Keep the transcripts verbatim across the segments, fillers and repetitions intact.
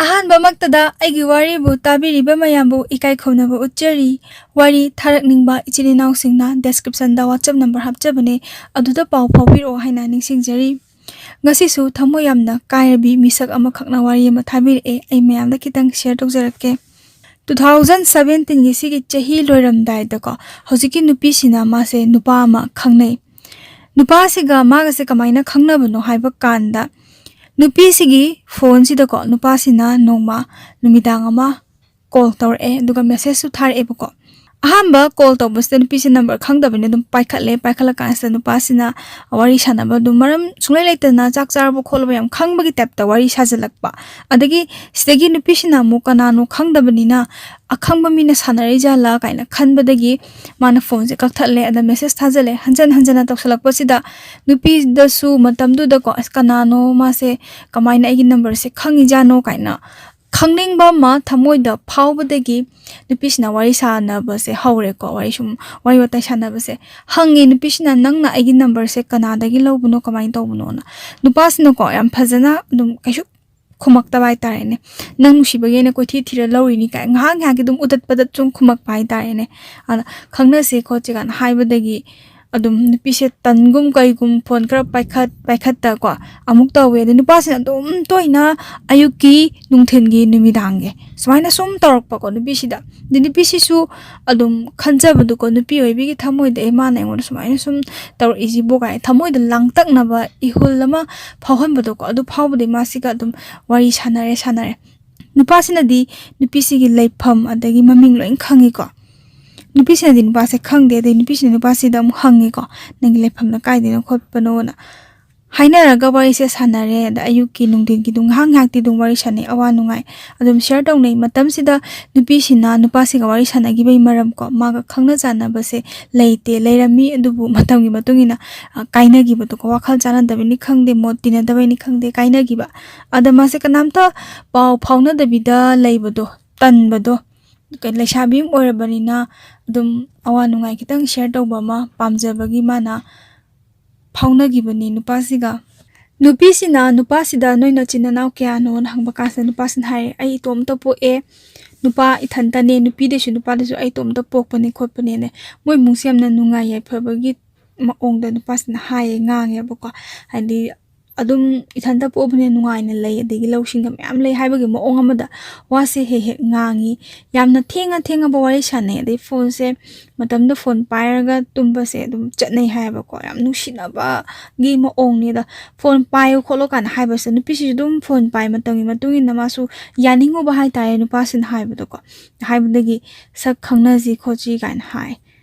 ꯑꯍꯥꯟꯕꯃꯛꯇꯗ ꯑꯩꯒꯤ ꯋꯥꯔꯤꯕꯨ ꯇꯥꯕꯤꯔꯤꯕ ꯃꯌꯥꯝꯕꯨ ꯏꯀꯥꯏ ꯈꯨꯝꯅꯕ ꯎꯠꯆꯔꯤ꯫ ꯋꯥꯔꯤ ꯊꯥꯔꯛꯅꯤꯡꯕ ꯏꯆꯤꯜ ꯏꯅꯥꯎꯁꯤꯡꯅ descriptionꯗ WhatsApp number ꯍꯥꯞꯆꯕꯅꯦ, ꯑꯗꯨꯗ ꯄꯥꯎ ꯐꯥꯎꯕꯤꯔꯛꯑꯣ ꯍꯥꯏꯅ ꯅꯤꯡꯁꯤꯡꯖꯔꯤ꯫ ꯉꯁꯤꯁꯨ ꯊꯃꯣꯏ ꯌꯥꯝꯅ ꯀꯥꯏꯔꯕꯤ ꯃꯤꯁꯛ ꯑꯃꯈꯛꯅ ꯋꯥꯔꯤ ꯑꯃ ꯊꯥꯕꯤꯔꯛꯑꯦ꯫ ꯑꯩ ꯃꯌꯥꯝꯗ ꯈꯤꯇꯪ share ꯇꯧꯖꯔꯛꯀꯦ꯫ Two thousand seventeenꯒꯤ ꯁꯤꯒꯤ ꯆꯍꯤ ꯂꯣꯏꯔꯝꯗꯥꯏꯗꯀꯣ, ꯍꯧꯖꯤꯛꯀꯤ ꯅꯨꯄꯤꯁꯤꯅ ꯃꯥꯁꯦ ꯅꯨꯄꯥ ꯑꯃ ꯈꯪꯅꯩ꯫ ꯅꯨꯄꯥꯁꯤꯒ ꯃꯥꯒꯁꯦ ꯀꯃꯥꯏꯅ ꯈꯪꯅꯕꯅꯣ ꯍꯥꯏꯕ ꯀꯥꯟꯗ, ꯅꯨꯄꯤꯁꯤꯒꯤ phoneꯁꯤꯗꯀꯣ ꯅꯨꯄꯥꯁꯤꯅ ꯅꯣꯡꯃ ꯅꯨꯃꯤꯗꯥꯡ ꯑꯃ call ꯇꯧꯔꯛꯑꯦ, ꯑꯗꯨꯒ messageꯁꯨ ꯊꯥꯔꯛꯑꯦꯕꯀꯣ꯫ ꯑꯍꯥꯟꯕ call ꯇꯧꯕꯁꯤꯗ ꯅꯨꯄꯤꯁꯦ number ꯈꯪꯗꯕꯅꯤꯅ ꯑꯗꯨꯝ ꯄꯥꯏꯈꯠꯂꯦ꯫ ꯄꯥꯏꯈꯠꯂꯀꯥꯟꯁꯤꯗ ꯅꯨꯄꯥꯁꯤꯅ ꯋꯥꯔꯤ ꯁꯥꯟꯅꯕ ꯑꯗꯨꯝ ꯃꯔꯝ ꯁꯨꯡꯂꯩ ꯂꯩꯇꯅ ꯆꯥꯛ ꯆꯥꯔꯕ ꯈꯣꯠꯂꯕ ꯌꯥꯝ ꯈꯪꯕꯒꯤ typeꯇ ꯋꯥꯔꯤ ꯁꯥꯖꯜꯂꯛꯄ꯫ ꯑꯗꯒꯤ ꯁꯤꯗꯒꯤ ꯅꯨꯄꯤꯁꯤꯅ ꯑꯃꯨꯛ ꯀꯅꯥꯅꯣ ꯈꯪꯗꯕꯅꯤꯅ ꯑꯈꯪꯕ ꯃꯤꯅ ꯁꯥꯟꯅꯔꯤꯖꯥꯠꯂꯥ ꯀꯥꯏꯅ ꯈꯟꯕꯗꯒꯤ ꯃꯥꯅ phoneꯁꯦ ꯀꯛꯊꯠꯂꯦ꯫ ꯑꯗ message ꯊꯥꯖꯜꯂꯦ꯫ ꯍꯟꯖꯟ ꯍꯟꯖꯟꯅ ꯇꯧꯁꯜꯂꯛꯄꯁꯤꯗ ꯅꯨꯄꯤꯗꯁꯨ ꯃꯇꯝꯗꯨꯗꯀꯣ, "ꯑꯁ, ꯀꯅꯥꯅꯣ ꯃꯥꯁꯦ, ꯀꯃꯥꯏꯅ ꯑꯩꯒꯤ numberꯁꯦ ꯈꯪꯉꯤꯖꯥꯠꯅꯣ?" ꯀꯥꯏꯅ ꯈꯪꯅꯤꯡꯕ ꯑꯃ ꯊꯃꯣꯏꯗ ꯐꯥꯎꯕꯗꯒꯤ ꯅꯨꯄꯤꯁꯤꯅ ꯋꯥꯔꯤ ꯁꯥꯟꯅꯕꯁꯦ ꯍꯧꯔꯦꯀꯣ꯫ ꯋꯥꯔꯤ ꯁꯨꯝ, ꯋꯥꯔꯤ ꯋꯥꯇꯥꯏ ꯁꯥꯟꯅꯕꯁꯦ ꯍꯪꯉꯦ ꯅꯨꯄꯤꯁꯤꯅ, "ꯅꯪꯅ ꯑꯩꯒꯤ numberꯁꯦ ꯀꯅꯥꯗꯒꯤ ꯂꯧꯕꯅꯣ, ꯀꯃꯥꯏꯅ ꯇꯧꯕꯅꯣꯅ?" ꯅꯨꯄꯥꯁꯤꯅꯀꯣ ꯌꯥꯝ ꯐꯖꯅ ꯑꯗꯨꯝ ꯀꯩꯁꯨ ꯈꯨꯝꯃꯛꯇꯕ ꯍꯥꯏꯇꯥꯔꯦꯅꯦ꯫ "ꯅꯪ ꯅꯨꯡꯁꯤꯕꯒꯤ ꯑꯩꯅ ꯀꯣꯏꯊꯤ ꯊꯤꯔ ꯂꯧꯔꯤꯅꯤ" ꯀꯥꯏ ꯉꯥꯏꯍꯥꯛ ꯉꯥꯏꯍꯥꯛꯀꯤ ꯑꯗꯨꯝ ꯎꯗꯠ ꯄꯗꯠ ꯁꯨꯝ ꯈꯨꯝꯃꯛꯄ ꯍꯥꯏꯇꯥꯔꯦꯅꯦ꯫ ꯑꯗ "ꯈꯪꯅꯁꯦ ꯈꯣꯠꯁꯦ" ꯀꯥꯏꯅ ꯍꯥꯏꯕꯗꯒꯤ ꯑꯗꯨꯝ ꯅꯨꯄꯤꯁꯦ ꯇꯟꯒꯨꯝ ꯀꯩꯒꯨꯝ phone ꯈꯔ ꯄꯥꯏꯈꯠ ꯄꯥꯏꯈꯠꯇꯀꯣ ꯑꯃꯨꯛ ꯇꯧꯋꯦ꯫ ꯑꯗꯩ ꯅꯨꯄꯥꯁꯤꯅ ꯑꯗꯨꯝ ꯇꯣꯏꯅ ꯑꯌꯨꯛꯀꯤ, ꯅꯨꯡꯊꯤꯜꯒꯤ, ꯅꯨꯃꯤꯗꯥꯡꯒꯤ ꯁꯨꯃꯥꯏꯅ ꯁꯨꯝ ꯇꯧꯔꯛꯄꯀꯣ ꯅꯨꯄꯤꯁꯤꯗ꯫ ꯑꯗꯩ ꯅꯨꯄꯤꯁꯤꯁꯨ ꯑꯗꯨꯝ ꯈꯟꯖꯕꯗꯣꯀꯣ, ꯅꯨꯄꯤ ꯑꯣꯏꯕꯤꯒꯤ ꯊꯃꯣꯏꯗ, "ꯑꯦ, ꯃꯥꯅ ꯑꯩꯉꯣꯟꯗ ꯁꯨꯃꯥꯏꯅ ꯁꯨꯝ ꯇꯧꯔꯛꯏꯁꯤꯕꯨ" ꯀꯥꯏꯅ ꯊꯃꯣꯏꯗ ꯂꯥꯡꯇꯛꯅꯕ ꯏꯍꯨꯜ ꯑꯃ ꯐꯥꯎꯍꯟꯕꯗꯣꯀꯣ, ꯑꯗꯨ ꯐꯥꯎꯕꯗꯩ ꯃꯥꯁꯤꯒ ꯑꯗꯨꯝ ꯋꯥꯔꯤ ꯁꯥꯟꯅꯔꯦ, ꯁꯥꯟꯅꯔꯦ꯫ ꯅꯨꯄꯥꯁꯤꯅꯗꯤ ꯅꯨꯄꯤꯁꯤꯒꯤ ꯂꯩꯐꯝ ꯑꯗꯒꯤ ꯃꯃꯤꯡ ꯂꯣꯏ ꯈꯪꯉꯤꯀꯣ꯫ ꯅꯨꯄꯤꯁꯤꯅꯗꯤ ꯅꯨꯄꯥꯁꯦ ꯈꯪꯗꯦ, ꯑꯗꯩ ꯅꯨꯄꯤꯁꯤꯅ ꯅꯨꯄꯥꯁꯤꯗ ꯑꯃꯨꯛ ꯍꯪꯉꯤꯀꯣ, "ꯅꯪꯒꯤ ꯂꯩꯐꯝꯅ ꯀꯥꯏꯗꯩꯅꯣ ꯈꯣꯠꯄꯅꯣꯅ?" ꯍꯥꯏꯅꯔꯒ ꯋꯥꯔꯤꯁꯦ ꯁꯥꯟꯅꯔꯦ꯫ ꯑꯗ ꯑꯌꯨꯛꯀꯤ, ꯅꯨꯡꯊꯤꯟꯒꯤ ꯑꯗꯨꯝ ꯉꯥꯏꯍꯥꯛ ꯉꯥꯏꯍꯥꯛꯇꯤ ꯑꯗꯨꯝ ꯋꯥꯔꯤ ꯁꯥꯟꯅꯩ, ꯑꯋꯥ ꯅꯨꯡꯉꯥꯏ ꯑꯗꯨꯝ share ꯇꯧꯅꯩ꯫ ꯃꯇꯝꯁꯤꯗ ꯅꯨꯄꯤꯁꯤꯅ ꯅꯨꯄꯥꯁꯤꯒ ꯋꯥꯔꯤ ꯁꯥꯟꯅꯈꯤꯕꯒꯤ ꯃꯔꯝ ꯀꯣ, ꯃꯥꯒ ꯈꯪꯅ ꯆꯥꯟꯅꯕꯁꯦ ꯂꯩꯇꯦ, ꯂꯩꯔꯝꯃꯤ, ꯑꯗꯨꯕꯨ ꯃꯇꯝꯒꯤ ꯃꯇꯨꯡ ꯏꯟꯅ, ꯑ, ꯀꯥꯏꯅꯈꯤꯕꯗꯣꯀꯣ, ꯋꯥꯈꯜ ꯆꯥꯟꯅꯗꯕꯅꯤ ꯈꯪꯗꯦ, ꯃꯣꯠ ꯇꯤꯟꯅꯗꯕꯅꯤ ꯈꯪꯗꯦ, ꯀꯥꯏꯅꯈꯤꯕ꯫ ꯑꯗ ꯃꯥꯁꯦ ꯀꯅꯥꯝꯇ ꯄꯥꯎ ꯐꯥꯎꯅꯗꯕꯤꯗ ꯂꯩꯕꯗꯣ, ꯇꯟꯕꯗꯣ, ꯀ-, ꯂꯩꯁꯥꯕꯤ ꯑꯃ ꯑꯣꯏꯔꯕꯅꯤꯅ ꯑꯗꯨꯝ ꯑꯋꯥ ꯅꯨꯡꯉꯥꯏ ꯈꯤꯇꯪ share ꯇꯧꯕ ꯑꯃ ꯄꯥꯝꯖꯕꯒꯤ ꯃꯥꯅ ꯐꯥꯎꯅꯈꯤꯕꯅꯤ ꯅꯨꯄꯥꯁꯤꯒ꯫ ꯅꯨꯄꯤꯁꯤꯅ ꯅꯨꯄꯥꯁꯤꯗ "ꯅꯣꯏ ꯅꯆꯤꯟ ꯅꯅꯥꯎ ꯀꯌꯥꯅꯣꯅ?" ꯍꯪꯕ ꯀꯥꯟꯁꯤꯗ ꯅꯨꯄꯥꯁꯤꯅ ꯍꯥꯏꯔꯦ, "ꯑꯩ ꯏꯇꯣꯝꯇ ꯄꯣꯛꯑꯦ, ꯅꯨꯄꯥ ꯏꯊꯟꯇꯅꯦ, ꯅꯨꯄꯤꯗꯁꯨ ꯅꯨꯄꯥꯗꯁꯨ ꯑꯩ ꯏꯇꯣꯝꯇ ꯄꯣꯛꯄꯅꯦ ꯈꯣꯠꯄꯅꯦꯅꯦ"꯫ ꯃꯣꯏ ꯏꯃꯨꯡꯁꯦ ꯌꯥꯝꯅ ꯅꯨꯡꯉꯥꯏ ꯌꯥꯏꯐꯕꯒꯤ ꯃꯑꯣꯡꯗ ꯅꯨꯄꯥꯁꯤꯅ ꯍꯥꯏꯌꯦ, ꯉꯥꯡꯉꯦꯕꯀꯣ꯫ ꯍꯥꯏꯗꯤ ꯑꯗꯨꯝ ꯏꯊꯟꯇ ꯄꯣꯛꯑꯕꯅꯤꯅ ꯅꯨꯡꯉꯥꯏꯅ ꯂꯩ, ꯑꯗꯒꯤ ꯂꯧꯁꯤꯡꯒ ꯃꯌꯥꯝ ꯂꯩ ꯍꯥꯏꯕꯒꯤ ꯃꯑꯣꯡ ꯑꯃꯗ ꯋꯥꯁꯦ ꯍꯦꯛ ꯍꯦꯛ ꯉꯥꯡꯉꯤ꯫ ꯌꯥꯝꯅ ꯊꯦꯡꯉ ꯊꯦꯡꯉꯕ ꯋꯥꯔꯤ ꯁꯥꯟꯅꯩ꯫ ꯑꯗꯩ ꯐꯣꯟꯁꯦ, ꯃꯇꯝꯗ ꯐꯣꯟ ꯄꯥꯏꯔꯒ ꯇꯨꯝꯕꯁꯦ ꯑꯗꯨꯝ ꯆꯠꯅꯩ ꯍꯥꯏꯌꯦꯕꯀꯣ꯫ ꯌꯥꯝ ꯅꯨꯡꯁꯤꯅꯕꯒꯤ ꯃꯑꯣꯡꯅꯤꯗ꯫ ꯐꯣꯟ ꯄꯥꯏꯌꯨ ꯈꯣꯠꯂꯣ ꯀꯥꯏꯅ ꯍꯥꯏꯕꯁꯦ ꯅꯨꯄꯤꯁꯤꯁꯨ ꯑꯗꯨꯝ ꯐꯣꯟ ꯄꯥꯏ꯫ ꯃꯇꯝꯒꯤ ꯃꯇꯨꯡ ꯏꯟꯅ ꯃꯥꯁꯨ ꯌꯥꯅꯤꯡꯉꯨꯕ ꯍꯥꯏꯇꯥꯔꯦ ꯅꯨꯄꯥꯁꯤꯅ ꯍꯥꯏꯕꯗꯣꯀꯣ꯫ ꯍꯥꯏꯕꯗꯒꯤ "ꯁꯛ ꯈꯪꯅꯁꯤ ꯈꯣꯠꯁꯤ" ꯀꯥꯏꯅ ꯍꯥꯏ꯫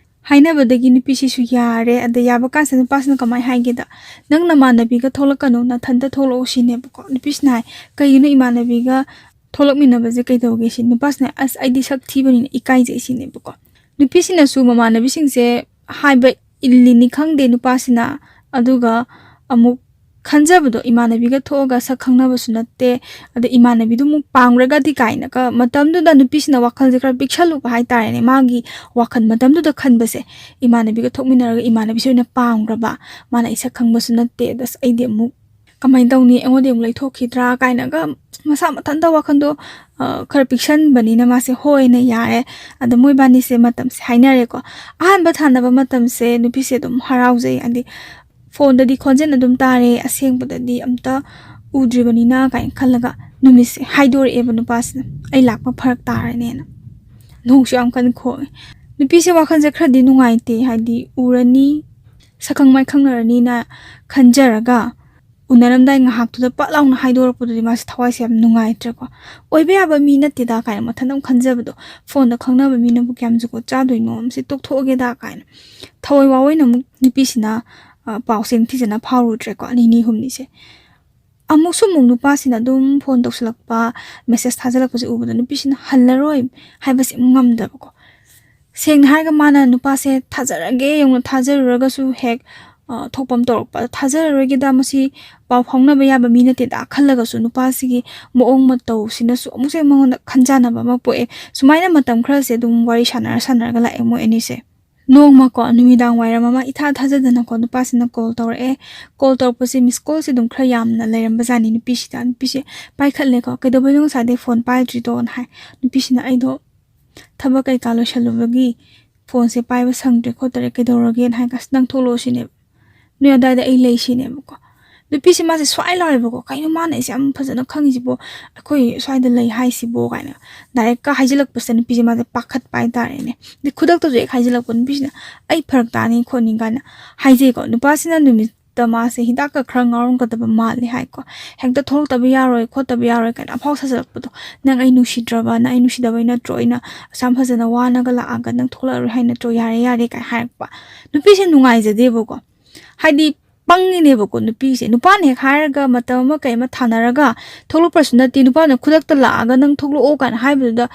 ꯍꯥꯏꯅꯕꯗꯒꯤ ꯅꯨꯄꯤꯁꯤꯁꯨ ꯌꯥꯔꯦ꯫ ꯑꯗ ꯌꯥꯕ ꯀꯥꯟꯁꯤꯗ ꯅꯨꯄꯥꯁꯤꯅ ꯀꯃꯥꯏꯅ ꯍꯥꯏꯒꯦꯗ, "ꯅꯪ ꯅꯃꯥꯟꯅꯕꯤꯒ ꯊꯣꯛꯂꯛꯀꯅꯨ, ꯅꯊꯟꯇ ꯊꯣꯛꯂꯛꯑꯣ" ꯁꯤꯅꯦꯕꯀꯣ꯫ ꯅꯨꯄꯤꯁꯤꯅ ꯍꯥꯏ, "ꯀꯩꯒꯤꯅꯣ ꯏꯃꯥꯟꯅꯕꯤꯒ ꯊꯣꯛꯂꯛꯃꯤꯟꯅꯕꯁꯦ ꯀꯩꯗꯧꯒꯦ?" ꯁꯤ ꯅꯨꯄꯥꯁꯤꯅ, "ꯑꯁ, ꯑꯩꯗꯤ ꯁꯛ ꯊꯤꯕꯅꯤꯅ ꯏꯀꯥꯏꯖꯩ" ꯁꯤꯅꯦꯕꯀꯣ꯫ ꯅꯨꯄꯤꯁꯤꯅꯁꯨ ꯃꯃꯥꯟꯅꯕꯤꯁꯤꯡꯁꯦ ꯍꯥꯏꯕ ꯏꯜꯂꯤꯅꯤ ꯈꯪꯗꯦ ꯅꯨꯄꯥꯁꯤꯅ, ꯑꯗꯨꯒ ꯑꯃꯨꯛ ꯈꯟꯖꯕꯗꯣ, ꯏꯃꯥꯟꯅꯕꯤꯒ ꯊꯣꯛꯑꯒ ꯁꯛ ꯈꯪꯅꯕꯁꯨ ꯅꯠꯇꯦ, ꯑꯗ ꯏꯃꯥꯟꯅꯕꯤꯗꯨ ꯑꯃꯨꯛ ꯄꯥꯝꯈ꯭ꯔꯒꯗꯤ ꯀꯥꯏꯅꯒ, ꯃꯇꯝꯗꯨꯗ ꯅꯨꯄꯤꯁꯤꯅ ꯋꯥꯈꯜꯁꯦ ꯈꯔ ꯄꯤꯛꯁꯜꯂꯨꯕ ꯍꯥꯏꯇꯥꯔꯦꯅꯦ꯫ ꯃꯥꯒꯤ ꯋꯥꯈꯜ ꯃꯇꯝꯗꯨꯗ ꯈꯟꯕꯁꯦ, ꯏꯃꯥꯟꯅꯕꯤꯒ ꯊꯣꯛꯃꯤꯟꯅꯔꯒ ꯏꯃꯥꯟꯅꯕꯤꯁꯦ ꯑꯣꯏꯅ ꯄꯥꯝꯈ꯭ꯔꯕ, ꯃꯥꯅ "ꯑꯩ ꯁꯛ ꯈꯪꯕꯁꯨ ꯅꯠꯇꯦ, ꯑꯁ, ꯑꯩꯗꯤ ꯑꯃꯨꯛ ꯀꯃꯥꯏꯅ ꯇꯧꯅꯤ, ꯑꯩꯉꯣꯟꯗ ꯑꯃꯨꯛ ꯂꯩꯊꯣꯛꯈꯤꯗ꯭ꯔꯥ" ꯀꯥꯏꯅꯒ ꯃꯁꯥ ꯃꯊꯟꯇ ꯋꯥꯈꯜꯗꯣ, ꯑ, ꯈꯔ ꯄꯤꯛꯁꯟꯕꯅꯤꯅ ꯃꯥꯁꯦ "ꯍꯣꯏꯅ ꯌꯥꯔꯦ"꯫ ꯑꯗ ꯃꯣꯏꯕꯥꯅꯤꯁꯦ ꯃꯇꯝꯁꯦ ꯍꯥꯏꯅꯔꯦꯀꯣ꯫ ꯑꯍꯥꯟꯕ ꯊꯥꯅꯕ ꯃꯇꯝꯁꯦ ꯅꯨꯄꯤꯁꯦ ꯑꯗꯨꯝ ꯍꯔꯥꯎꯖꯩ, ꯍꯥꯏꯗꯤ ꯐꯣꯟꯗꯗꯤ ꯈꯣꯟꯖꯦꯜ ꯑꯗꯨꯝ ꯇꯥꯔꯦ, ꯑꯁꯦꯡꯕꯗꯗꯤ ꯑꯝꯇ ꯎꯗ꯭ꯔꯤꯕꯅꯤꯅ ꯀꯥꯏꯅ ꯈꯜꯂꯒ ꯅꯨꯃꯤꯠꯁꯦ ꯍꯥꯏꯗꯣꯔꯛꯑꯦꯕ ꯅꯨꯄꯥꯁꯤꯅ, "ꯑꯩ ꯂꯥꯛꯄ ꯐꯔꯛ ꯇꯥꯔꯅꯦꯅ"꯫ ꯅꯣꯡꯁꯨ ꯌꯥꯝ ꯀꯟꯅ ꯈꯣꯡꯉꯦ꯫ ꯅꯨꯄꯤꯁꯦ ꯋꯥꯈꯜꯁꯦ ꯈꯔꯗꯤ ꯅꯨꯡꯉꯥꯏꯇꯦ, ꯍꯥꯏꯗꯤ ꯎꯔꯅꯤ, ꯁꯛꯈꯪ ꯃꯥꯏꯈꯪꯅꯔꯅꯤꯅ ꯈꯟꯖꯔꯒ, ꯎꯅꯔꯝꯗꯥꯏ ꯉꯥꯏꯍꯥꯛꯇꯨꯗ ꯄꯠ ꯂꯥꯎꯅ ꯍꯥꯏꯗꯣꯔꯛꯄꯗꯨꯗꯤ ꯃꯥꯁꯦ ꯊꯋꯥꯏꯁꯦ ꯌꯥꯝ ꯅꯨꯡꯉꯥꯏꯇ꯭ꯔꯦꯀꯣ꯫ "ꯑꯣꯏꯕ ꯌꯥꯕ ꯃꯤ ꯅꯠꯇꯦꯗ" ꯀꯥꯏꯅ ꯃꯊꯟꯇ ꯑꯃꯨꯛ ꯈꯟꯖꯕꯗꯣ, "ꯐꯣꯟꯗ ꯈꯪꯅꯕ ꯃꯤꯅꯕꯨ ꯀꯌꯥꯝ ꯖꯨꯒꯣꯠ ꯆꯥꯗꯣꯏꯅꯣ, ꯃꯁꯤ ꯇꯣꯛꯊꯣꯛꯑꯒꯦꯗ" ꯀꯥꯏꯅ ꯊꯋꯥꯏ ꯋꯥꯑꯣꯏꯅ ꯑꯃꯨꯛ ꯅꯨꯄꯤꯁꯤꯅ, ꯑ, ꯄꯥꯎꯁꯦ ꯅꯤꯡꯊꯤꯖꯅ ꯐꯥꯎꯔꯨꯗ꯭ꯔꯦꯀꯣ, ꯅꯤꯅꯤ ꯍꯨꯝꯅꯤꯁꯦ꯫ ꯑꯃꯨꯛꯁꯨ ꯑꯃꯨꯛ ꯅꯨꯄꯥꯁꯤꯅ ꯑꯗꯨꯝ ꯐꯣꯟ ꯇꯧꯁꯤꯜꯂꯛꯄ, ꯃꯦꯁꯦꯖ ꯊꯥꯖꯤꯜꯂꯛꯄꯁꯦ ꯎꯕꯗ ꯅꯨꯄꯤꯁꯤꯅ ꯍꯜꯂꯔꯣꯏ ꯍꯥꯏꯕꯁꯦ ꯑꯃꯨꯛ ꯉꯝꯗꯕꯀꯣ꯫ ꯁꯦꯡꯅ ꯍꯥꯏꯔꯒ ꯃꯥꯅ ꯅꯨꯄꯥꯁꯦ ꯊꯥꯖꯔꯒꯦ ꯌꯧꯅ ꯊꯥꯖꯔꯨꯔꯒꯁꯨ ꯍꯦꯛ, ꯑ, ꯊꯣꯛꯄ ꯑꯃ ꯇꯧꯔꯛꯄ꯫ "ꯊꯥꯖꯔꯔꯣꯏꯒꯦꯗ, ꯃꯁꯤ ꯄꯥꯎ ꯐꯥꯎꯅꯕ ꯌꯥꯕ ꯃꯤ ꯅꯠꯇꯦꯗ" ꯈꯜꯂꯒꯁꯨ ꯅꯨꯄꯥꯁꯤꯒꯤ ꯃꯑꯣꯡ ꯃꯇꯧꯁꯤꯅꯁꯨ ꯑꯃꯨꯛꯁꯨ ꯍꯦꯛ ꯃꯉꯣꯟꯗ ꯈꯟꯖꯥꯟꯅꯕ ꯑꯃ ꯄꯣꯛꯑꯦ꯫ ꯁꯨꯃꯥꯏꯅ ꯃꯇꯝ ꯈꯔꯁꯦ ꯑꯗꯨꯝ ꯋꯥꯔꯤ ꯁꯥꯟꯅꯔ ꯁꯥꯟꯅꯔꯒ ꯂꯥꯛꯑꯦ ꯃꯣꯏ ꯑꯅꯤꯁꯦ꯫ ꯅꯣꯡꯃꯀꯣ, ꯅꯨꯃꯤꯗꯥꯡ ꯋꯥꯏꯔꯝ ꯑꯃ ꯏꯊꯥ ꯊꯥꯖꯗꯅꯀꯣ, ꯅꯨꯄꯥꯁꯤꯅ ꯀꯣꯜ ꯇꯧꯔꯛꯑꯦ꯫ ꯀꯣꯜ ꯇꯧꯔꯛꯄꯁꯦ, ꯃꯤꯁ ꯀꯣꯜꯁꯦ ꯑꯗꯨꯝ ꯈꯔ ꯌꯥꯝꯅ ꯂꯩꯔꯝꯕꯖꯥꯠꯅꯤ ꯅꯨꯄꯤꯁꯤꯗ꯫ ꯅꯨꯄꯤꯁꯦ ꯄꯥꯏꯈꯠꯂꯦꯀꯣ, "ꯀꯩꯗꯧꯕꯩꯅꯣ ꯉꯁꯥꯏꯗꯩ ꯐꯣꯟ ꯄꯥꯏꯗ꯭ꯔꯤꯗꯣꯅ" ꯍꯥꯏ꯫ ꯅꯨꯄꯤꯁꯤꯅ, "ꯑꯩꯗꯣ ꯊꯕꯛ ꯀꯩꯀꯥ ꯂꯣꯏꯁꯜꯂꯨꯕꯒꯤ ꯐꯣꯟꯁꯦ ꯄꯥꯏꯕ ꯁꯪꯗ꯭ꯔꯦ ꯈꯣꯠꯇ꯭ꯔꯦ, ꯀꯩꯗꯧꯔꯒꯦꯅ" ꯍꯥꯏ꯫ "ꯑꯁ, ꯅꯪ ꯊꯣꯛꯂꯛꯑꯣ ꯁꯤꯅꯦꯕ, ꯅꯣꯏ ꯑꯗꯥꯏꯗ ꯑꯩ ꯂꯩ" ꯁꯤꯅꯦꯕꯀꯣ꯫ ꯅꯨꯄꯤꯁꯦ ꯃꯥꯁꯦ ꯁ꯭ꯋꯥꯏ ꯂꯥꯎꯋꯦꯕꯀꯣ, "ꯀꯩꯅꯣ ꯃꯥꯅ ꯑꯩꯁꯦ ꯌꯥꯝ ꯐꯖꯅ ꯈꯪꯉꯤꯁꯤꯕꯣ, ꯑꯩꯈꯣꯏ ꯁ꯭ꯋꯥꯏꯗ ꯂꯩ ꯍꯥꯏꯁꯤꯕꯣ?" ꯀꯥꯏꯅ ꯗꯥꯏꯔꯦꯛꯀ ꯍꯥꯏꯖꯤꯜꯂꯛꯄꯁꯤꯗ ꯅꯨꯄꯤꯁꯦ ꯃꯥꯁꯦ ꯄꯥꯈꯠꯄ ꯍꯥꯏꯇꯥꯔꯦꯅꯦ꯫ ꯑꯗꯩ ꯈꯨꯗꯛꯇꯁꯨ ꯍꯦꯛ ꯍꯥꯏꯖꯤꯜꯂꯛꯄ ꯅꯨꯄꯤꯁꯤꯅ, "ꯑꯩ ꯐꯔꯛ ꯇꯥꯅꯤ ꯈꯣꯠꯅꯤ" ꯀꯥꯏꯅ ꯍꯥꯏꯖꯩꯀꯣ꯫ ꯅꯨꯄꯥꯁꯤꯅ ꯅꯨꯃꯤꯠꯇ ꯃꯥꯁꯦ ꯍꯤꯗꯥꯛꯀ ꯈꯔ ꯉꯥꯎꯔꯝꯒꯗꯕ ꯃꯥꯜꯂꯦ ꯍꯥꯏꯀꯣ꯫ ꯍꯦꯛꯇ ꯊꯣꯛꯂꯛꯇꯕ ꯌꯥꯔꯣꯏ ꯈꯣꯠꯇꯕ ꯌꯥꯔꯣꯏ ꯀꯥꯏꯅ ꯑꯐꯥꯎ ꯁꯥꯖꯜꯂꯛꯄꯗꯣ, "ꯅꯪ ꯑꯩ ꯅꯨꯡꯁꯤꯗ꯭ꯔꯕ, ꯅꯪ ꯑꯩ ꯅꯨꯡꯁꯤꯗꯕꯩ ꯅꯠꯇ꯭ꯔꯣ ꯑꯩꯅ ꯑꯁꯨꯛ ꯌꯥꯝ ꯐꯖꯅ ꯋꯥꯅꯒ ꯂꯥꯛꯑꯒ ꯅꯪ ꯊꯣꯛꯂꯛꯑꯔꯣꯏ ꯍꯥꯏ ꯅꯠꯇ꯭ꯔꯣ? ꯌꯥꯔꯦ ꯌꯥꯔꯦ" ꯀꯥꯏꯅ ꯍꯥꯏꯔꯛꯄ꯫ ꯅꯨꯄꯤꯁꯦ ꯅꯨꯡꯉꯥꯏꯖꯗꯦꯕꯀꯣ꯫ ꯍꯥꯏꯗꯤ ꯄꯪꯉꯤꯅꯦꯕꯀꯣ ꯅꯨꯄꯤꯁꯦ꯫ ꯅꯨꯄꯥꯅ ꯍꯦꯛ ꯍꯥꯏꯔꯒ ꯃꯇꯝ ꯑꯃ ꯀꯩ ꯑꯃ ꯊꯥꯅꯔꯒ ꯊꯣꯛꯂꯛꯄꯁꯨ ꯅꯠꯇꯦ꯫ ꯅꯨꯄꯥꯅ ꯈꯨꯗꯛꯇ ꯂꯥꯛꯑꯒ "ꯅꯪ ꯊꯣꯛꯂꯛꯑꯣ" ꯀꯥꯏꯅ ꯍꯥꯏꯕꯗꯨꯗ,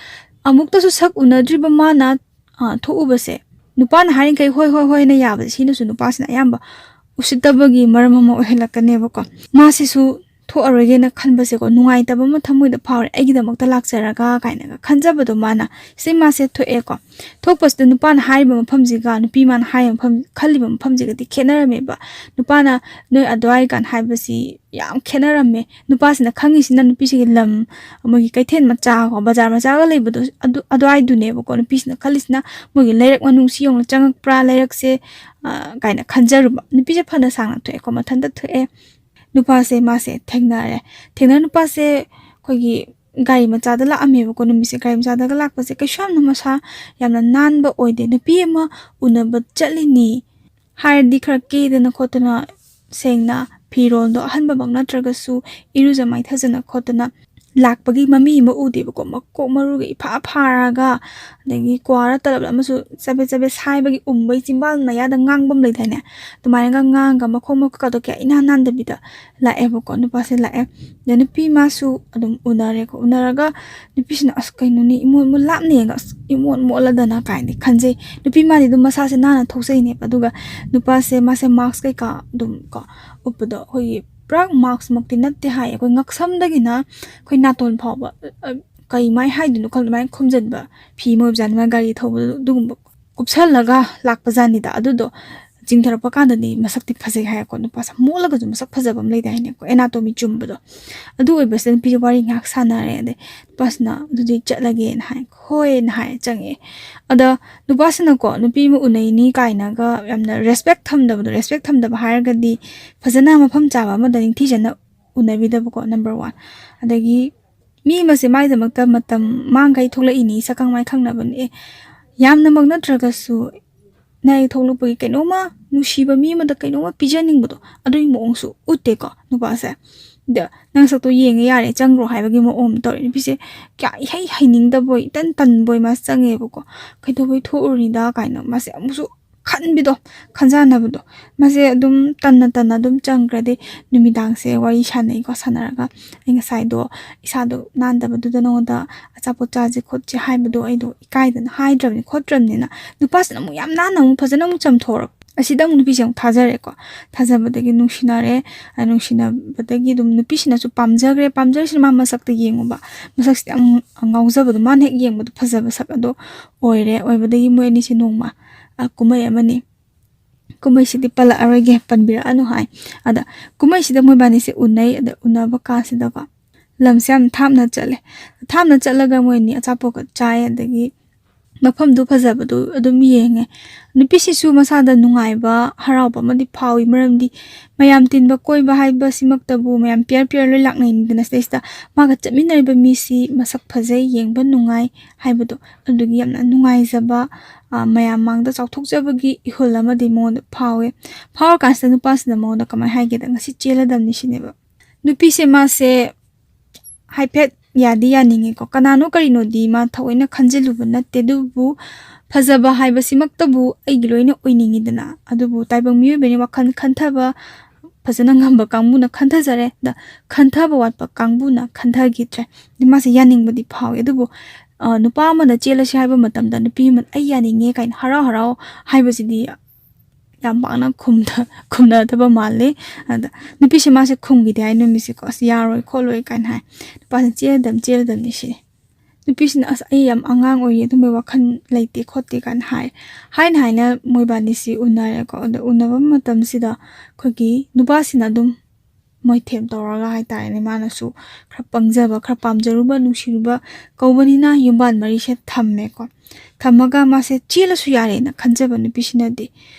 ꯑꯃꯨꯛꯇꯁꯨ ꯁꯛ ꯎꯅꯗ꯭ꯔꯤꯕ ꯃꯥꯅ, ꯑ, ꯊꯣꯛꯎꯕꯁꯦ, ꯅꯨꯄꯥꯅ ꯍꯥꯏꯔꯤꯈꯩ "ꯍꯣꯏ, ꯍꯣꯏ, ꯍꯣꯏ" ꯍꯥꯏꯅ ꯌꯥꯕꯁꯦ, ꯁꯤꯅꯁꯨ ꯅꯨꯄꯥꯁꯤꯅ ꯑꯌꯥꯝꯕ ꯎꯁꯤꯠꯇꯕꯒꯤ ꯃꯔꯝ ꯑꯃ ꯑꯣꯏꯍꯜꯂꯛꯀꯅꯦꯕꯀꯣ꯫ ꯃꯥꯁꯤꯁꯨ ꯊꯣꯛꯑꯔꯣꯏꯒꯦꯅ ꯈꯟꯕꯁꯦꯀꯣ, ꯅꯨꯡꯉꯥꯏꯇꯕ ꯑꯃ ꯊꯃꯣꯏꯗ ꯐꯥꯎꯔꯦ, "ꯑꯩꯒꯤꯗꯃꯛꯇ ꯂꯥꯛꯆꯔꯒ" ꯀꯥꯏꯅꯒ ꯈꯟꯖꯕꯗꯣ ꯃꯥꯅ꯫ ꯁꯤ ꯃꯥꯁꯦ ꯊꯣꯛꯑꯦꯀꯣ꯫ ꯊꯣꯛꯄꯁꯤꯗ ꯅꯨꯄꯥꯅ ꯍꯥꯏꯔꯤꯕ ꯃꯐꯝꯁꯤꯒ ꯅꯨꯄꯤ ꯃꯥꯅ ꯍꯥꯏꯔꯤꯕ ꯃꯐꯝ, ꯈꯜꯂꯤꯕ ꯃꯐꯝꯁꯤꯒꯗꯤ ꯈꯦꯠꯅꯔꯝꯃꯦꯕ꯫ ꯅꯨꯄꯥꯅ "ꯅꯣꯏ ꯑꯗꯨꯋꯥꯏ" ꯀꯥꯏꯅ ꯍꯥꯏꯕꯁꯤ ꯌꯥꯝ ꯈꯦꯠꯅꯔꯝꯃꯦ꯫ ꯅꯨꯄꯥꯁꯤꯅ ꯈꯪꯉꯤꯁꯤꯅ ꯅꯨꯄꯤꯁꯤꯒꯤ ꯂꯝ, ꯃꯣꯏꯒꯤ ꯀꯩꯊꯦꯜ ꯃꯆꯥ ꯀꯣ, ꯕꯖꯥꯔ ꯃꯆꯥꯒ ꯂꯩꯕꯗꯣ, ꯑꯗꯨ, ꯑꯗꯨꯋꯥꯏꯗꯨꯅꯦꯕꯀꯣ꯫ ꯅꯨꯄꯤꯁꯤꯅ ꯈꯜꯂꯤꯁꯤꯅ ꯃꯣꯏꯒꯤ ꯂꯩꯔꯛ ꯃꯅꯨꯡ ꯁꯤ ꯌꯧꯅ ꯆꯪꯉꯛꯄ꯭ꯔꯥ ꯂꯩꯔꯛꯁꯦ, ꯑ, ꯀꯥꯏꯅ ꯈꯟꯖꯔꯨꯕ꯫ ꯅꯨꯄꯤꯁꯦ ꯐꯅ ꯁꯥꯡꯅ ꯊꯣꯛꯑꯦꯀꯣ, ꯃꯊꯟꯇ ꯊꯣꯛꯑꯦ꯫ ꯅꯨꯄꯥꯁꯦ ꯃꯥꯁꯦ ꯊꯦꯡꯅꯔꯦ꯫ ꯊꯦꯡꯅꯔ ꯅꯨꯄꯥꯁꯦ ꯑꯩꯈꯣꯏꯒꯤ ꯒꯥꯔꯤ ꯃꯆꯥꯗ ꯂꯥꯛꯑꯝꯃꯦꯕꯀꯣ꯫ ꯅꯨꯃꯤꯠꯁꯦ ꯒꯥꯔꯤ ꯃꯆꯥꯗꯒ ꯂꯥꯛꯄꯁꯦ ꯀꯩꯁꯨ ꯌꯥꯝꯅ ꯃꯁꯥ ꯌꯥꯝꯅ ꯅꯥꯟꯕ ꯑꯣꯏꯗꯦ꯫ ꯅꯨꯄꯤ ꯑꯃ ꯎꯅꯕ ꯆꯠꯂꯤꯅꯤ ꯍꯥꯏꯔꯗꯤ ꯈꯔ ꯀꯦꯗꯅ ꯈꯣꯠꯇꯅ, ꯁꯦꯡꯅ ꯐꯤꯔꯣꯜꯗꯣ ꯑꯍꯟꯕꯃꯛ ꯅꯠꯇ꯭ꯔꯒꯁꯨ ꯏꯔꯨꯖ ꯃꯥꯏꯊꯖꯅ ꯈꯣꯠꯇꯅ ꯂꯥꯛꯄꯒꯤ ꯃꯃꯤ ꯑꯃ ꯎꯗꯦꯕꯀꯣ꯫ ꯃꯀꯣꯛ ꯃꯔꯨꯒ ꯏꯐꯥ ꯐꯥꯔꯒ, ꯑꯗꯒꯤ ꯀ꯭ꯋꯥꯔ ꯇꯂꯞ ꯑꯃꯁꯨ ꯆꯕꯦꯠ ꯆꯕꯦꯠ ꯁꯥꯏꯕꯒꯤ ꯎꯝꯕꯒꯤ ꯆꯤꯝꯕꯥꯜ ꯃꯌꯥꯗ ꯉꯥꯡꯕ ꯑꯃ ꯂꯩꯗꯥꯏꯅꯦ? ꯑꯗꯨꯃꯥꯏꯅꯒ ꯉꯥꯡꯉꯒ ꯃꯈꯣꯡ ꯃꯈꯨꯠꯀꯗꯣ ꯀꯌꯥ ꯏꯅꯥꯟ ꯅꯥꯟꯗꯕꯤꯗ ꯂꯥꯛꯑꯦꯕꯀꯣ꯫ ꯅꯨꯄꯥꯁꯦ ꯂꯥꯛꯑꯦ꯫ ꯑꯗ ꯅꯨꯄꯤ ꯃꯥꯁꯨ ꯑꯗꯨꯝ ꯎꯅꯔꯦꯀꯣ꯫ ꯎꯅꯔꯒ ꯅꯨꯄꯤꯁꯤꯅ, "ꯑꯁ, ꯀꯩꯅꯣꯅꯦ, ꯏꯃꯣꯠ ꯃꯣꯠ ꯂꯥꯞꯅ ꯌꯦꯡꯉꯒ, ꯑꯁ, ꯏꯃꯣꯠ ꯃꯣꯠꯂꯗꯅ" ꯀꯥꯏꯅꯗꯤ ꯈꯟꯖꯩ꯫ ꯅꯨꯄꯤ ꯃꯥꯗꯤ ꯑꯗꯨꯝ ꯃꯁꯥꯁꯦ ꯅꯥꯟꯅ ꯊꯣꯛꯆꯩꯅꯦꯕ꯫ ꯑꯗꯨꯒ ꯅꯨꯄꯥꯁꯦ ꯃꯥꯁꯦ ꯃꯥꯛꯁ ꯀꯩꯀꯥ ꯑꯗꯨꯝ ꯀꯣ ꯎꯞꯄꯗꯣ, ꯑꯩꯈꯣꯏꯒꯤ ꯄꯨꯔꯥ ꯃꯥꯛꯁꯃꯛꯇꯤ ꯅꯠꯇꯦ ꯍꯥꯏ, ꯑꯩꯈꯣꯏ ꯉꯛꯁꯝꯗꯒꯤꯅ ꯑꯩꯈꯣꯏ ꯅꯥꯇꯣꯟ ꯐꯥꯎꯕ, ꯑ, ꯀꯩꯃꯥꯏ ꯍꯥꯏꯗꯣꯏꯅꯣ ꯈꯪꯗꯦ, ꯑꯗꯨꯃꯥꯏꯅ ꯈꯨꯝꯖꯤꯟꯕ ꯐꯤ ꯑꯃ ꯑꯣꯏꯕꯖꯥꯠꯅꯤ꯫ ꯃꯥ ꯒꯥꯔꯤ ꯊꯧꯕꯗꯣ ꯑꯗꯨꯒꯨꯝꯕ ꯎꯞꯁꯜꯂꯒ ꯂꯥꯛꯄꯖꯥꯠꯅꯤꯗ꯫ ꯑꯗꯨꯗꯣ ꯆꯤꯡꯊꯔꯛꯄ ꯀꯥꯟꯗꯗꯤ ꯃꯁꯛꯇꯤ ꯐꯖꯩ ꯍꯥꯏꯀꯣ, ꯅꯨꯄꯥꯁꯦ ꯃꯣꯠꯂꯒꯁꯨ ꯃꯁꯛ ꯐꯖꯕ ꯑꯃ ꯂꯩꯗꯥꯏꯅꯦꯀꯣ, ꯑꯦꯅꯥꯇꯣꯃꯤ ꯆꯨꯝꯕꯗꯣ꯫ ꯑꯗꯨ ꯑꯣꯏꯕꯁꯤꯗ ꯅꯨꯄꯤꯁꯦ ꯋꯥꯔꯤ ꯉꯥꯏꯍꯥꯛ ꯁꯥꯟꯅꯔꯦ, ꯑꯗꯩ ꯅꯨꯄꯥꯁꯤꯅ "ꯑꯗꯨꯗꯤ ꯆꯠꯂꯒꯦꯅ" ꯍꯥꯏ꯫ "ꯍꯣꯏꯅ" ꯍꯥꯏ, ꯆꯪꯉꯛꯑꯦ꯫ ꯑꯗ ꯅꯨꯄꯥꯁꯤꯅꯀꯣ ꯅꯨꯄꯤ ꯑꯃ ꯎꯅꯩꯅꯤ ꯀꯥꯏꯅꯒ ꯌꯥꯝꯅ ꯔꯦꯁꯄꯦꯛ ꯊꯝꯗꯕꯗꯣ, ꯔꯦꯁꯄꯦꯛ ꯊꯝꯗꯕ ꯍꯥꯏꯔꯒꯗꯤ ꯐꯖꯅ ꯃꯐꯝ ꯆꯥꯕ ꯑꯃꯗ ꯅꯤꯡꯊꯤꯖꯅ ꯎꯅꯕꯤꯗꯕꯀꯣ, ꯅꯝꯕꯔ ꯋꯥꯟ꯫ ꯑꯗꯒꯤ ꯃꯤ ꯑꯃꯁꯦ ꯃꯥꯏꯗꯃꯛꯇ ꯃꯇꯝ ꯃꯥꯡꯈꯩ ꯊꯣꯛꯂꯛꯏꯅꯤ, ꯁꯛꯈꯪ ꯃꯥꯏꯈꯪꯅꯕꯅꯤ, ꯑꯦ, ꯌꯥꯝꯅꯃꯛ ꯅꯠꯇ꯭ꯔꯒꯁꯨ ꯅꯪ ꯊꯣꯛꯂꯛꯄꯒꯤ ꯀꯩꯅꯣꯝꯃ, ꯅꯨꯡꯁꯤꯕ ꯃꯤ ꯑꯃꯗ ꯀꯩꯅꯣꯝꯃ ꯄꯤꯖꯅꯤꯡꯕꯗꯣ, ꯑꯗꯨꯒꯤ ꯃꯑꯣꯡꯁꯨ ꯎꯠꯇꯦꯀꯣ ꯅꯨꯄꯥꯁꯦ꯫ ꯑꯗ "ꯅꯪ ꯁꯛꯇꯣ ꯌꯦꯡꯉꯦ ꯌꯥꯔꯦ, ꯆꯪꯈ꯭ꯔꯣ" ꯍꯥꯏꯕꯒꯤ ꯃꯑꯣꯡ ꯑꯃ ꯇꯧꯔꯦ꯫ ꯅꯨꯄꯤꯁꯦ ꯀꯌꯥ ꯏꯍꯩ ꯍꯩꯅꯤꯡꯗꯕꯣꯏ, ꯏꯇꯟ ꯇꯟꯕꯣꯏ ꯃꯥ ꯆꯪꯉꯦꯕꯀꯣ꯫ "ꯀꯩꯗꯧꯕꯩ ꯊꯣꯛꯎꯔꯤꯅꯤꯗ" ꯀꯥꯏꯅ ꯃꯥꯁꯦ ꯑꯃꯨꯛꯁꯨ ꯈꯟꯕꯤꯗꯣ, ꯈꯟꯖꯥꯟꯅꯕꯗꯣ꯫ ꯃꯥꯁꯦ ꯑꯗꯨꯝ ꯇꯟꯅ ꯇꯟꯅ ꯑꯗꯨꯝ ꯆꯪꯈ꯭ꯔꯗꯤ, ꯅꯨꯃꯤꯗꯥꯡꯁꯦ ꯋꯥꯔꯤ ꯁꯥꯟꯅꯩꯀꯣ꯫ ꯁꯥꯟꯅꯔꯒ "ꯑꯩ ꯉꯁꯥꯏꯗꯣ ꯏꯁꯥꯗꯣ ꯅꯥꯟꯗꯕꯗꯨꯗ ꯅꯉꯣꯟꯗ ꯑꯆꯥꯄꯣꯠ ꯆꯥꯁꯦ ꯈꯣꯠꯁꯦ ꯍꯥꯏꯕꯗꯣ ꯑꯩꯗꯣ ꯏꯀꯥꯏꯗꯅ ꯍꯥꯏꯗ꯭ꯔꯕꯅꯤ ꯈꯣꯠꯇ꯭ꯔꯕꯅꯤꯅ", ꯅꯨꯄꯥꯁꯤꯅ ꯑꯃꯨꯛ ꯌꯥꯝ ꯅꯥꯟꯅ ꯑꯃꯨꯛ ꯐꯖꯅ ꯑꯃꯨꯛ ꯆꯥꯝꯊꯣꯔꯛ꯫ ꯑꯁꯤꯗ ꯑꯃꯨꯛ ꯅꯨꯄꯤꯁꯦ ꯑꯃꯨꯛ ꯊꯥꯖꯔꯦꯀꯣ꯫ ꯊꯥꯖꯕꯗꯒꯤ ꯅꯨꯡꯁꯤꯅꯔꯦ꯫ ꯑ, ꯅꯨꯡꯁꯤꯅꯕꯗꯒꯤ ꯑꯗꯨꯝ ꯅꯨꯄꯤꯁꯤꯅꯁꯨ ꯄꯥꯝꯖꯈ꯭ꯔꯦ꯫ ꯄꯥꯝꯖꯔꯤꯁꯤꯅ ꯃꯥ ꯃꯁꯛꯇ ꯌꯦꯡꯉꯨꯕ꯫ ꯃꯁꯛꯁꯤꯗ ꯌꯥꯝ ꯉꯥꯎꯖꯕꯗꯣ, ꯃꯥꯅ ꯍꯦꯛ ꯌꯦꯡꯕꯗ ꯐꯖꯕ ꯁꯛ ꯑꯗꯣ ꯑꯣꯏꯔꯦ꯫ ꯑꯣꯏꯕꯗꯒꯤ ꯃꯣꯏ ꯑꯅꯤꯁꯦ ꯅꯣꯡꯃ, ꯑ, ꯀꯨꯝꯍꯩ ꯑꯃꯅꯤ, ꯀꯨꯝꯍꯩꯁꯤꯗꯤ ꯄꯜꯂꯛꯑꯔꯣꯏꯒꯦ, ꯄꯟꯕꯤꯔꯛꯑꯅꯨ ꯍꯥꯏ꯫ ꯑꯗ ꯀꯨꯝꯍꯩꯁꯤꯗ ꯃꯣꯏꯕꯥꯅꯤꯁꯦ ꯎꯅꯩ꯫ ꯑꯗ ꯎꯅꯕ ꯀꯥꯟꯁꯤꯗꯀꯣ, ꯂꯝꯁꯦ ꯌꯥꯝ ꯊꯥꯞꯅ ꯆꯠꯂꯦ꯫ ꯊꯥꯞꯅ ꯆꯠꯂꯒ ꯃꯣꯏ ꯑꯅꯤ ꯑꯆꯥꯄꯣꯠꯀ ꯆꯥꯏ, ꯑꯗꯒꯤ ꯃꯐꯝꯗꯨ ꯐꯖꯕꯗꯨ ꯑꯗꯨꯝ ꯌꯦꯡꯉꯦ꯫ ꯅꯨꯄꯤꯁꯤꯁꯨ ꯃꯁꯥꯗ ꯅꯨꯡꯉꯥꯏꯕ, ꯍꯔꯥꯎꯕ ꯑꯃꯗꯤ ꯐꯥꯎꯏ, ꯃꯔꯝꯗꯤ ꯃꯌꯥꯝ ꯇꯤꯟꯕ ꯀꯣꯏꯕ ꯍꯥꯏꯕꯁꯤꯃꯛꯇꯕꯨ ꯃꯌꯥꯝ ꯄꯤꯌꯔ ꯄꯤꯌꯔ ꯂꯣꯏ ꯂꯥꯛꯅꯩꯅꯤꯗꯅ꯫ ꯁꯤꯗꯩꯁꯤꯗ ꯃꯥꯒ ꯆꯠꯃꯤꯟꯅꯔꯤꯕ ꯃꯤꯁꯤ ꯃꯁꯛ ꯐꯖꯩ, ꯌꯦꯡꯕ ꯅꯨꯡꯉꯥꯏ ꯍꯥꯏꯕꯗꯣ, ꯑꯗꯨꯒꯤ ꯌꯥꯝꯅ ꯅꯨꯡꯉꯥꯏꯖꯕ, ꯑ, ꯃꯌꯥꯝ ꯃꯥꯡꯗ ꯆꯥꯎꯊꯣꯛꯆꯕꯒꯤ ꯏꯍꯨꯜ ꯑꯃꯗꯤ ꯃꯉꯣꯟꯗ ꯐꯥꯎꯋꯦ꯫ ꯐꯥꯎꯔꯀꯥꯟꯁꯤꯗ ꯅꯨꯄꯥꯁꯤꯅ ꯃꯉꯣꯟꯗ ꯀꯃꯥꯏꯅ ꯍꯥꯏꯒꯦꯗ, "ꯉꯁꯤ ꯆꯦꯜꯂꯗꯕꯅꯤ" ꯁꯤꯅꯦꯕ꯫ ꯅꯨꯄꯤꯁꯦ ꯃꯥꯁꯦ ꯍꯥꯏꯐꯦꯠ ꯌꯥꯗꯤ ꯌꯥꯅꯤꯡꯉꯦꯀꯣ, ꯀꯅꯥꯅꯣ ꯀꯔꯤꯅꯣꯗꯤ ꯃꯥ ꯊꯑꯣꯏꯅ ꯈꯟꯖꯤꯜꯂꯨꯕ ꯅꯠꯇꯦ, ꯑꯗꯨꯕꯨ ꯐꯖꯕ ꯍꯥꯏꯕꯁꯤꯃꯛꯇꯕꯨ ꯑꯩꯒꯤ ꯂꯣꯏꯅ ꯑꯣꯏꯅꯤꯡꯉꯤꯗꯅ꯫ ꯑꯗꯨꯕꯨ ꯇꯥꯏꯕꯪ ꯃꯤꯑꯣꯏꯕꯅꯤ, ꯋꯥꯈꯜ ꯈꯟꯊꯕ ꯐꯖꯅ ꯉꯝꯕ ꯀꯥꯡꯕꯨꯅ ꯈꯟꯊꯖꯔꯦ, ꯑꯗ ꯈꯟꯊꯕ ꯋꯥꯠꯄ ꯀꯥꯡꯕꯨꯅ ꯈꯟꯊꯈꯤꯗ꯭ꯔꯦ꯫ ꯑꯗꯩ ꯃꯥꯁꯦ ꯌꯥꯅꯤꯡꯕꯗꯤ ꯐꯥꯎꯋꯦ, ꯑꯗꯨꯕꯨ, ꯑ, ꯅꯨꯄꯥ ꯑꯃꯅ "ꯆꯦꯜꯂꯁꯤ" ꯍꯥꯏꯕ ꯃꯇꯝꯗ ꯅꯨꯄꯤ ꯑꯃꯅ "ꯑꯩ ꯌꯥꯅꯤꯡꯉꯦ" ꯀꯥꯏꯅ ꯍꯔꯥꯎ ꯍꯔꯥꯎ ꯍꯥꯏꯕꯁꯤꯗꯤ ꯌꯥꯝ ꯄꯥꯛꯅ ꯈꯨꯝꯅ-, ꯈꯨꯝꯅꯗꯕ ꯃꯥꯜꯂꯤ꯫ ꯑꯗ ꯅꯨꯄꯤꯁꯦ ꯃꯥꯁꯦ ꯈꯨꯝꯈꯤꯗꯦ ꯍꯥꯏ ꯅꯨꯃꯤꯠꯁꯦꯀꯣ, "ꯑꯁ, ꯌꯥꯔꯣꯏ ꯈꯣꯠꯂꯣꯏ" ꯀꯥꯏꯅ ꯍꯥꯏ꯫ ꯅꯨꯄꯥꯁꯦ "ꯆꯦꯜꯂꯗꯝ, ꯆꯦꯜꯂꯗꯝꯅꯤ" ꯁꯤꯅꯤ꯫ ꯅꯨꯄꯤꯁꯤꯅ "ꯑꯁ, ꯑꯩ ꯌꯥꯝ ꯑꯉꯥꯡ ꯑꯣꯏꯔꯤ, ꯑꯗꯨꯝꯕꯩ ꯋꯥꯈꯜ ꯂꯩꯇꯦ ꯈꯣꯠꯇꯦ" ꯀꯥꯏꯅ ꯍꯥꯏ꯫ ꯍꯥꯏꯅ ꯍꯥꯏꯅ ꯃꯣꯏꯕꯥꯅꯤꯁꯤ ꯎꯅꯔꯦꯀꯣ꯫ ꯑꯗ ꯎꯅꯕ ꯃꯇꯝꯁꯤꯗ ꯑꯩꯈꯣꯏꯒꯤ ꯅꯨꯄꯥꯁꯤꯅ ꯑꯗꯨꯝ ꯃꯣꯏꯊꯦꯝ ꯇꯧꯔꯒ ꯍꯥꯏꯇꯥꯔꯦꯅꯦ, ꯃꯥꯅꯁꯨ ꯈꯔ ꯄꯪꯖꯕ, ꯈꯔ ꯄꯥꯝꯖꯔꯨꯕ, ꯅꯨꯡꯁꯤꯔꯨꯕ ꯀꯧꯕꯅꯤꯅ ꯌꯨꯝꯕꯥꯟ ꯃꯔꯤꯁꯦ ꯊꯝꯃꯦꯀꯣ꯫ ꯊꯝꯃꯒ ꯃꯥꯁꯦ ꯆꯦꯜꯂꯁꯨ ꯌꯥꯔꯦꯅ ꯈꯟꯖꯕ ꯅꯨꯄꯤꯁꯤꯅꯗꯤ꯫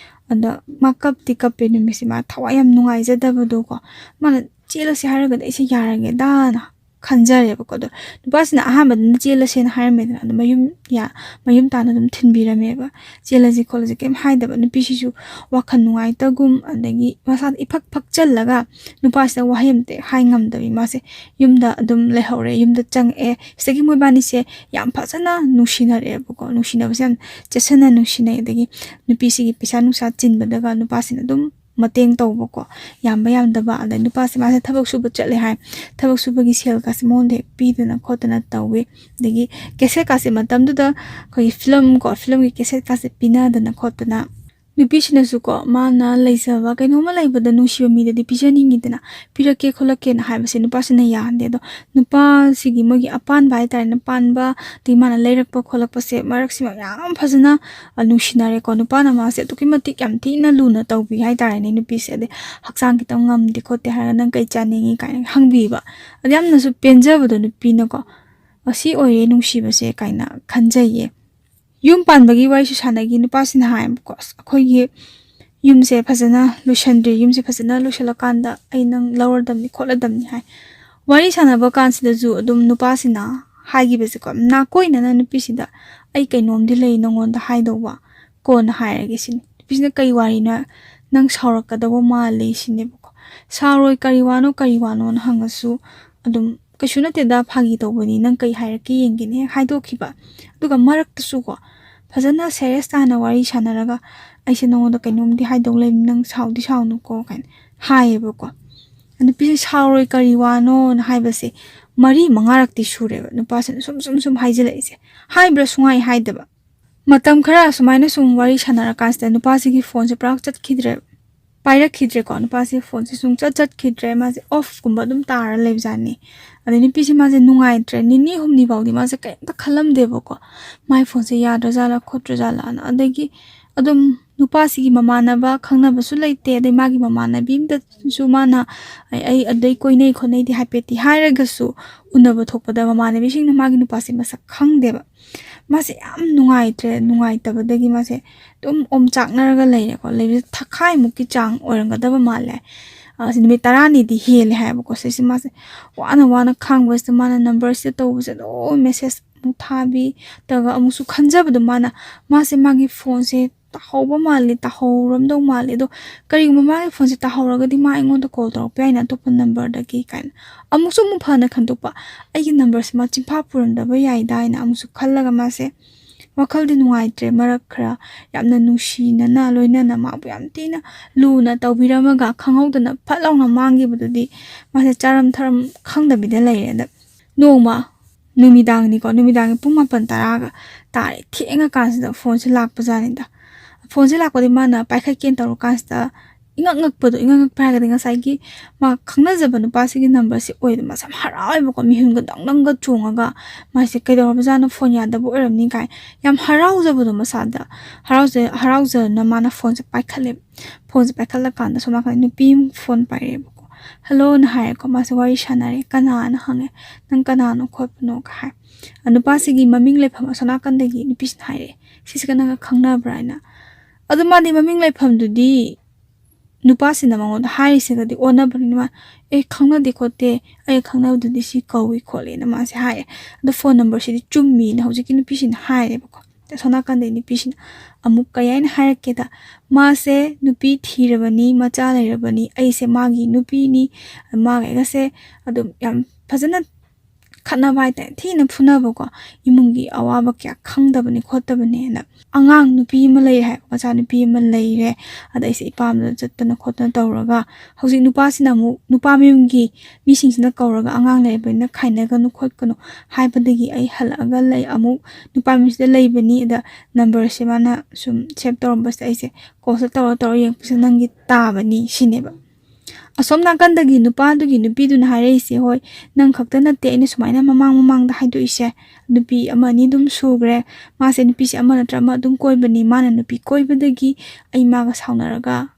ꯑꯗ ꯃꯥ ꯀꯞꯇꯤ ꯀꯞꯄꯦ ꯅꯨꯃꯤꯠꯁꯦ, ꯃꯥ ꯊꯋꯥꯏ ꯌꯥꯝ ꯅꯨꯡꯉꯥꯏꯖꯗꯕꯗꯣꯀꯣ꯫ ꯃꯥꯅ "ꯆꯦꯜꯂꯁꯦ ꯍꯥꯏꯔꯒꯗꯤ ꯑꯩꯁꯦ ꯌꯥꯔꯒꯦꯗꯥꯅ" ꯈꯟꯖꯔꯦꯕꯀꯣ꯫ ꯑꯗꯣ ꯅꯨꯄꯥꯁꯤꯅ ꯑꯍꯥꯟꯕꯗꯅ "ꯆꯦꯜꯂꯁꯦꯅ" ꯍꯥꯏꯔꯝꯃꯦꯗꯅ, ꯑꯗꯣ ꯃꯌꯨꯝ ꯌꯥ-, ꯃꯌꯨꯝ ꯇꯥꯅ ꯑꯗꯨꯝ ꯊꯤꯟꯕꯤꯔꯝꯃꯦꯕ꯫ "ꯆꯦꯜꯂꯁꯤ ꯈꯣꯠꯂꯁꯤ" ꯀꯩꯝ ꯍꯥꯏꯗꯕ꯫ ꯅꯨꯄꯤꯁꯤꯁꯨ ꯋꯥꯈꯜ ꯅꯨꯡꯉꯥꯏꯇꯒꯨꯝ, ꯑꯗꯒꯤ ꯃꯁꯥꯗ ꯏꯐꯛ ꯐꯛꯆꯜꯂꯒ ꯅꯨꯄꯥꯁꯤꯗ ꯋꯥꯍꯩ ꯑꯃꯇ ꯍꯥꯏ ꯉꯝꯗꯕꯤ ꯃꯥꯁꯦ ꯌꯨꯝꯗ ꯑꯗꯨꯝ ꯂꯩꯍꯧꯔꯦ꯫ ꯌꯨꯝꯗ ꯆꯪꯉꯛꯑꯦ꯫ ꯁꯤꯗꯒꯤ ꯃꯣꯏꯕꯥꯅꯤꯁꯦ ꯌꯥꯝ ꯐꯖꯅ ꯅꯨꯡꯁꯤꯅꯔꯛꯑꯦꯕꯀꯣ꯫ ꯅꯨꯡꯁꯤꯅꯕꯁꯦ ꯌꯥꯝ ꯆꯦꯠꯁꯟꯅ ꯅꯨꯡꯁꯤꯅꯩ꯫ ꯑꯗꯒꯤ ꯅꯨꯄꯤꯁꯤꯒꯤ ꯄꯩꯁꯥ ꯅꯨꯡꯁꯥ ꯆꯤꯟꯕꯗꯒ ꯅꯨꯄꯥꯁꯤꯅ ꯑꯗꯨꯝ ꯃꯇꯦꯡ ꯇꯧꯕꯀꯣ, ꯌꯥꯝꯕ ꯌꯥꯝꯗꯕ꯫ ꯑꯗꯩ ꯅꯨꯄꯥꯁꯦ ꯃꯥꯁꯦ ꯊꯕꯛ ꯁꯨꯕ ꯆꯠꯂꯦ ꯍꯥꯏ, ꯊꯕꯛ ꯁꯨꯕꯒꯤ ꯁꯦꯜꯒꯁꯦ ꯃꯉꯣꯟꯗ ꯍꯦꯛ ꯄꯤꯗꯅ ꯈꯣꯠꯇꯅ ꯇꯧꯋꯤ꯫ ꯑꯗꯒꯤ ꯀꯦꯁꯦꯠꯀꯥꯁꯦ ꯃꯇꯝꯗꯨꯗ ꯑꯩꯈꯣꯏꯒꯤ ꯐꯤꯂꯝ ꯀꯣ, ꯐꯤꯂꯝꯒꯤ ꯀꯦꯁꯦꯠꯀꯥꯁꯦ ꯄꯤꯅꯗꯅ ꯈꯣꯠꯇꯅ, ꯅꯨꯄꯤꯁꯤꯅꯁꯨꯀꯣ ꯃꯥꯅ ꯂꯩꯖꯕ ꯀꯩꯅꯣꯝꯃ ꯂꯩꯕꯗ ꯅꯨꯡꯁꯤꯕ ꯃꯤꯗꯗꯤ ꯄꯤꯖꯅꯤꯡꯉꯤꯗꯅ, ꯄꯤꯔꯛꯀꯦ ꯈꯣꯠꯂꯛꯀꯦꯅ ꯍꯥꯏꯕꯁꯦ ꯅꯨꯄꯥꯁꯤꯅ ꯌꯥꯍꯟꯗꯦ꯫ ꯑꯗꯣ ꯅꯨꯄꯥꯁꯤꯒꯤ ꯃꯣꯏꯒꯤ ꯑꯄꯥꯟꯕ ꯍꯥꯏꯇꯥꯔꯦꯅꯦ, ꯄꯥꯟꯕ, ꯑꯗꯒꯤ ꯃꯥꯅ ꯂꯩꯔꯛꯄ ꯈꯣꯠꯂꯛꯄꯁꯦ ꯃꯔꯛꯁꯤꯃ ꯌꯥꯝ ꯐꯖꯅ, ꯑ, ꯅꯨꯡꯁꯤꯅꯔꯦꯀꯣ꯫ ꯅꯨꯄꯥꯅ ꯃꯥꯁꯦ ꯑꯗꯨꯛꯀꯤ ꯃꯇꯤꯛ ꯌꯥꯝ ꯊꯤꯅ ꯂꯨꯅ ꯇꯧꯕꯤ ꯍꯥꯏꯇꯥꯔꯦꯅꯦ ꯅꯨꯄꯤꯁꯦ꯫ ꯑꯗꯩ "ꯍꯛꯆꯥꯡ ꯈꯤꯇꯪ ꯉꯝꯗꯦ ꯈꯣꯠꯇꯦ" ꯍꯥꯏꯔꯒ "ꯅꯪ ꯀꯩ ꯆꯥꯅꯤꯡꯉꯤ?" ꯀꯥꯏꯅ ꯍꯪꯕꯤꯕ꯫ ꯑꯗ ꯌꯥꯝꯅꯁꯨ ꯄꯦꯟꯖꯕꯗꯣ ꯅꯨꯄꯤꯅꯀꯣ꯫ ꯑꯁꯤ ꯑꯣꯏꯔꯦ ꯅꯨꯡꯁꯤꯕꯁꯦ ꯀꯥꯏꯅ ꯈꯟꯖꯩꯌꯦ꯫ ꯌꯨꯝ ꯄꯥꯟꯕꯒꯤ ꯋꯥꯔꯤꯁꯨ ꯁꯥꯟꯅꯈꯤ꯫ ꯅꯨꯄꯥꯁꯤꯅ ꯍꯥꯏꯌꯦꯕꯀꯣ, "ꯑꯁ, ꯑꯩꯈꯣꯏꯒꯤ ꯌꯨꯝꯁꯦ ꯐꯖꯅ ꯂꯣꯏꯁꯟꯗ꯭ꯔꯤ, ꯌꯨꯝꯁꯦ ꯐꯖꯅ ꯂꯣꯏꯁꯜꯂꯀꯥꯟꯗ ꯑꯩ ꯅꯪ ꯂꯧꯔꯗꯝꯅꯤ ꯈꯣꯠꯂꯗꯝꯅꯤ" ꯍꯥꯏ꯫ ꯋꯥꯔꯤ ꯁꯥꯟꯅꯕ ꯀꯥꯟꯁꯤꯗꯁꯨ ꯑꯗꯨꯝ ꯅꯨꯄꯥꯁꯤꯅ ꯍꯥꯏꯈꯤꯕꯁꯦꯀꯣ, ꯅꯥꯀꯣꯏꯅꯅ ꯅꯨꯄꯤꯁꯤꯗ "ꯑꯩ ꯀꯩꯅꯣꯝꯗꯤ ꯂꯩ ꯅꯉꯣꯟꯗ ꯍꯥꯏꯗꯧꯕ, ꯀꯣꯟꯅ ꯍꯥꯏꯔꯒꯦ" ꯁꯤꯅꯤ꯫ ꯅꯨꯄꯤꯁꯤꯅ "ꯀꯩ ꯋꯥꯔꯤꯅꯣ? ꯅꯪ ꯁꯥꯎꯔꯛꯀꯗꯧꯕ ꯃꯥꯜꯂꯤ" ꯁꯤꯅꯦꯕꯀꯣ꯫ "ꯁꯥꯎꯔꯣꯏ, ꯀꯔꯤ ꯋꯥꯅꯣ, ꯀꯔꯤ ꯋꯥꯅꯣꯅ" ꯍꯪꯉꯁꯨ ꯑꯗꯨꯝ "ꯀꯩꯁꯨ ꯅꯠꯇꯦꯗ, ꯐꯥꯒꯤ ꯇꯧꯕꯅꯤ, ꯅꯪ ꯀꯩ ꯍꯥꯏꯔꯛꯀꯦ ꯌꯦꯡꯒꯦꯅꯦ" ꯍꯦꯛ ꯍꯥꯏꯗꯣꯛꯈꯤꯕ꯫ ꯑꯗꯨꯒ ꯃꯔꯛꯇꯁꯨꯀꯣ ꯐꯖꯅ ꯁꯦꯔꯤꯌꯁ ꯇꯥꯅ ꯋꯥꯔꯤ ꯁꯥꯟꯅꯔꯒ "ꯑꯩꯁꯦ ꯅꯉꯣꯟꯗ ꯀꯩꯅꯣꯝꯗꯤ ꯍꯥꯏꯗꯧ ꯂꯩꯕꯅꯤ, ꯅꯪ ꯁꯥꯎꯗꯤ ꯁꯥꯎꯅꯨꯀꯣ" ꯀꯥꯏꯅ ꯍꯥꯏꯌꯦꯕꯀꯣ꯫ ꯅꯨꯄꯤꯁꯦ "ꯁꯥꯎꯔꯣꯏ, ꯀꯔꯤ ꯋꯥꯅꯣꯅ" ꯍꯥꯏꯕꯁꯦ ꯃꯔꯤ ꯃꯉꯥꯔꯛꯇꯤ ꯁꯨꯔꯦꯕ ꯅꯨꯄꯥꯁꯤꯅ ꯁꯨꯝ ꯁꯨꯝ ꯁꯨꯝ ꯍꯥꯏꯖꯤꯜꯂꯛꯏꯁꯦ꯫ ꯍꯥꯏꯕ꯭ꯔꯥ ꯁꯨꯡꯍꯥꯏ ꯍꯥꯏꯗꯕ꯫ ꯃꯇꯝ ꯈꯔ ꯁꯨꯃꯥꯏꯅ ꯁꯨꯝ ꯋꯥꯔꯤ ꯁꯥꯟꯅꯔꯀꯥꯟꯁꯤꯗ ꯅꯨꯄꯥꯁꯤꯒꯤ ꯐꯣꯟꯁꯦ ꯄꯨꯔꯥ ꯆꯠꯈꯤꯗ꯭ꯔꯦꯕ꯫ ꯄꯥꯏꯔꯛꯈꯤꯗ꯭ꯔꯦꯀꯣ꯫ ꯅꯨꯄꯥꯁꯦ ꯐꯣꯟꯁꯦ ꯁꯨꯡꯆꯠ ꯆꯠꯈꯤꯗ꯭ꯔꯦ꯫ ꯃꯥꯁꯦ ꯑꯣꯐꯀꯨꯝꯕ ꯑꯗꯨꯝ ꯇꯥꯔ ꯂꯩꯕꯖꯥꯠꯅꯤ꯫ ꯑꯗꯩ ꯅꯨꯄꯤꯁꯦ ꯃꯥꯁꯦ ꯅꯨꯡꯉꯥꯏꯇ꯭ꯔꯦ꯫ ꯅꯤꯅꯤ ꯍꯨꯝꯅꯤ ꯐꯥꯎꯗꯤ ꯃꯥꯁꯦ ꯀꯩꯝꯇ ꯈꯜꯂꯝꯗꯦꯕꯀꯣ꯫ ꯃꯥꯏ ꯐꯣꯟꯁꯦ ꯌꯥꯗ꯭ꯔꯖꯥꯠꯂꯥ ꯈꯣꯠꯇ꯭ꯔꯖꯥꯠꯂꯥꯅ꯫ ꯑꯗꯒꯤ ꯑꯗꯨꯝ ꯅꯨꯄꯥꯁꯤꯒꯤ ꯃꯃꯥꯟꯅꯕ ꯈꯪꯅꯕꯁꯨ ꯂꯩꯇꯦ꯫ ꯑꯗꯩ ꯃꯥꯒꯤ ꯃꯃꯥꯟꯅꯕꯤ ꯑꯝꯇꯁꯨ ꯃꯥꯅ "ꯑꯩ, ꯑꯩ ꯑꯗꯩ ꯀꯣꯏꯅꯩ ꯈꯣꯠꯅꯩꯗꯤ" ꯍꯥꯏꯐꯦꯠꯇꯤ ꯍꯥꯏꯔꯒꯁꯨ, ꯎꯅꯕ ꯊꯣꯛꯄꯗ ꯃꯃꯥꯟꯅꯕꯤꯁꯤꯡꯅ ꯃꯥꯒꯤ ꯅꯨꯄꯥꯁꯦ ꯃꯁꯛ ꯈꯪꯗꯦꯕ꯫ ꯃꯥꯁꯦ ꯌꯥꯝ ꯅꯨꯡꯉꯥꯏꯇ꯭ꯔꯦ꯫ ꯅꯨꯡꯉꯥꯏꯇꯕꯗꯒꯤ ꯃꯥꯁꯦ ꯑꯗꯨꯝ ꯑꯣꯝꯆꯥꯛꯅꯔꯒ ꯂꯩꯔꯦꯀꯣ꯫ ꯂꯩꯕꯁꯦ ꯊꯥꯈꯥꯏꯃꯨꯛꯀꯤ ꯆꯥꯡ ꯑꯣꯏꯔꯝꯒꯗꯕ ꯃꯥꯜꯂꯦ꯫ ꯑ, ꯁꯤ ꯅꯨꯃꯤꯠ ꯇꯔꯥꯅꯤꯗꯤ ꯍꯦꯜꯂꯦ ꯍꯥꯏꯌꯦꯕꯀꯣ꯫ ꯁꯤꯁꯦ ꯃꯥꯁꯦ ꯋꯥꯅ ꯋꯥꯅ ꯈꯥꯡꯕꯁꯤꯗ ꯃꯥꯅ ꯅꯝꯕꯔꯁꯤꯗ ꯇꯧꯕꯁꯦ ꯑꯗꯨꯝ ꯃꯦꯁꯦꯖ ꯑꯃꯨꯛ ꯊꯥꯕꯤ, ꯇꯧꯔꯒ ꯑꯃꯨꯛꯁꯨ ꯈꯟꯖꯕꯗꯣ ꯃꯥꯅ, ꯃꯥꯁꯦ ꯃꯥꯒꯤ ꯐꯣꯟꯁꯦ ꯇꯥꯍꯧꯕ ꯃꯥꯜꯂꯤ, ꯇꯥꯍꯧꯔꯝꯗꯧ ꯃꯥꯜꯂꯤ꯫ ꯑꯗꯣ ꯀꯔꯤꯒꯨꯝꯕ ꯃꯥꯒꯤ ꯐꯣꯟꯁꯦ ꯇꯥꯍꯧꯔꯒꯗꯤ ꯃꯥ ꯑꯩꯉꯣꯟꯗ ꯀꯣꯜ ꯇꯧꯔꯛꯄ ꯌꯥꯏꯅ, ꯑꯇꯣꯞꯄ ꯅꯝꯕꯔꯗꯒꯤ ꯀꯥꯏꯅ꯫ ꯑꯃꯨꯛꯁꯨ ꯑꯃꯨꯛ ꯐꯅ ꯈꯟꯗꯣꯛꯄ, "ꯑꯩꯒꯤ ꯅꯝꯕꯔꯁꯦ ꯃꯥ ꯆꯤꯟꯐꯥ ꯄꯨꯔꯝꯗꯕ ꯌꯥꯏꯗ" ꯍꯥꯏꯅ ꯑꯃꯨꯛꯁꯨ ꯈꯜꯂꯒ ꯃꯥꯁꯦ ꯋꯥꯈꯜꯗꯤ ꯅꯨꯡꯉꯥꯏꯇ꯭ꯔꯦ꯫ ꯃꯔꯛ ꯈꯔ ꯌꯥꯝꯅ ꯅꯨꯡꯁꯤꯅꯅ ꯂꯣꯏꯅꯅ ꯃꯥꯕꯨ ꯌꯥꯝ ꯊꯤꯅ ꯂꯨꯅ ꯇꯧꯕꯤꯔꯝꯃꯒ ꯈꯪꯍꯧꯗꯅ ꯐꯠ ꯂꯥꯎꯅ ꯃꯥꯡꯈꯤꯕꯗꯨꯗꯤ ꯃꯥꯁꯦ ꯆꯥꯔꯝ ꯊꯔꯝ ꯈꯪꯗꯕꯤꯗ ꯂꯩꯔꯦ꯫ ꯑꯗ ꯅꯣꯡꯃ ꯅꯨꯃꯤꯗꯥꯡꯅꯤꯀꯣ, ꯅꯨꯃꯤꯗꯥꯡꯒꯤ ꯄꯨꯡ ꯃꯥꯄꯟ ꯇꯔꯥꯒ ꯇꯥꯔꯦ꯫ ꯊꯦꯡꯉꯀꯥꯟꯁꯤꯗ ꯐꯣꯟꯁꯦ ꯂꯥꯛꯄꯖꯥꯠꯅꯤꯗ꯫ ꯐꯣꯟꯁꯦ ꯂꯥꯛꯄꯗꯤ ꯃꯥꯅ ꯄꯥꯏꯈꯠꯀꯦꯅ ꯇꯧꯔꯀꯥꯟꯁꯤꯗ ꯏꯉꯛ ꯉꯛꯄꯗꯣ, ꯏꯉꯛ ꯉꯛꯄ ꯍꯥꯏꯔꯒꯗꯤ ꯉꯁꯥꯏꯒꯤ ꯃꯥ ꯈꯪꯅꯖꯕ ꯅꯨꯄꯥꯁꯤꯒꯤ ꯅꯝꯕꯔꯁꯦ ꯑꯣꯏꯗꯅ ꯃꯥꯁꯦ ꯌꯥꯝ ꯍꯔꯥꯎꯋꯦꯕꯀꯣ꯫ ꯃꯤꯍꯨꯟꯒ ꯗꯪ ꯗꯪꯒ ꯆꯣꯡꯉꯒ ꯃꯥꯁꯦ ꯀꯩꯗꯧꯔꯕꯖꯥꯠꯅꯣ, ꯐꯣꯟ ꯌꯥꯗꯕ ꯑꯣꯏꯔꯝꯅꯤ ꯀꯥꯏ ꯌꯥꯝ ꯍꯔꯥꯎꯖꯕꯗꯣ ꯃꯁꯥꯗ꯫ ꯍꯔꯥꯎꯖ-, ꯍꯔꯥꯎꯖꯅ ꯃꯥꯅ ꯐꯣꯟꯁꯦ ꯄꯥꯏꯈꯠꯂꯦ꯫ ꯐꯣꯟꯁꯦ ꯄꯥꯏꯈꯠꯂꯀꯥꯟꯗ ꯁꯣꯝ ꯅꯥꯀꯟꯗ ꯅꯨꯄꯤ ꯑꯃ ꯐꯣꯟ ꯄꯥꯏꯔꯛꯑꯦꯕꯀꯣ꯫ "ꯍꯜꯂꯣꯅ" ꯍꯥꯏꯔꯦꯀꯣ꯫ ꯃꯥꯁꯦ ꯋꯥꯔꯤ ꯁꯥꯟꯅꯔꯦ꯫ "ꯀꯅꯥꯅ?" ꯍꯪꯉꯦ꯫ "ꯅꯪ ꯀꯅꯥꯅꯣ ꯈꯣꯠꯄꯅꯣ?" ꯀ ꯍꯥꯏ꯫ ꯑ, ꯅꯨꯄꯥꯁꯤꯒꯤ ꯃꯃꯤꯡ ꯂꯩꯐꯝ ꯑꯁꯣꯝ ꯅꯥꯀꯟꯗꯒꯤ ꯅꯨꯄꯤꯁꯤꯅ ꯍꯥꯏꯔꯛꯑꯦ, "ꯁꯤꯁꯤꯒ ꯅꯪꯒ ꯈꯪꯅꯕ꯭ꯔꯥ?" ꯍꯥꯏꯅ꯫ ꯑꯗꯣ ꯃꯥꯗꯤ ꯃꯃꯤꯡ ꯂꯩꯐꯝꯗꯨꯗꯤ ꯅꯨꯄꯥꯁꯤꯅ ꯃꯉꯣꯟꯗ ꯍꯥꯏꯔꯤꯁꯤꯒꯗꯤ ꯑꯣꯟꯅꯕꯅꯤꯅ ꯃꯥ, "ꯑꯦ, ꯈꯪꯅꯗꯦ ꯈꯣꯠꯇꯦ, ꯑꯩꯒ ꯈꯪꯅꯕꯗꯨꯗꯤ ꯁꯤ ꯀꯧꯏ ꯈꯣꯠꯂꯤꯅ" ꯃꯥꯁꯦ ꯍꯥꯏꯔꯦ꯫ ꯑꯗꯣ ꯐꯣꯟ ꯅꯝꯕꯔꯁꯤꯗꯤ ꯆꯨꯝꯃꯤꯅ ꯍꯧꯖꯤꯛꯀꯤ ꯅꯨꯄꯤꯁꯤꯅ ꯍꯥꯏꯔꯦꯕꯀꯣ꯫ ꯑꯁꯣꯝ ꯅꯥꯀꯟꯗꯩ ꯅꯨꯄꯤꯁꯤꯅ ꯑꯃꯨꯛ ꯀꯩ ꯍꯥꯏꯅ ꯍꯥꯏꯔꯛꯀꯦꯗ, "ꯃꯥꯁꯦ ꯅꯨꯄꯤ ꯊꯤꯔꯕꯅꯤ, ꯃꯆꯥ ꯂꯩꯔꯕꯅꯤ, ꯑꯩꯁꯦ ꯃꯥꯒꯤ ꯅꯨꯄꯤꯅꯤ, ꯃꯥꯒ ꯑꯩꯒꯁꯦ ꯑꯗꯨꯝ ꯌꯥꯝ ꯐꯖꯅ ꯈꯠꯅꯕ ꯍꯥꯏꯇꯥꯔꯦ, ꯊꯤꯅ ꯐꯨꯅꯕꯀꯣ, ꯏꯃꯨꯡꯒꯤ ꯑꯋꯥꯕ ꯀꯌꯥ ꯈꯪꯗꯕꯅꯤ ꯈꯣꯠꯇꯕꯅꯦꯅ꯫ ꯑꯉꯥꯡ ꯅꯨꯄꯤ ꯑꯃ ꯂꯩꯔꯦ ꯍꯥꯏ, ꯃꯆꯥꯅꯨꯄꯤ ꯑꯃ ꯂꯩꯔꯦ꯫ ꯑꯗ ꯑꯩꯁꯦ ꯏꯄꯥꯝꯗ ꯆꯠꯇꯅ ꯈꯣꯠꯇꯅ ꯇꯧꯔꯒ, ꯍꯧꯖꯤꯛ ꯅꯨꯄꯥꯁꯤꯅ ꯑꯃꯨꯛ ꯅꯨꯄꯥ ꯃꯌꯨꯝꯒꯤ ꯃꯤꯁꯤꯡꯁꯤꯅ ꯀꯧꯔꯒ "ꯑꯉꯥꯡ ꯂꯩꯔꯕꯅꯤꯅ ꯈꯥꯏꯅꯒꯅꯨ ꯈꯣꯠꯀꯅꯨ" ꯍꯥꯏꯕꯗꯒꯤ ꯑꯩ ꯍꯜꯂꯛꯑꯒ ꯂꯩ꯫ ꯑꯃꯨꯛ ꯅꯨꯄꯥ ꯃꯌꯨꯝꯁꯤꯗ ꯂꯩꯕꯅꯤ꯫ ꯑꯗ ꯅꯝꯕꯔꯁꯦ ꯃꯥꯅ ꯁꯨꯝ ꯁꯦꯞ ꯇꯧꯔꯝꯕꯁꯤꯗ ꯑꯩꯁꯦ ꯀꯣꯜꯁꯦ ꯇꯧꯔ ꯇꯧꯔ ꯌꯦꯡꯉꯛꯄꯁꯤꯗ ꯅꯪꯒꯤ ꯇꯥꯕꯅꯤ ꯁꯤꯅꯦꯕ꯫ ꯑꯁꯣꯝ ꯅꯥꯀꯟꯗꯒꯤ ꯅꯨꯄꯥꯗꯨꯒꯤ ꯅꯨꯄꯤꯗꯨꯅ ꯍꯥꯏꯔꯛꯏꯁꯦ, "ꯍꯣꯏ, ꯅꯪ ꯈꯛꯇ ꯅꯠꯇꯦ, ꯑꯩꯅ ꯁꯨꯃꯥꯏꯅ ꯃꯃꯥꯡ ꯃꯃꯥꯡꯗ ꯍꯥꯏꯗꯣꯛꯏꯁꯦ ꯅꯨꯄꯤ ꯑꯃ ꯑꯅꯤ ꯑꯗꯨꯝ ꯁꯨꯈ꯭ꯔꯦ꯫ ꯃꯥꯁꯦ ꯅꯨꯄꯤꯁꯦ ꯑꯃ ꯅꯠꯇ꯭ꯔ ꯑꯃ ꯑꯗꯨꯝ ꯀꯣꯏꯕꯅꯤ꯫ ꯃꯥꯅ ꯅꯨꯄꯤ ꯀꯣꯏꯕꯗꯒꯤ ꯑꯩ ꯃꯥꯒ ꯁꯥꯎꯅꯔꯒ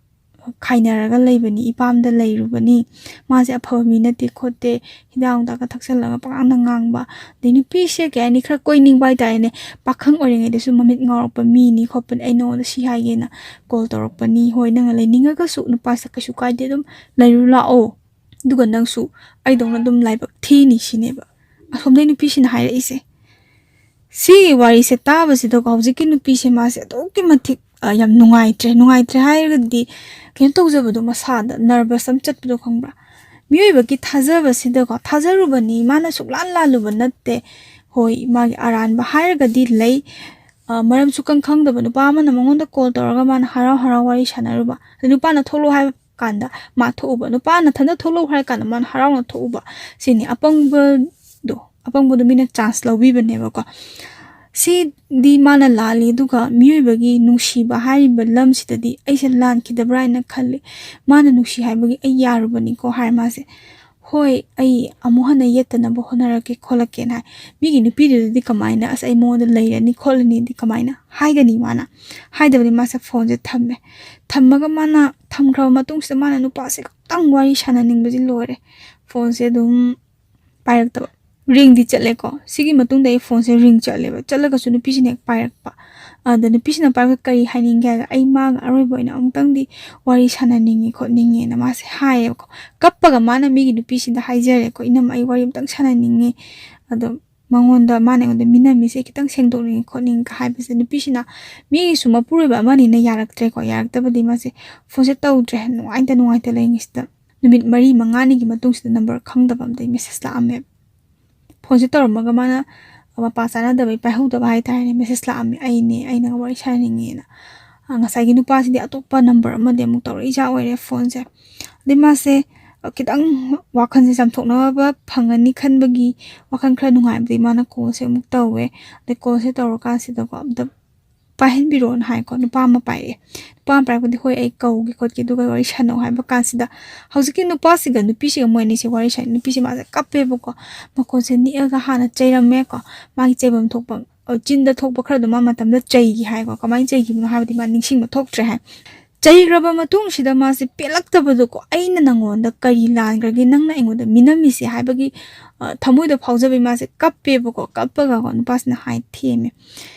ꯈꯥꯏꯅꯔꯒ ꯂꯩꯕꯅꯤ, ꯏꯄꯥꯝꯗ ꯂꯩꯔꯨꯕꯅꯤ꯫ ꯃꯥꯁꯦ ꯑꯐꯕ ꯃꯤ ꯅꯠꯇꯦ ꯈꯣꯠꯇꯦ, ꯍꯤꯗꯥꯛ ꯅꯨꯡꯗꯥꯛꯀ ꯊꯛꯆꯜꯂꯒ ꯄꯉꯥꯡꯗ ꯉꯥꯡꯕ꯫ ꯑꯗꯩ ꯅꯨꯄꯤꯁꯦ ꯀꯩ ꯍꯥꯏꯅꯤ, ꯈꯔ ꯀꯣꯏꯅꯤꯡꯕ ꯍꯥꯏꯇꯥꯔꯦꯅꯦ, ꯄꯥꯈꯪ ꯑꯣꯏꯔꯤꯉꯩꯗꯁꯨ ꯃꯃꯤꯠ ꯉꯥꯎꯔꯛꯄ ꯃꯤꯅꯤ ꯈꯣꯠꯄꯅꯤ, ꯑꯩ ꯅꯉꯣꯟꯗ ꯁꯤ ꯍꯥꯏꯒꯦꯅ ꯀꯣꯜ ꯇꯧꯔꯛꯄꯅꯤ꯫ ꯍꯣꯏ, ꯅꯪꯅ ꯂꯩꯅꯤꯡꯉꯒꯁꯨ ꯅꯨꯄꯥꯁꯦ ꯀꯩꯁꯨ ꯀꯥꯏꯗꯦ, ꯑꯗꯨꯝ ꯂꯩꯔꯨ ꯂꯥꯛꯑꯣ, ꯑꯗꯨꯒ ꯅꯪꯁꯨ ꯑꯩꯗꯧꯅ ꯑꯗꯨꯝ ꯂꯥꯏꯕꯛ ꯊꯤꯅꯤ" ꯁꯤꯅꯦꯕ ꯑꯁꯣꯝꯗꯩ ꯅꯨꯄꯤꯁꯤꯅ ꯍꯥꯏꯔꯛꯏꯁꯦ꯫ ꯁꯤꯒꯤ ꯋꯥꯔꯤꯁꯦ ꯇꯥꯕꯁꯤꯗꯀꯣ, ꯍꯧꯖꯤꯛꯀꯤ ꯅꯨꯄꯤꯁꯦ ꯃꯥꯁꯦ ꯑꯗꯨꯛꯀꯤ ꯃꯇꯤꯛ, ꯑ, ꯌꯥꯝ ꯅꯨꯡꯉꯥꯏꯇ꯭ꯔꯦ꯫ ꯅꯨꯡꯉꯥꯏꯇ꯭ꯔꯦ ꯍꯥꯏꯔꯒꯗꯤ ꯀꯩꯅꯣ ꯇꯧꯖꯕꯗꯣ, ꯃꯁꯥꯗ ꯅꯔꯚꯁ ꯑꯃ ꯆꯠꯄꯗꯣ ꯈꯪꯕ꯭ꯔꯥ? ꯃꯤꯑꯣꯏꯕꯒꯤ ꯊꯥꯖꯕꯁꯤꯗꯀꯣ, ꯊꯥꯖꯔꯨꯕꯅꯤ, ꯃꯥꯅ ꯁꯨꯛꯂꯥꯟ ꯂꯥꯜꯂꯨꯕ ꯅꯠꯇꯦ꯫ ꯍꯣꯏ, ꯃꯥꯒꯤ ꯑꯔꯥꯟꯕ ꯍꯥꯏꯔꯒꯗꯤ ꯂꯩ, ꯑ, ꯃꯔꯝ ꯁꯨꯈꯪ ꯈꯪꯗꯕ ꯅꯨꯄꯥ ꯑꯃꯅ ꯃꯉꯣꯟꯗ ꯀꯣꯜ ꯇꯧꯔꯒ ꯃꯥꯅ ꯍꯔꯥꯎ ꯍꯔꯥꯎ ꯋꯥꯔꯤ ꯁꯥꯟꯅꯔꯨꯕ꯫ ꯑꯗ ꯅꯨꯄꯥꯅ ꯊꯣꯛꯂꯛꯑꯣ ꯍꯥꯏꯕ ꯀꯥꯟꯗ ꯃꯥ ꯊꯣꯛꯎꯕ, ꯅꯨꯄꯥꯅ ꯊꯟꯗ ꯊꯣꯛꯂꯛꯎ ꯍꯥꯏꯔ ꯀꯥꯟꯗ ꯃꯥꯅ ꯍꯔꯥꯎꯅ ꯊꯣꯛꯎꯕ꯫ ꯁꯤꯅꯤ ꯑꯄꯪꯕꯗꯣ, ꯑꯄꯪꯕꯗꯣ ꯃꯤꯅ ꯆꯥꯟꯁ ꯂꯧꯕꯤꯕꯅꯦꯕꯀꯣ꯫ ꯁꯤꯗꯤ ꯃꯥꯅ ꯂꯥꯜꯂꯤ꯫ ꯑꯗꯨꯒ ꯃꯤꯑꯣꯏꯕꯒꯤ ꯅꯨꯡꯁꯤꯕ ꯍꯥꯏꯔꯤꯕ ꯂꯝꯁꯤꯗꯗꯤ ꯑꯩꯁꯦ ꯂꯥꯟꯈꯤꯗꯕ꯭ꯔꯥ ꯍꯥꯏꯅ ꯈꯜꯂꯤ꯫ ꯃꯥꯅ ꯅꯨꯡꯁꯤ ꯍꯥꯏꯕꯒꯤ ꯑꯩ ꯌꯥꯔꯨꯕꯅꯤꯀꯣ ꯍꯥꯏ ꯃꯥꯁꯦ꯫ "ꯍꯣꯏ, ꯑꯩ ꯑꯃꯨꯛ ꯍꯟꯅ ꯌꯦꯠꯇꯅꯕ ꯍꯣꯠꯅꯔꯛꯀꯦ ꯈꯣꯠꯂꯛꯀꯦꯅ" ꯍꯥꯏ꯫ ꯃꯤꯒꯤ ꯅꯨꯄꯤꯗꯨꯗꯗꯤ ꯀꯃꯥꯏꯅ "ꯑꯁ, ꯑꯩ ꯃꯉꯣꯟꯗ ꯂꯩꯔꯅꯤ ꯈꯣꯠꯂꯅꯤꯗꯤ" ꯀꯃꯥꯏꯅ ꯍꯥꯏꯒꯅꯤ? ꯃꯥꯅ ꯍꯥꯏꯗꯕꯅꯤ꯫ ꯃꯥꯁꯦ ꯐꯣꯟꯁꯦ ꯊꯝꯃꯦ꯫ ꯊꯝꯃꯒ ꯃꯥꯅ ꯊꯝꯈ꯭ꯔꯕ ꯃꯇꯨꯡꯁꯤꯗ ꯃꯥꯅ ꯅꯨꯄꯥꯁꯦ ꯈꯛꯇꯪ ꯋꯥꯔꯤ ꯁꯥꯟꯅꯅꯤꯡꯕꯁꯤ ꯂꯣꯏꯔꯦ꯫ ꯐꯣꯟꯁꯦ ꯑꯗꯨꯝ ꯄꯥꯏꯔꯛꯇꯕ꯫ ꯔꯤꯡꯗꯤ ꯆꯠꯂꯦꯀꯣ꯫ ꯁꯤꯒꯤ ꯃꯇꯨꯡꯗ ꯑꯩ ꯐꯣꯟꯁꯦ ꯔꯤꯡ ꯆꯠꯂꯦꯕ꯫ ꯆꯠꯂꯒꯁꯨ ꯅꯨꯄꯤꯁꯤꯅ ꯍꯦꯛ ꯄꯥꯏꯔꯛꯄ꯫ ꯑꯗ ꯅꯨꯄꯤꯁꯤꯅ ꯄꯥꯏꯔꯛꯄ ꯀꯔꯤ ꯍꯥꯏꯅꯤꯡꯒꯦ ꯍꯥꯏꯔꯒ, "ꯑꯩ ꯃꯥꯒ ꯑꯔꯣꯏꯕ ꯑꯣꯏꯅ ꯑꯃꯨꯛꯇꯪꯗꯤ ꯋꯥꯔꯤ ꯁꯥꯟꯅꯅꯤꯡꯉꯤ ꯈꯣꯠꯅꯤꯡꯉꯦꯅ" ꯃꯥꯁꯦ ꯍꯥꯏꯌꯦꯕꯀꯣ꯫ ꯀꯞꯄꯒ ꯃꯥꯅ ꯃꯤꯒꯤ ꯅꯨꯄꯤꯁꯤꯗ ꯍꯥꯏꯖꯔꯦꯀꯣ, "ꯏꯅꯝꯃ, ꯑꯩ ꯋꯥꯔꯤ ꯑꯃꯇꯪ ꯁꯥꯟꯅꯅꯤꯡꯉꯤ꯫ ꯑꯗꯣ ꯃꯉꯣꯟꯗ, ꯃꯥꯅ ꯑꯩꯉꯣꯟꯗ ꯃꯤꯅꯝꯃꯤꯁꯦ ꯈꯤꯇꯪ ꯁꯦꯡꯗꯣꯛꯅꯤꯡꯉꯤ ꯈꯣꯠꯅꯤꯡꯉꯤ" ꯍꯥꯏꯕꯁꯦ ꯅꯨꯄꯤꯁꯤꯅ, ꯃꯤꯒꯤꯁꯨ ꯃꯄꯨꯔꯣꯏꯕ ꯑꯃꯅꯤꯅ ꯌꯥꯔꯛꯇ꯭ꯔꯦꯀꯣ꯫ ꯌꯥꯔꯛꯇꯕꯗꯤ ꯃꯥꯁꯦ ꯐꯣꯟꯁꯦ ꯇꯧꯗ꯭ꯔꯦ꯫ ꯅꯨꯡꯉꯥꯏꯇ ꯅꯨꯡꯉꯥꯏꯇ ꯂꯩꯔꯤꯉꯩꯁꯤꯗ ꯅꯨꯃꯤꯠ ꯃꯔꯤ ꯃꯉꯥꯅꯤꯒꯤ ꯃꯇꯨꯡꯁꯤꯗ ꯅꯝꯕꯔ ꯈꯪꯗꯕ ꯑꯝꯗꯒꯤ ꯃꯦꯁꯦꯖ ꯂꯥꯛꯑꯝꯃꯦꯕ꯫ ꯐꯣꯟꯁꯦ ꯇꯧꯔꯝꯃꯒ ꯃꯥꯅ ꯃꯄꯥ ꯆꯥꯅꯗꯕꯩ ꯄꯥꯏꯍꯧꯗꯕ ꯍꯥꯏꯇꯥꯔꯦꯅꯦ, ꯃꯦꯁꯦꯖ ꯂꯥꯛꯑꯝꯃꯦ, "ꯑꯩꯅꯦ, ꯑꯩꯅ ꯋꯥꯔꯤ ꯁꯥꯟꯅꯅꯤꯡꯉꯦꯅ"꯫ ꯑ, ꯉꯁꯥꯏꯒꯤ ꯅꯨꯄꯥꯁꯤꯗꯤ ꯑꯇꯣꯞꯄ ꯅꯝꯕꯔ ꯑꯃꯗꯤ ꯑꯃꯨꯛ ꯇꯧꯔꯛꯏꯖꯥ ꯑꯣꯏꯔꯦ ꯐꯣꯟꯁꯦ꯫ ꯑꯗꯩ ꯃꯥꯁꯦ, ꯑ, ꯈꯤꯇꯪ ꯋꯥꯈꯜꯁꯦ ꯆꯥꯝꯊꯣꯛꯅꯕ ꯐꯪꯉꯅꯤ ꯈꯟꯕꯒꯤ ꯋꯥꯈꯜ ꯈꯔ ꯅꯨꯡꯉꯥꯏꯕꯗꯤ ꯃꯥꯅ ꯀꯣꯜꯁꯦ ꯑꯃꯨꯛ ꯇꯧꯋꯦ꯫ ꯑꯗꯩ ꯀꯣꯜꯁꯦ ꯇꯧꯔꯀꯥꯟꯁꯤꯗꯀꯣ, ꯑꯝꯇ ꯄꯥꯏꯍꯟꯕꯤꯔꯣꯅ ꯍꯥꯏꯀꯣ꯫ ꯅꯨꯄꯥ ꯑꯃ ꯄꯥꯏꯔꯛꯑꯦ꯫ ꯅꯨꯄꯥ ꯑꯃ ꯄꯥꯏꯔꯛꯄꯗꯤ, "ꯍꯣꯏ, ꯑꯩ ꯀꯧꯒꯦ ꯈꯣꯠꯀꯦ, ꯑꯗꯨꯒ ꯋꯥꯔꯤ ꯁꯥꯟꯅꯧ" ꯍꯥꯏꯕ ꯀꯥꯟꯁꯤꯗ, ꯍꯧꯖꯤꯛꯀꯤ ꯅꯨꯄꯥꯁꯤꯒ ꯅꯨꯄꯤꯁꯤꯒ ꯃꯣꯏ ꯑꯅꯤꯁꯦ ꯋꯥꯔꯤ ꯁꯥꯟꯅꯩ꯫ ꯅꯨꯄꯤꯁꯦ ꯃꯥꯁꯦ ꯀꯞꯄꯦꯕꯀꯣ, ꯃꯈꯣꯟꯁꯦ ꯅꯤꯛꯑꯒ ꯍꯥꯟꯅ ꯆꯩꯔꯝꯃꯦꯀꯣ꯫ ꯃꯥꯒꯤ ꯆꯩꯐꯝ ꯊꯣꯛꯄ, ꯑ, ꯆꯤꯟꯗ ꯊꯣꯛꯄ ꯈꯔꯗꯣ ꯃꯥ ꯃꯇꯝꯗ ꯆꯩꯈꯤ ꯍꯥꯏꯀꯣ꯫ ꯀꯃꯥꯏꯅ ꯆꯩꯈꯤꯕꯅꯣ ꯍꯥꯏꯕꯗꯤ ꯃꯥ ꯅꯤꯡꯁꯤꯡꯕ ꯊꯣꯛꯇ꯭ꯔꯦ ꯍꯥꯏ꯫ ꯆꯩꯈ꯭ꯔꯕ ꯃꯇꯨꯡꯁꯤꯗ ꯃꯥꯁꯦ ꯄꯦꯜꯂꯛꯇꯕꯗꯣꯀꯣ, "ꯑꯩꯅ ꯅꯪꯉꯣꯟꯗ ꯀꯔꯤ ꯂꯥꯟꯈ꯭ꯔꯒꯦ, ꯅꯪꯅ ꯑꯩꯉꯣꯟꯗ ꯃꯤꯅꯝꯃꯤꯁꯦ?" ꯍꯥꯏꯕꯒꯤ, ꯑ, ꯊꯃꯣꯏꯗ ꯐꯥꯎꯖꯕꯩ ꯃꯥꯁꯦ ꯀꯞꯄꯦꯕꯀꯣ꯫ ꯀꯞꯄꯒꯀꯣ ꯅꯨꯄꯥꯁꯤꯅ ꯍꯥꯏ ꯊꯦꯝꯃꯦ,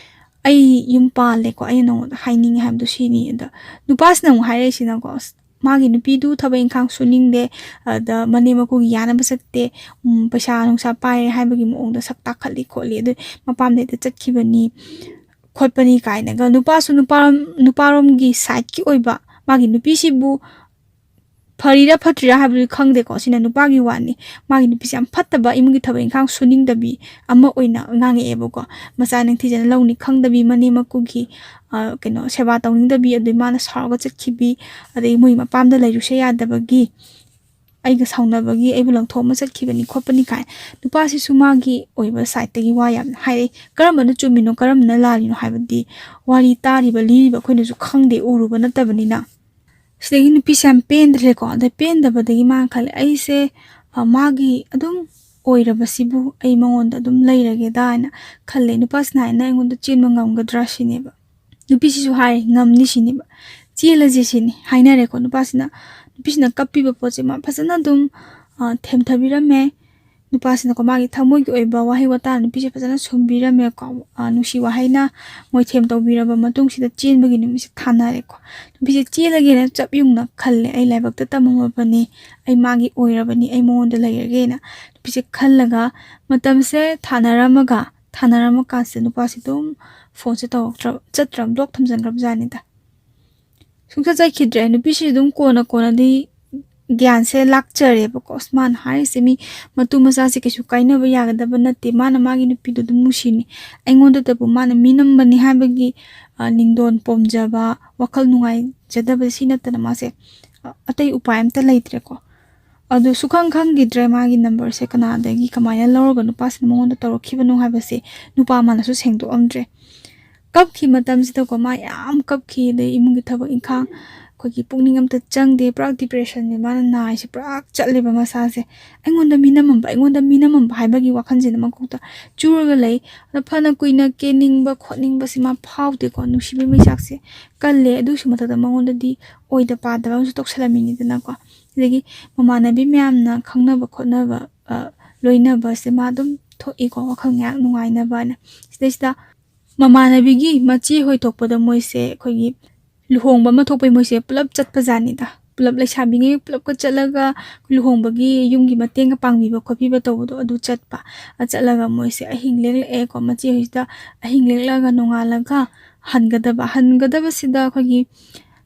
"ꯑꯩ ꯌꯨꯝ ꯄꯥꯜꯂꯦꯀꯣ, ꯑꯩꯅ ꯅꯉꯣꯟꯗ ꯍꯥꯏꯅꯤꯡꯉꯦ ꯍꯥꯏꯕꯗꯣ ꯁꯤꯅꯤ"꯫ ꯑꯗ ꯅꯨꯄꯥꯁꯤꯅ ꯑꯃꯨꯛ ꯍꯥꯏꯔꯛꯏꯁꯤꯅꯀꯣ, ꯑꯁ, ꯃꯥꯒꯤ ꯅꯨꯄꯤꯗꯨ ꯊꯕꯛ ꯏꯪꯈꯥꯡ ꯁꯨꯅꯤꯡꯗꯦ, ꯑꯗ ꯃꯅꯦꯝ ꯃꯀꯨꯒꯤ ꯌꯥꯅꯕ ꯆꯠꯇꯦ, ꯎꯝ, ꯄꯩꯁꯥ ꯅꯨꯡꯁꯥ ꯄꯥꯏꯔꯦ ꯍꯥꯏꯕꯒꯤ ꯃꯑꯣꯡꯗ ꯁꯛ ꯇꯥꯛꯈꯠꯂꯤ ꯈꯣꯠꯂꯤ, ꯑꯗꯨ ꯃꯄꯥꯝꯗ ꯍꯦꯛꯇ ꯆꯠꯈꯤꯕꯅꯤ ꯈꯣꯠꯄꯅꯤ ꯀꯥꯏꯅꯒ꯫ ꯅꯨꯄꯥꯁꯨ ꯅꯨꯄꯥꯔꯣꯝ-, ꯅꯨꯄꯥꯔꯣꯝꯒꯤ ꯁꯥꯏꯠꯀꯤ ꯑꯣꯏꯕ ꯃꯥꯒꯤ ꯅꯨꯄꯤꯁꯤꯕꯨ ꯐꯔꯤꯔꯥ ꯐꯠꯇ꯭ꯔꯤꯔꯥ ꯍꯥꯏꯕꯗꯨꯗꯤ ꯈꯪꯗꯦꯀꯣ, ꯁꯤꯅ ꯅꯨꯄꯥꯒꯤ ꯋꯥꯅꯤ꯫ ꯃꯥꯒꯤ ꯅꯨꯄꯤꯁꯦ ꯌꯥꯝ ꯐꯠꯇꯕ, ꯏꯃꯨꯡꯒꯤ ꯊꯕꯛ ꯏꯪꯈꯥꯡ ꯁꯨꯅꯤꯡꯗꯕꯤ ꯑꯃ ꯑꯣꯏꯅ ꯉꯥꯡꯉꯛꯑꯦꯕꯀꯣ꯫ ꯃꯆꯥ ꯅꯤꯡꯊꯤꯖꯅ ꯂꯧꯅꯤ ꯈꯪꯗꯕꯤ, ꯃꯅꯦꯝ ꯃꯀꯨꯒꯤ, ꯑ, ꯀꯩꯅꯣ, ꯁꯦꯕꯥ ꯇꯧꯅꯤꯡꯗꯕꯤ, ꯑꯗꯩ ꯃꯥꯅ ꯁꯥꯎꯔꯒ ꯆꯠꯈꯤꯕꯤ, ꯑꯗꯩ ꯃꯣꯏ ꯃꯄꯥꯝꯗ ꯂꯩꯔꯨꯁꯦ ꯌꯥꯗꯕꯒꯤ, ꯑꯩꯒ ꯁꯥꯎꯅꯕꯒꯤ ꯑꯩꯕꯨ ꯂꯪꯊꯣꯛꯑꯃ ꯆꯠꯈꯤꯕꯅꯤ ꯈꯣꯠꯄꯅꯤ ꯀꯥꯏ꯫ ꯅꯨꯄꯥꯁꯤꯁꯨ ꯃꯥꯒꯤ ꯑꯣꯏꯕ ꯁꯥꯏꯠꯇꯒꯤ ꯋꯥ ꯌꯥꯝ ꯍꯥꯏꯔꯛꯏ꯫ ꯀꯔꯝꯕꯅ ꯆꯨꯝꯃꯤꯅꯣ, ꯀꯔꯝꯕꯅ ꯂꯥꯜꯂꯤꯅꯣ ꯍꯥꯏꯕꯗꯤ ꯋꯥꯔꯤ ꯇꯥꯔꯤꯕ, ꯂꯤꯔꯤꯕ ꯑꯩꯈꯣꯏꯅꯁꯨ ꯈꯪꯗꯦ, ꯎꯔꯨꯕ ꯅꯠꯇꯕꯅꯤꯅ꯫ ꯁꯤꯗꯒꯤ ꯅꯨꯄꯤꯁꯦ ꯌꯥꯝ ꯄꯦꯟꯗ꯭ꯔꯦꯀꯣ꯫ ꯑꯗꯩ ꯄꯦꯟꯗꯕꯗꯒꯤ ꯃꯥꯅ ꯈꯜꯂꯦ, "ꯑꯩꯁꯦ, ꯑ, ꯃꯥꯒꯤ ꯑꯗꯨꯝ ꯑꯣꯏꯔꯕꯁꯤꯕꯨ ꯑꯩ ꯃꯉꯣꯟꯗ ꯑꯗꯨꯝ ꯂꯩꯔꯒꯦꯗꯥ" ꯍꯥꯏꯅ ꯈꯜꯂꯦ꯫ ꯅꯨꯄꯥꯁꯤꯅ ꯍꯥꯏꯅ ꯑꯩꯉꯣꯟꯗ ꯆꯦꯟꯕ ꯉꯝꯒꯗ꯭ꯔꯥ ꯁꯤꯅꯦꯕ꯫ ꯅꯨꯄꯤꯁꯤꯁꯨ ꯍꯥꯏ, "ꯉꯝꯅꯤ" ꯁꯤꯅꯦꯕ꯫ "ꯆꯦꯜꯂꯁꯦ" ꯁꯤꯅꯤ ꯍꯥꯏꯅꯔꯦꯀꯣ꯫ ꯅꯨꯄꯥꯁꯤꯅ, ꯅꯨꯄꯤꯁꯤꯅ ꯀꯞꯄꯤꯕ ꯄꯣꯠꯁꯦ ꯃꯥ ꯐꯖꯅ ꯑꯗꯨꯝ, ꯑ, ꯊꯦꯝꯊꯕꯤꯔꯝꯃꯦ꯫ ꯅꯨꯄꯥꯁꯤꯅꯀꯣ ꯃꯥꯒꯤ ꯊꯃꯣꯏꯒꯤ ꯑꯣꯏꯕ ꯋꯥꯍꯩ ꯋꯥꯇꯥ ꯅꯨꯄꯤꯁꯦ ꯐꯖꯅ ꯁꯨꯝꯕꯤꯔꯝꯃꯦꯀꯣ꯫ ꯑ, ꯅꯨꯡꯁꯤ ꯋꯥꯍꯩꯅ ꯃꯣꯏꯊꯦꯝ ꯇꯧꯕꯤꯔꯕ ꯃꯇꯨꯡꯁꯤꯗ ꯆꯦꯟꯕꯒꯤ ꯅꯨꯃꯤꯠꯁꯦ ꯊꯥꯅꯔꯦꯀꯣ꯫ ꯅꯨꯄꯤꯁꯦ ꯆꯦꯜꯂꯒꯦꯅ ꯆꯞ ꯌꯨꯡꯅ ꯈꯜꯂꯦ, "ꯑꯩ ꯂꯥꯏꯕꯛꯇ ꯇꯝꯃꯝꯃꯕꯅꯤ, ꯑꯩ ꯃꯥꯒꯤ ꯑꯣꯏꯔꯕꯅꯤ, ꯑꯩ ꯃꯉꯣꯟꯗ ꯂꯩꯔꯒꯦꯅ" ꯅꯨꯄꯤꯁꯦ ꯈꯜꯂꯒ ꯃꯇꯝꯁꯦ ꯊꯥꯅꯔꯝꯃꯒ, ꯊꯥꯅꯔꯝꯃ ꯀꯥꯟꯁꯤꯗ ꯅꯨꯄꯥꯁꯦ ꯑꯗꯨꯝ ꯐꯣꯟꯁꯦ ꯇꯧꯔꯛꯇ꯭ꯔꯕ, ꯆꯠꯇ꯭ꯔꯕ, ꯕ꯭ꯂꯣꯛ ꯊꯝꯖꯤꯟꯈ꯭ꯔꯕ ꯖꯥꯠꯅꯤꯗ꯫ ꯁꯨꯡꯆꯠ ꯆꯠꯈꯤꯗ꯭ꯔꯦ꯫ ꯅꯨꯄꯤꯁꯤ ꯑꯗꯨꯝ ꯀꯣꯟꯅ ꯀꯣꯟꯅꯗꯤ ꯒ꯭ꯌꯥꯟꯁꯦ ꯂꯥꯛꯆꯔꯦꯕꯀꯣ꯫ ꯑꯁ, ꯃꯥꯅ ꯍꯥꯏꯔꯤꯁꯦ ꯃꯤ ꯃꯇꯨ ꯃꯆꯥꯁꯦ ꯀꯩꯁꯨ ꯀꯥꯏꯅꯕ ꯌꯥꯒꯗꯕ ꯅꯠꯇꯦ, ꯃꯥꯅ ꯃꯥꯒꯤ ꯅꯨꯄꯤꯗꯣ ꯑꯗꯨꯝ ꯅꯨꯡꯁꯤꯅꯤ, ꯑꯩꯉꯣꯟꯗꯇꯕꯨ ꯃꯥꯅ ꯃꯤꯅꯝꯕꯅꯤ ꯍꯥꯏꯕꯒꯤ ꯅꯤꯡꯗꯣꯟ ꯄꯣꯝꯖꯕ, ꯋꯥꯈꯜ ꯅꯨꯡꯉꯥꯏꯖꯗꯕ ꯁꯤ ꯅꯠꯇꯅ ꯃꯥꯁꯦ ꯑꯇꯩ ꯎꯄꯥꯏ ꯑꯝꯇ ꯂꯩꯇ꯭ꯔꯦꯀꯣ꯫ ꯑꯗꯨ ꯁꯨꯈꯪ ꯈꯪꯈꯤꯗ꯭ꯔꯦ ꯃꯥꯒꯤ ꯅꯝꯕꯔꯁꯦ ꯀꯅꯥꯗꯒꯤ ꯀꯃꯥꯏꯅ ꯂꯧꯔꯒ ꯅꯨꯄꯥꯁꯤꯅ ꯃꯉꯣꯟꯗ ꯇꯧꯔꯛꯈꯤꯕꯅꯣ ꯍꯥꯏꯕꯁꯦ ꯅꯨꯄꯥ ꯑꯃꯅꯁꯨ ꯁꯦꯡꯗꯣꯛꯑꯝꯗ꯭ꯔꯦ꯫ ꯀꯞꯈꯤ ꯃꯇꯝꯁꯤꯗꯀꯣ ꯃꯥ ꯌꯥꯝ ꯀꯞꯈꯤ, ꯑꯗꯩ ꯏꯃꯨꯡꯒꯤ ꯊꯕꯛ ꯏꯪꯈꯥꯡ ꯑꯩꯈꯣꯏꯒꯤ ꯄꯨꯛꯅꯤꯡ ꯑꯝꯇ ꯆꯪꯗꯦ, ꯄꯨꯔꯥ ꯗꯤꯄ꯭ꯔꯦꯁꯟꯅꯦ ꯃꯥꯅ ꯅꯥꯔꯤꯁꯦ, ꯄꯨꯔꯥ ꯆꯠꯂꯦꯕ ꯃꯁꯥꯁꯦ꯫ ꯑꯩꯉꯣꯟꯗ ꯃꯤꯅꯝꯃꯝꯕ, ꯑꯩꯉꯣꯟꯗ ꯃꯤꯅꯝꯃꯝꯕ ꯍꯥꯏꯕꯒꯤ ꯋꯥꯈꯜꯁꯤꯅ ꯃꯀꯣꯛꯇ ꯆꯨꯔꯒ ꯂꯩ꯫ ꯑꯗ ꯐꯅ ꯀꯨꯏꯅ ꯀꯦꯅꯤꯡꯕ ꯈꯣꯠꯅꯤꯡꯕꯁꯤ ꯃꯥ ꯐꯥꯎꯗꯦꯀꯣ꯫ ꯅꯨꯡꯁꯤꯕꯒꯤ ꯃꯩꯆꯥꯛꯁꯦ ꯀꯜꯂꯦ, ꯑꯗꯨꯒꯤꯁꯨ ꯃꯊꯛꯇ ꯃꯉꯣꯟꯗꯗꯤ ꯑꯣꯏꯗ ꯄꯥꯗꯕ ꯑꯃꯁꯨ ꯇꯧꯁꯜꯂꯝꯃꯤꯅꯤꯗꯅꯀꯣ꯫ ꯑꯗꯒꯤ ꯃꯃꯥꯟꯅꯕꯤ ꯃꯌꯥꯝꯅ ꯈꯪꯅꯕ ꯈꯣꯠꯅꯕ ꯂꯣꯏꯅꯕꯁꯦ ꯃꯥ ꯑꯗꯨꯝ ꯊꯣꯛꯏꯀꯣ, ꯋꯥꯈꯜ ꯉꯥꯏꯍꯥꯛ ꯅꯨꯡꯉꯥꯏꯅꯕꯅ꯫ ꯁꯤꯗꯩꯁꯤꯗ ꯃꯃꯥꯟꯅꯕꯤꯒꯤ ꯃꯆꯦ ꯍꯣꯏ ꯊꯣꯛꯄꯗ ꯃꯣꯏꯁꯦ ꯑꯩꯈꯣꯏꯒꯤ ꯂꯨꯍꯣꯡꯕ ꯑꯃ ꯊꯣꯛꯄꯩ ꯃꯣꯏꯁꯦ ꯄꯨꯂꯞ ꯆꯠꯄꯖꯥꯠꯅꯤꯗ꯫ ꯄꯨꯂꯞ ꯂꯩꯁꯥꯕꯤꯉꯩ ꯄꯨꯂꯞꯀ ꯆꯠꯂꯒ ꯂꯨꯍꯣꯡꯕꯒꯤ ꯌꯨꯝꯒꯤ ꯃꯇꯦꯡꯒ ꯄꯥꯡꯕꯤꯕ ꯈꯣꯠꯄꯤꯕ ꯇꯧꯕꯗꯣ ꯑꯗꯨ ꯆꯠꯄ꯫ ꯑ, ꯆꯠꯂꯒ ꯃꯣꯏꯁꯦ ꯑꯍꯤꯡ ꯂꯦꯛꯂꯛꯑꯦꯀꯣ꯫ ꯃꯆꯦ ꯍꯣꯏꯁꯤꯗ ꯑꯍꯤꯡ ꯂꯦꯛꯂꯛꯑꯒ ꯅꯣꯡꯉꯥꯜꯂꯒ ꯍꯟꯒꯗꯕ꯫ ꯍꯟꯒꯗꯕꯁꯤꯗ ꯑꯩꯈꯣꯏꯒꯤ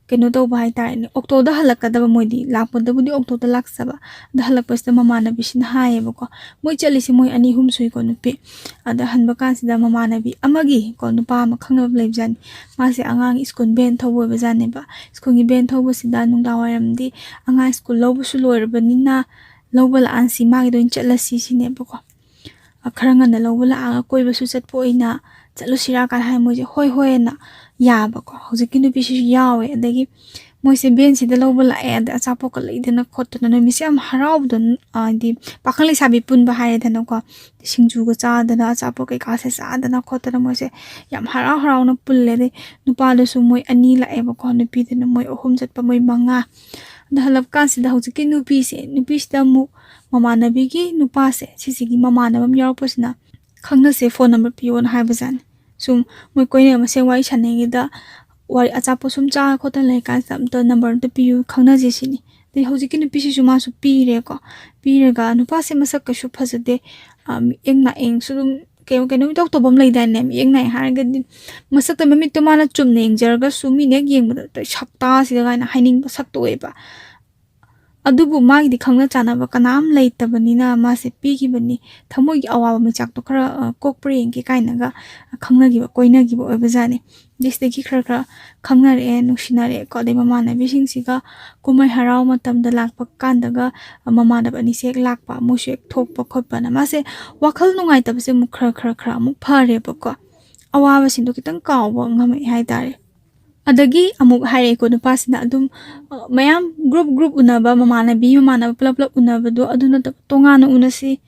ꯀꯩꯅꯣ ꯇꯧꯕ ꯍꯥꯏꯇꯥꯔꯦꯅꯦ, ꯑꯣꯛꯇꯣꯗ ꯍꯜꯂꯛꯀꯗꯕ ꯃꯣꯏꯗꯤ꯫ ꯂꯥꯛꯄꯗꯕꯨꯗꯤ ꯑꯣꯛꯇꯣꯗ ꯂꯥꯛꯆꯕ꯫ ꯑꯗ ꯍꯜꯂꯛꯄꯁꯤꯗ ꯃꯃꯥꯟꯅꯕꯤꯁꯤꯅ ꯍꯥꯏꯌꯦꯕꯀꯣ, ꯃꯣꯏ ꯆꯠꯂꯤꯁꯦ ꯃꯣꯏ ꯑꯅꯤ ꯑꯍꯨꯝ ꯁꯨꯏꯀꯣ, ꯅꯨꯄꯤ꯫ ꯑꯗ ꯍꯟꯕ ꯀꯥꯟꯁꯤꯗ ꯃꯃꯥꯟꯅꯕꯤ ꯑꯃꯒꯤ ꯀꯣ, ꯅꯨꯄꯥ ꯑꯃ ꯈꯪꯅꯕ ꯂꯩꯕꯖꯥꯠꯅꯤ꯫ ꯃꯥꯁꯦ ꯑꯉꯥꯡ ꯁ꯭ꯀꯨꯜ ꯚꯦꯟ ꯊꯧꯕ ꯑꯣꯏꯕꯖꯥꯠꯅꯦꯕ꯫ ꯁ꯭ꯀꯨꯜꯒꯤ ꯚꯦꯟ ꯊꯧꯕꯁꯤꯗ ꯅꯨꯡꯗꯥꯡ ꯋꯥꯏꯔꯝꯗꯤ ꯑꯉꯥꯡ ꯁ꯭ꯀꯨꯜ ꯂꯧꯕꯁꯨ ꯂꯣꯏꯔꯕꯅꯤꯅ ꯂꯧꯕ ꯂꯥꯛꯑꯟꯁꯤ, ꯃꯥꯒꯤꯗ ꯑꯣꯏꯅ ꯆꯠꯂꯁꯤ ꯁꯤꯅꯦꯕꯀꯣ꯫ ꯑ, ꯈꯔ ꯉꯟꯅ ꯂꯧꯕ ꯂꯥꯛꯑꯒ ꯀꯣꯏꯕꯁꯨ ꯆꯠꯄ ꯑꯣꯏꯅ ꯆꯠꯂꯨꯁꯤꯔꯥ ꯀꯥꯏꯅ ꯍꯥꯏ꯫ ꯃꯣꯏꯁꯦ ꯍꯣꯏ ꯍꯣꯏ ꯑꯅ ꯌꯥꯕꯀꯣ꯫ ꯍꯧꯖꯤꯛꯀꯤ ꯅꯨꯄꯤꯁꯤꯁꯨ ꯌꯥꯎꯋꯦ꯫ ꯑꯗꯒꯤ ꯃꯣꯏꯁꯦ ꯚꯦꯟꯁꯤꯗ ꯂꯧꯕ ꯂꯥꯛꯑꯦ, ꯑꯗ ꯑꯆꯥꯄꯣꯠꯀ ꯂꯩꯗꯅ ꯈꯣꯠꯇꯅ ꯅꯨꯃꯤꯠꯁꯦ ꯌꯥꯝ ꯍꯔꯥꯎꯕꯗꯣ, ꯑ, ꯍꯥꯏꯗꯤ ꯄꯥꯈꯪ ꯂꯩꯁꯥꯕꯤ ꯄꯨꯟꯕ ꯍꯥꯏꯔꯦꯗꯅꯀꯣ꯫ ꯁꯤꯡꯖꯨꯒ ꯆꯥꯗꯅ ꯑꯆꯥꯄꯣꯠ ꯀꯩꯀꯥꯁꯦ ꯆꯥꯗꯅ ꯈꯣꯠꯇꯅ ꯃꯣꯏꯁꯦ ꯌꯥꯝ ꯍꯔꯥꯎ ꯍꯔꯥꯎꯅ ꯄꯨꯜꯂꯦ꯫ ꯑꯗꯩ ꯅꯨꯄꯥꯗꯨꯁꯨ ꯃꯣꯏ ꯑꯅꯤ ꯂꯥꯛꯑꯦꯕꯀꯣ, ꯅꯨꯄꯤꯗꯨꯅ ꯃꯣꯏ ꯑꯍꯨꯝ ꯆꯠꯄ, ꯃꯣꯏ ꯃꯉꯥ꯫ ꯑꯗ ꯍꯜꯂꯛꯄ ꯀꯥꯟꯁꯤꯗ ꯍꯧꯖꯤꯛꯀꯤ ꯅꯨꯄꯤꯁꯦ, ꯅꯨꯄꯤꯁꯤꯗ ꯑꯃꯨꯛ ꯃꯃꯥꯟꯅꯕꯤꯒꯤ ꯅꯨꯄꯥꯁꯦ, ꯁꯤꯁꯤꯒꯤ ꯃꯃꯥꯟꯅꯕ ꯑꯃ ꯌꯥꯎꯔꯛꯄꯁꯤꯅ, "ꯈꯪꯅꯁꯦ, ꯐꯣꯟ ꯅꯝꯕꯔ ꯄꯤꯌꯣꯅ" ꯍꯥꯏꯕꯖꯥꯠꯅꯤ꯫ ꯁꯨꯝ ꯃꯣꯏ ꯀꯣꯏꯅꯕ ꯃꯁꯦꯟ ꯋꯥꯔꯤ ꯁꯥꯟꯅꯩꯉꯩꯗ, ꯋꯥꯔꯤ ꯑꯆꯥꯄꯣꯠ ꯁꯨꯝ ꯆꯥ ꯈꯣꯠꯇꯅ ꯂꯩꯀꯥꯟꯁꯤꯗ, "ꯑꯝꯇ ꯅꯝꯕꯔ ꯑꯝꯇ ꯄꯤꯌꯨ, ꯈꯪꯅꯁꯦ" ꯁꯤꯅꯤ꯫ ꯑꯗꯩ ꯍꯧꯖꯤꯛꯀꯤ ꯅꯨꯄꯤꯁꯤꯁꯨ ꯃꯥꯁꯨ ꯄꯤꯔꯦꯀꯣ꯫ ꯄꯤꯔꯒ ꯅꯨꯄꯥꯁꯦ ꯃꯁꯛ ꯀꯩꯁꯨ ꯐꯖꯗꯦ, ꯑ, ꯃꯤꯠꯌꯦꯡ ꯅꯥꯌꯦꯡꯁꯨ ꯑꯗꯨꯝ ꯀꯩꯅꯣ, ꯀꯩꯅꯣ ꯏꯇꯧ ꯇꯧꯕ ꯑꯃ ꯂꯩꯗꯥꯏꯅꯦ꯫ ꯃꯤꯠꯌꯦꯡ ꯅꯥꯌꯦꯡ ꯍꯥꯏꯔꯒꯗꯤ ꯃꯁꯛꯇ, ꯃꯃꯤꯠꯇꯣ ꯃꯥꯅ ꯆꯨꯝꯅ ꯌꯦꯡꯖꯔꯒꯁꯨ ꯃꯤꯅ ꯍꯦꯛ ꯌꯦꯡꯕꯗ "ꯁꯛꯇꯥꯁꯤꯒ" ꯀꯥꯏꯅ ꯍꯥꯏꯅꯤꯡꯕ ꯁꯛꯇꯣꯛꯑꯦꯕ꯫ ꯑꯗꯨꯕꯨ ꯃꯥꯒꯤꯗꯤ ꯈꯪꯅ ꯆꯥꯟꯅꯕ ꯀꯅꯥꯝ ꯂꯩꯇꯕꯅꯤꯅ ꯃꯥꯁꯦ ꯄꯤꯈꯤꯕꯅꯤ꯫ ꯊꯃꯣꯏꯒꯤ ꯑꯋꯥꯕ ꯃꯩꯆꯥꯛꯇꯣ ꯈꯔ, ꯑ, ꯀꯣꯛꯄ꯭ꯔꯥ ꯌꯦꯡꯒꯦ ꯀꯥꯏꯅꯒ ꯈꯪꯅꯈꯤꯕ, ꯀꯣꯏꯅꯈꯤꯕ ꯑꯣꯏꯕꯖꯥꯠꯅꯤ꯫ ꯑꯗꯩ ꯁꯤꯗꯒꯤ ꯈꯔ ꯈꯔ ꯈꯪꯅꯔꯛꯑꯦ, ꯅꯨꯡꯁꯤꯅꯔꯛꯑꯦꯀꯣ꯫ ꯑꯗꯩ ꯃꯃꯥꯟꯅꯕꯤꯁꯤꯡꯁꯤꯒ ꯀꯨꯝꯍꯩ ꯍꯔꯥꯎ ꯃꯇꯝꯗ ꯂꯥꯛꯄ ꯀꯥꯟꯗꯒ ꯃꯃꯥꯟꯅꯕ ꯑꯅꯤꯁꯦ ꯍꯦꯛ ꯂꯥꯛꯄ, ꯃꯣꯏꯁꯨ ꯍꯦꯛ ꯊꯣꯛꯄ ꯈꯣꯠꯄꯅ ꯃꯥꯁꯦ ꯋꯥꯈꯜ ꯅꯨꯡꯉꯥꯏꯇꯕꯁꯦ ꯑꯃꯨꯛ ꯈꯔ ꯈꯔ ꯈꯔ ꯑꯃꯨꯛ ꯐꯔꯦꯕꯀꯣ꯫ ꯑꯋꯥꯕꯁꯤꯡꯗꯣ ꯈꯤꯇꯪ ꯀꯥꯎꯕ ꯉꯝꯃꯛꯑꯦ ꯍꯥꯏꯇꯥꯔꯦ꯫ ꯑꯗꯒꯤ ꯑꯃꯨꯛ ꯍꯥꯏꯔꯛꯑꯦꯀꯣ ꯅꯨꯄꯥꯁꯤꯅ ꯑꯗꯨꯝ, ꯑ, ꯃꯌꯥꯝ group group ꯎꯅꯕ, ꯃꯃꯥꯟꯅꯕꯤ ꯃꯃꯥꯟꯅꯕ ꯄꯨꯂꯞ ꯄꯨꯂꯞ ꯎꯅꯕꯗꯣ ꯑꯗꯨ ꯅꯠꯇꯕ ꯇꯣꯉꯥꯟꯅ ꯎꯅꯁꯤ,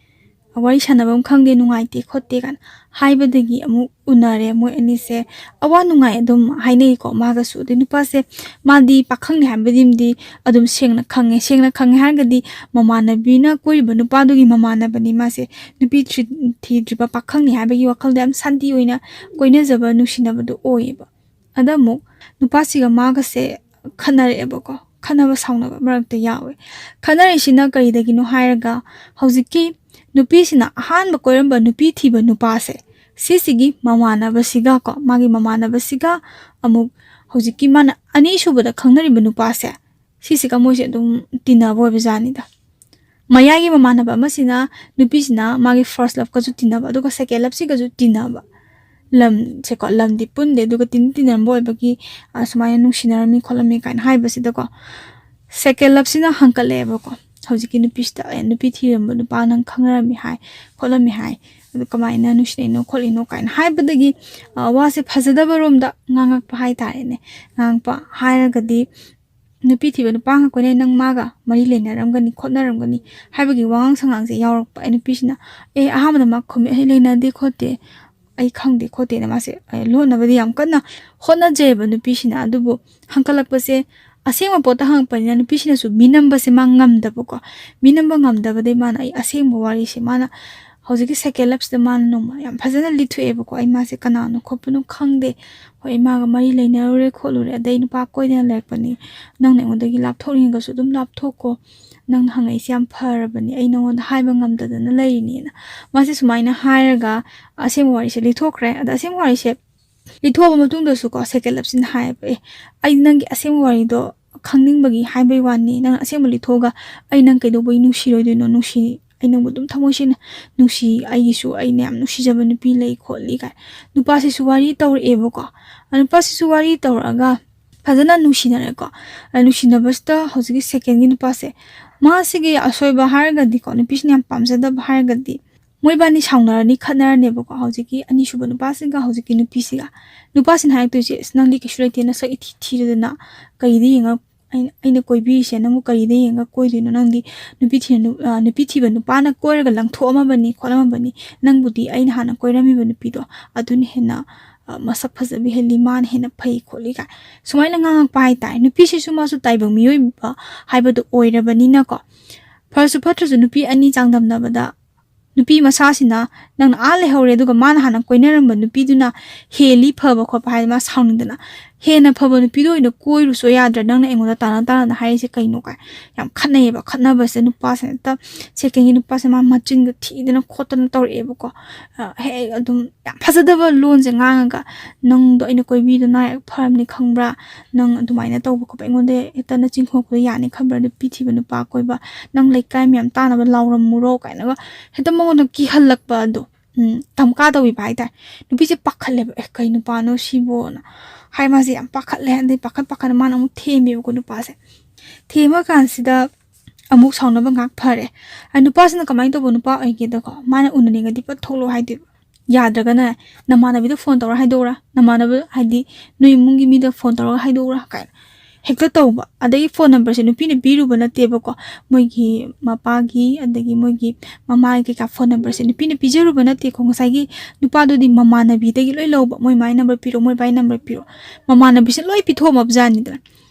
ꯋꯥꯔꯤ ꯁꯥꯟꯅꯕꯝ ꯈꯪꯗꯦ, ꯅꯨꯡꯉꯥꯏꯇꯦ ꯈꯣꯠꯇꯦ ꯀꯥꯏꯅ ꯍꯥꯏꯕꯗꯒꯤ ꯑꯃꯨꯛ ꯎꯅꯔꯦ꯫ ꯃꯣꯏ ꯑꯅꯤꯁꯦ ꯑꯋꯥ ꯅꯨꯡꯉꯥꯏ ꯑꯗꯨꯝ ꯍꯥꯏꯅꯩꯀꯣ ꯃꯥꯒꯁꯨ꯫ ꯑꯗꯩ ꯅꯨꯄꯥꯁꯦ ꯃꯥꯗꯤ ꯄꯥꯈꯪꯅꯤ ꯍꯥꯏꯕꯗꯤꯝꯗꯤ ꯑꯗꯨꯝ ꯁꯦꯡꯅ ꯈꯪꯉꯦ꯫ ꯁꯦꯡꯅ ꯈꯪꯉꯦ ꯍꯥꯏꯔꯒꯗꯤ ꯃꯃꯥꯟꯅꯕꯤꯅ ꯀꯣꯏꯔꯤꯕ ꯅꯨꯄꯥꯗꯨꯒꯤ ꯃꯃꯥꯟꯅꯕꯅꯤ ꯃꯥꯁꯦ꯫ ꯅꯨꯄꯤ ꯊꯤ-, ꯊꯤꯗ꯭ꯔꯤꯕ ꯄꯥꯈꯪꯅꯤ ꯍꯥꯏꯕꯒꯤ ꯋꯥꯈꯜꯗ ꯌꯥꯝ ꯁꯥꯟꯇꯤ ꯑꯣꯏꯅ ꯀꯣꯏꯅꯖꯕ, ꯅꯨꯡꯁꯤꯅꯕꯗꯣ ꯑꯣꯏꯌꯦꯕ꯫ ꯑꯗ ꯑꯃꯨꯛ ꯅꯨꯄꯥꯁꯤꯒ ꯃꯥꯒꯁꯦ ꯈꯠꯅꯔꯛꯑꯦꯕꯀꯣ꯫ ꯈꯠꯅꯕ ꯁꯥꯎꯅꯕ ꯃꯔꯛꯇ ꯌꯥꯎꯋꯦ꯫ ꯈꯠꯅꯔꯤꯁꯤꯅ ꯀꯔꯤꯗꯒꯤꯅꯣ ꯍꯥꯏꯔꯒ ꯍꯧꯖꯤꯛꯀꯤ ꯅꯨꯄꯤꯁꯤꯅ ꯑꯍꯥꯟꯕ ꯀꯣꯏꯔꯝꯕ ꯅꯨꯄꯤ ꯊꯤꯕ ꯅꯨꯄꯥꯁꯦ, ꯁꯤꯁꯤꯒꯤ ꯃꯃꯥꯟꯅꯕꯁꯤꯒ ꯀꯣ, ꯃꯥꯒꯤ ꯃꯃꯥꯟꯅꯕꯁꯤꯒ ꯑꯃꯨꯛ ꯍꯧꯖꯤꯛꯀꯤ ꯃꯥꯅ ꯑꯅꯤꯁꯨꯕꯗ ꯈꯪꯅꯔꯤꯕ ꯅꯨꯄꯥꯁꯦ, ꯁꯤꯁꯤꯒ ꯃꯣꯏꯁꯦ ꯑꯗꯨꯝ ꯇꯤꯟꯅꯕ ꯑꯣꯏꯕ ꯖꯥꯠꯅꯤꯗ꯫ ꯃꯌꯥꯏꯒꯤ ꯃꯃꯥꯟꯅꯕ ꯑꯃꯁꯤꯅ ꯅꯨꯄꯤꯁꯤꯅ ꯃꯥꯒꯤ first loveꯀꯁꯨ ꯇꯤꯟꯅꯕ, ꯑꯗꯨꯒ second loveꯁꯤꯒꯁꯨ ꯇꯤꯟꯅꯕ꯫ ꯂꯝꯁꯦꯀꯣ, ꯂꯝꯗꯤ ꯄꯨꯟꯗꯦ, ꯑꯗꯨꯒ ꯇꯤꯟꯗꯤ ꯇꯤꯟꯅꯔꯝꯕ ꯑꯣꯏꯕꯒꯤ, ꯑ, ꯁꯨꯃꯥꯏꯅ ꯅꯨꯡꯁꯤꯅꯔꯝꯃꯤ ꯈꯣꯠꯂꯝꯃꯤ ꯀꯥꯏꯅ ꯍꯥꯏꯕꯁꯤꯗꯀꯣ, second loveꯁꯤꯅ ꯍꯪꯀꯠꯂꯛꯑꯦꯕꯀꯣ꯫ ꯍꯧꯖꯤꯛꯀꯤ ꯅꯨꯄꯤꯁꯤꯗ, "ꯑꯦ, ꯅꯨꯄꯤ ꯊꯤꯔꯝꯕ ꯅꯨꯄꯥ ꯅꯪ ꯈꯪꯅꯔꯝꯃꯤ ꯍꯥꯏ, ꯈꯣꯠꯂꯝꯃꯤ ꯍꯥꯏ, ꯑꯗꯨ ꯀꯃꯥꯏꯅ ꯅꯨꯡꯁꯤꯅꯩꯅꯣ ꯈꯣꯠꯂꯤꯅꯣ?" ꯀꯥꯏꯅ ꯍꯥꯏꯕꯗꯒꯤ, ꯑ, ꯋꯥꯁꯦ ꯐꯖꯗꯕ ꯔꯣꯝꯗ ꯉꯥꯡꯉꯛꯄ ꯍꯥꯏꯇꯥꯔꯦꯅꯦ꯫ ꯉꯥꯡꯉꯛꯄ ꯍꯥꯏꯔꯒꯗꯤ, ꯅꯨꯄꯤ ꯊꯤꯕ ꯅꯨꯄꯥ ꯑꯃꯒ ꯀꯣꯏꯅꯩ, ꯅꯪ ꯃꯥꯒ ꯃꯔꯤ ꯂꯩꯅꯔꯝꯒꯅꯤ ꯈꯣꯠꯅꯔꯝꯒꯅꯤ ꯍꯥꯏꯕꯒꯤ ꯋꯥꯉꯥꯡ ꯁꯉꯥꯡꯁꯦ ꯌꯥꯎꯔꯛꯄ꯫ ꯑꯩ ꯅꯨꯄꯤꯁꯤꯅ, ꯑꯦ, ꯑꯍꯥꯟꯕꯗ ꯃꯥ ꯈꯨꯝꯃꯦ, "ꯑꯩ ꯂꯩꯅꯗꯦ ꯈꯣꯠꯇꯦ, ꯑꯩ ꯈꯪꯗꯦ ꯈꯣꯠꯇꯦꯅ" ꯃꯥꯁꯦ, ꯑꯦ, ꯂꯣꯟꯅꯕꯗꯤ ꯌꯥꯝ ꯀꯟꯅ ꯍꯣꯠꯅꯖꯩꯑꯕ ꯅꯨꯄꯤꯁꯤꯅ꯫ ꯑꯗꯨꯕꯨ ꯍꯪꯀꯠꯂꯛꯄꯁꯦ ꯑꯁꯦꯡꯕ ꯄꯣꯠꯇ ꯍꯪꯉꯛꯄꯅꯤꯅ ꯅꯨꯄꯤꯁꯤꯅꯁꯨ ꯃꯤꯅꯝꯕꯁꯦ ꯃꯥ ꯉꯝꯗꯕꯀꯣ꯫ ꯃꯤꯅꯝꯕ ꯉꯝꯗꯕꯗꯩ ꯃꯥꯅ ꯑꯩ ꯑꯁꯦꯡꯕ ꯋꯥꯔꯤꯁꯦ ꯃꯥꯅ ꯍꯧꯖꯤꯛꯀꯤ second loveꯁꯤꯗ ꯃꯥꯅ ꯅꯣꯡꯃ ꯌꯥꯝ ꯐꯖꯅ ꯂꯤꯊꯣꯛꯑꯦꯕꯀꯣ꯫ "ꯑꯩ ꯃꯥꯁꯦ ꯀꯅꯥꯅꯣ ꯈꯣꯠꯄꯅꯣ ꯈꯪꯗꯦ꯫ ꯍꯣꯏ, ꯑꯩ ꯃꯥꯒ ꯃꯔꯤ ꯂꯩꯅꯔꯨꯔꯦ ꯈꯣꯠꯂꯨꯔꯦ, ꯑꯗꯩ ꯅꯨꯄꯥ ꯀꯣꯏꯗꯅ ꯂꯩꯔꯛꯄꯅꯤ꯫ ꯅꯪꯅ ꯑꯩꯉꯣꯟꯗꯒꯤ ꯂꯥꯞꯊꯣꯛꯅꯤꯡꯉꯒꯁꯨ ꯑꯗꯨꯝ ꯂꯥꯞꯊꯣꯛꯀꯣ꯫ ꯅꯪꯅ ꯍꯪꯉꯛꯏꯁꯦ ꯌꯥꯝ ꯐꯔꯕꯅꯤ꯫ ꯑꯩ ꯅꯉꯣꯟꯗ ꯍꯥꯏꯕ ꯉꯝꯗꯗꯅ ꯂꯩꯔꯤꯅꯦꯅ" ꯃꯥꯁꯦ ꯁꯨꯃꯥꯏꯅ ꯍꯥꯏꯔꯒ ꯑꯁꯦꯡꯕ ꯋꯥꯔꯤꯁꯦ ꯂꯤꯊꯣꯛꯈ꯭ꯔꯦ꯫ ꯑꯗ ꯑꯁꯦꯡꯕ ꯋꯥꯔꯤꯁꯦ ꯂꯤꯊꯣꯛꯑꯕ ꯃꯇꯨꯡꯗꯁꯨꯀꯣ, second loveꯁꯤꯅ ꯍꯥꯏꯌꯦꯕ, "ꯑꯦ, ꯑꯩ ꯅꯪꯒꯤ ꯑꯁꯦꯡꯕ ꯋꯥꯔꯤꯗꯣ ꯈꯪꯅꯤꯡꯕꯒꯤ ꯍꯥꯏꯕꯩ ꯋꯥꯅꯤ꯫ ꯅꯪ ꯑꯁꯦꯡꯕ ꯂꯤꯊꯣꯛꯑꯒ ꯑꯩ ꯅꯪ ꯀꯩꯗꯧꯕꯩ ꯅꯨꯡꯁꯤꯔꯣꯏꯗꯣꯏꯅꯣ? ꯅꯨꯡꯁꯤ, ꯑꯩ ꯅꯪꯕꯨ ꯑꯗꯨꯝ ꯊꯃꯣꯏ ꯁꯦꯡꯅ ꯅꯨꯡꯁꯤ, ꯑꯩꯒꯤꯁꯨ ꯑꯩꯅ ꯌꯥꯝ ꯅꯨꯡꯁꯤꯖꯕ ꯅꯨꯄꯤ ꯂꯩ ꯈꯣꯠꯂꯤ ꯀꯥꯏ꯫ ꯅꯨꯄꯥꯁꯤꯁꯨ ꯋꯥꯔꯤ ꯇꯧꯔꯛꯑꯦꯕꯀꯣ꯫ ꯑ, ꯅꯨꯄꯥꯁꯤꯁꯨ ꯋꯥꯔꯤ ꯇꯧꯔꯛꯑꯒ ꯐꯖꯅ ꯅꯨꯡꯁꯤꯅꯔꯦꯀꯣ꯫ ꯑ, ꯅꯨꯡꯁꯤꯅꯕꯁꯤꯗ ꯍꯧꯖꯤꯛꯀꯤ ꯁꯦꯀꯦꯟꯒꯤ ꯅꯨꯄꯥꯁꯦ, ꯃꯥꯁꯤꯒꯤ ꯑꯁꯣꯏꯕ ꯍꯥꯏꯔꯒꯗꯤꯀꯣ, ꯅꯨꯄꯤꯁꯤꯅ ꯌꯥꯝ ꯄꯥꯝꯖꯗꯕ ꯍꯥꯏꯔꯒꯗꯤ, ꯃꯣꯏꯕꯥꯅꯤ ꯁꯥꯎꯅꯔꯅꯤ, ꯈꯠꯅꯔꯅꯦꯕꯀꯣ, ꯍꯧꯖꯤꯛꯀꯤ ꯑꯅꯤꯁꯨꯕ ꯅꯨꯄꯥꯁꯤꯒ ꯍꯧꯖꯤꯛꯀꯤ ꯅꯨꯄꯤꯁꯤꯒ꯫ ꯅꯨꯄꯥꯁꯤꯅ ꯍꯥꯏꯔꯛꯇꯣꯏꯁꯦ, "ꯑꯁ, ꯅꯪꯗꯤ ꯀꯩꯁꯨ ꯂꯩꯇꯦ, ꯅꯁꯛ ꯏꯊꯤ ꯊꯤꯔꯗꯅ ꯀꯔꯤꯗ ꯌꯦꯡꯉ ꯑꯩꯅ, ꯑꯩꯅ ꯀꯣꯏꯕꯤꯔꯤꯁꯦ, ꯅꯪꯕꯨ ꯀꯔꯤꯗ ꯌꯦꯡꯉ ꯀꯣꯏꯗꯣꯏꯅꯣ? ꯅꯪꯗꯤ ꯅꯨꯄꯤ ꯊꯤꯅ ꯅꯨ-, ꯑ, ꯅꯨꯄꯤ ꯊꯤꯕ ꯅꯨꯄꯥꯅ ꯀꯣꯏꯔꯒ ꯂꯪꯊꯣꯛꯑꯝꯃꯕꯅꯤ, ꯈꯣꯠꯂꯝꯃꯕꯅꯤ, ꯅꯪꯕꯨꯗꯤ ꯑꯩꯅ ꯍꯥꯟꯅ ꯀꯣꯏꯔꯝꯃꯤꯕ ꯅꯨꯄꯤꯗꯣ ꯑꯗꯨꯅ ꯍꯦꯟꯅ, ꯑ, ꯃꯁꯛ ꯐꯖꯕ ꯍꯦꯜꯂꯤ, ꯃꯥꯅ ꯍꯦꯟꯅ ꯐꯩ ꯈꯣꯠꯂꯤ" ꯀꯥꯏ ꯁꯨꯃꯥꯏꯅ ꯉꯥꯡꯉꯛꯄ ꯍꯥꯏꯇꯥꯔꯦ꯫ ꯅꯨꯄꯤꯁꯤꯁꯨ ꯃꯥꯁꯨ ꯇꯥꯏꯕꯪ ꯃꯤꯑꯣꯏꯕ ꯍꯥꯏꯕꯗꯣ ꯑꯣꯏꯔꯕꯅꯤꯅꯀꯣ, ꯐꯔꯁꯨ ꯐꯠꯇ꯭ꯔꯁꯨ ꯅꯨꯄꯤ ꯑꯅꯤ ꯆꯥꯡꯗꯝꯅꯕꯗ ꯅꯨꯄꯤ ꯃꯁꯥꯁꯤꯅ ꯅꯪꯅ ꯑꯥ ꯂꯩꯍꯧꯔꯦ, ꯑꯗꯨꯒ ꯃꯥꯅ ꯍꯥꯟꯅ ꯀꯣꯏꯅꯔꯝꯕ ꯅꯨꯄꯤꯗꯨꯅ ꯍꯦꯜꯂꯤ ꯐꯕ ꯈꯣꯠꯄ ꯍꯥꯏꯗꯤ ꯃꯥ ꯁꯥꯎꯅꯤꯡꯗꯅ, "ꯍꯦꯟꯅ ꯐꯕ ꯅꯨꯄꯤꯗꯣ ꯑꯣꯏꯅ ꯀꯣꯏꯔꯨꯁꯨ ꯌꯥꯗ꯭ꯔꯥ? ꯅꯪꯅ ꯑꯩꯉꯣꯟꯗ ꯇꯥꯅ ꯇꯥꯅ ꯍꯥꯏꯔꯤꯁꯦ ꯀꯩꯅꯣ?" ꯀꯥꯏ ꯌꯥꯝ ꯈꯠꯅꯩꯌꯦꯕ꯫ ꯈꯠꯅꯕꯁꯦ ꯅꯨꯄꯥꯁꯤꯅ ꯍꯦꯛꯇ, ꯁꯦꯀꯦꯟꯒꯤ ꯅꯨꯄꯥꯁꯦ ꯃꯥ ꯃꯆꯤꯟꯒ ꯊꯤꯗꯅ ꯈꯣꯠꯇꯅ ꯇꯧꯔꯛꯑꯦꯕꯀꯣ꯫ ꯑ, ꯍꯦꯛ ꯑꯗꯨꯝ ꯌꯥꯝ ꯐꯖꯗꯕ ꯂꯣꯟꯁꯦ ꯉꯥꯡꯉꯒ, "ꯅꯪꯗꯣ ꯑꯩꯅ ꯀꯣꯏꯕꯤꯗꯣ ꯅꯥ ꯍꯦꯛ ꯐꯔꯝꯅꯤ ꯈꯪꯕ꯭ꯔꯥ? ꯅꯪ ꯑꯗꯨꯃꯥꯏꯅ ꯇꯧꯕ ꯈꯣꯠꯄ, ꯑꯩꯉꯣꯟꯗ ꯍꯦꯛꯇ ꯅꯆꯤꯟ ꯈꯣꯡꯉꯛꯄꯗꯣ ꯌꯥꯅꯤ ꯈꯟꯕ꯭ꯔꯥ? ꯅꯨꯄꯤ ꯊꯤꯕ ꯅꯨꯄꯥ ꯀꯣꯏꯕ, ꯅꯪ ꯂꯩꯀꯥꯏ ꯃꯌꯥꯝ ꯇꯥꯅꯕ ꯂꯥꯎꯔꯝꯃꯨꯔꯣ" ꯀꯥꯏꯅꯒ ꯍꯦꯛꯇ ꯃꯉꯣꯟꯗ ꯀꯤꯍꯜꯂꯛꯄ ꯑꯗꯣ, ꯎꯝ, ꯙꯝꯀꯥ ꯇꯧꯕꯤꯕ ꯍꯥꯏꯇꯥꯔꯦ꯫ ꯅꯨꯄꯤꯁꯦ ꯄꯥꯈꯠꯂꯦꯕ, "ꯑꯦ, ꯀꯩ ꯅꯨꯄꯥꯅꯣ ꯁꯤꯕꯣꯅ?" ꯍꯥꯏ ꯃꯥꯁꯦ ꯌꯥꯝ ꯄꯥꯈꯠꯂꯦ꯫ ꯑꯗꯩ ꯄꯥꯈꯠ ꯄꯥꯈꯠꯅ ꯃꯥꯅ ꯑꯃꯨꯛ ꯊꯦꯝꯃꯦꯕꯀꯣ ꯅꯨꯄꯥꯁꯦ꯫ ꯊꯦꯝꯃ ꯀꯥꯟꯁꯤꯗ ꯑꯃꯨꯛ ꯁꯥꯎꯅꯕ ꯉꯥꯛ ꯐꯔꯦ꯫ ꯑ, ꯅꯨꯄꯥꯁꯤꯅ ꯀꯃꯥꯏꯅ ꯇꯧꯕ ꯅꯨꯄꯥ ꯑꯣꯏꯒꯦꯗꯀꯣ, ꯃꯥꯅ ꯎꯅꯅꯤꯡꯉꯗꯤ ꯄꯠ ꯊꯣꯛꯂꯛꯑꯣ ꯍꯥꯏꯗꯣꯏꯕ꯫ ꯌꯥꯗ꯭ꯔꯒꯅ ꯅꯃꯥꯟꯅꯕꯤꯗ ꯐꯣꯟ ꯇꯧꯔ ꯍꯥꯏꯗꯣꯛꯎꯔꯥ, ꯅꯃꯥꯟꯅꯕ ꯍꯥꯏꯗꯤ ꯅꯣꯏ ꯏꯃꯨꯡꯒꯤ ꯃꯤꯗ ꯐꯣꯟ ꯇꯧꯔꯒ ꯍꯥꯏꯗꯣꯛꯎꯔꯥ ꯀꯥꯏꯅ ꯍꯦꯛꯇ ꯇꯧꯕ꯫ ꯑꯗꯒꯤ ꯐꯣꯟ ꯅꯝꯕꯔꯁꯦ ꯅꯨꯄꯤꯅ ꯄꯤꯔꯨꯕ ꯅꯠꯇꯦꯕꯀꯣ, ꯃꯣꯏꯒꯤ ꯃꯄꯥꯒꯤ ꯑꯗꯒꯤ ꯃꯣꯏꯒꯤ ꯃꯃꯥꯒꯤ ꯀꯩꯀꯥ ꯐꯣꯟ ꯅꯝꯕꯔꯁꯦ ꯅꯨꯄꯤꯅ ꯄꯤꯖꯔꯨꯕ ꯅꯠꯇꯦꯀꯣ꯫ ꯉꯁꯥꯏꯒꯤ ꯅꯨꯄꯥꯗꯨꯗꯤ ꯃꯃꯥꯟꯅꯕꯤꯗꯒꯤ ꯂꯣꯏ ꯂꯧꯕ, "ꯃꯣꯏ ꯃꯥꯏ ꯅꯝꯕꯔ ꯄꯤꯔꯛꯑꯣ, ꯃꯣꯏ ꯕꯥꯏ ꯅꯝꯕꯔ ꯄꯤꯔꯛꯑꯣ", ꯃꯃꯥꯟꯅꯕꯤꯁꯦ ꯂꯣꯏ ꯄꯤꯊꯣꯛꯑꯝꯃꯕꯖꯥꯠꯅꯤꯗꯅ꯫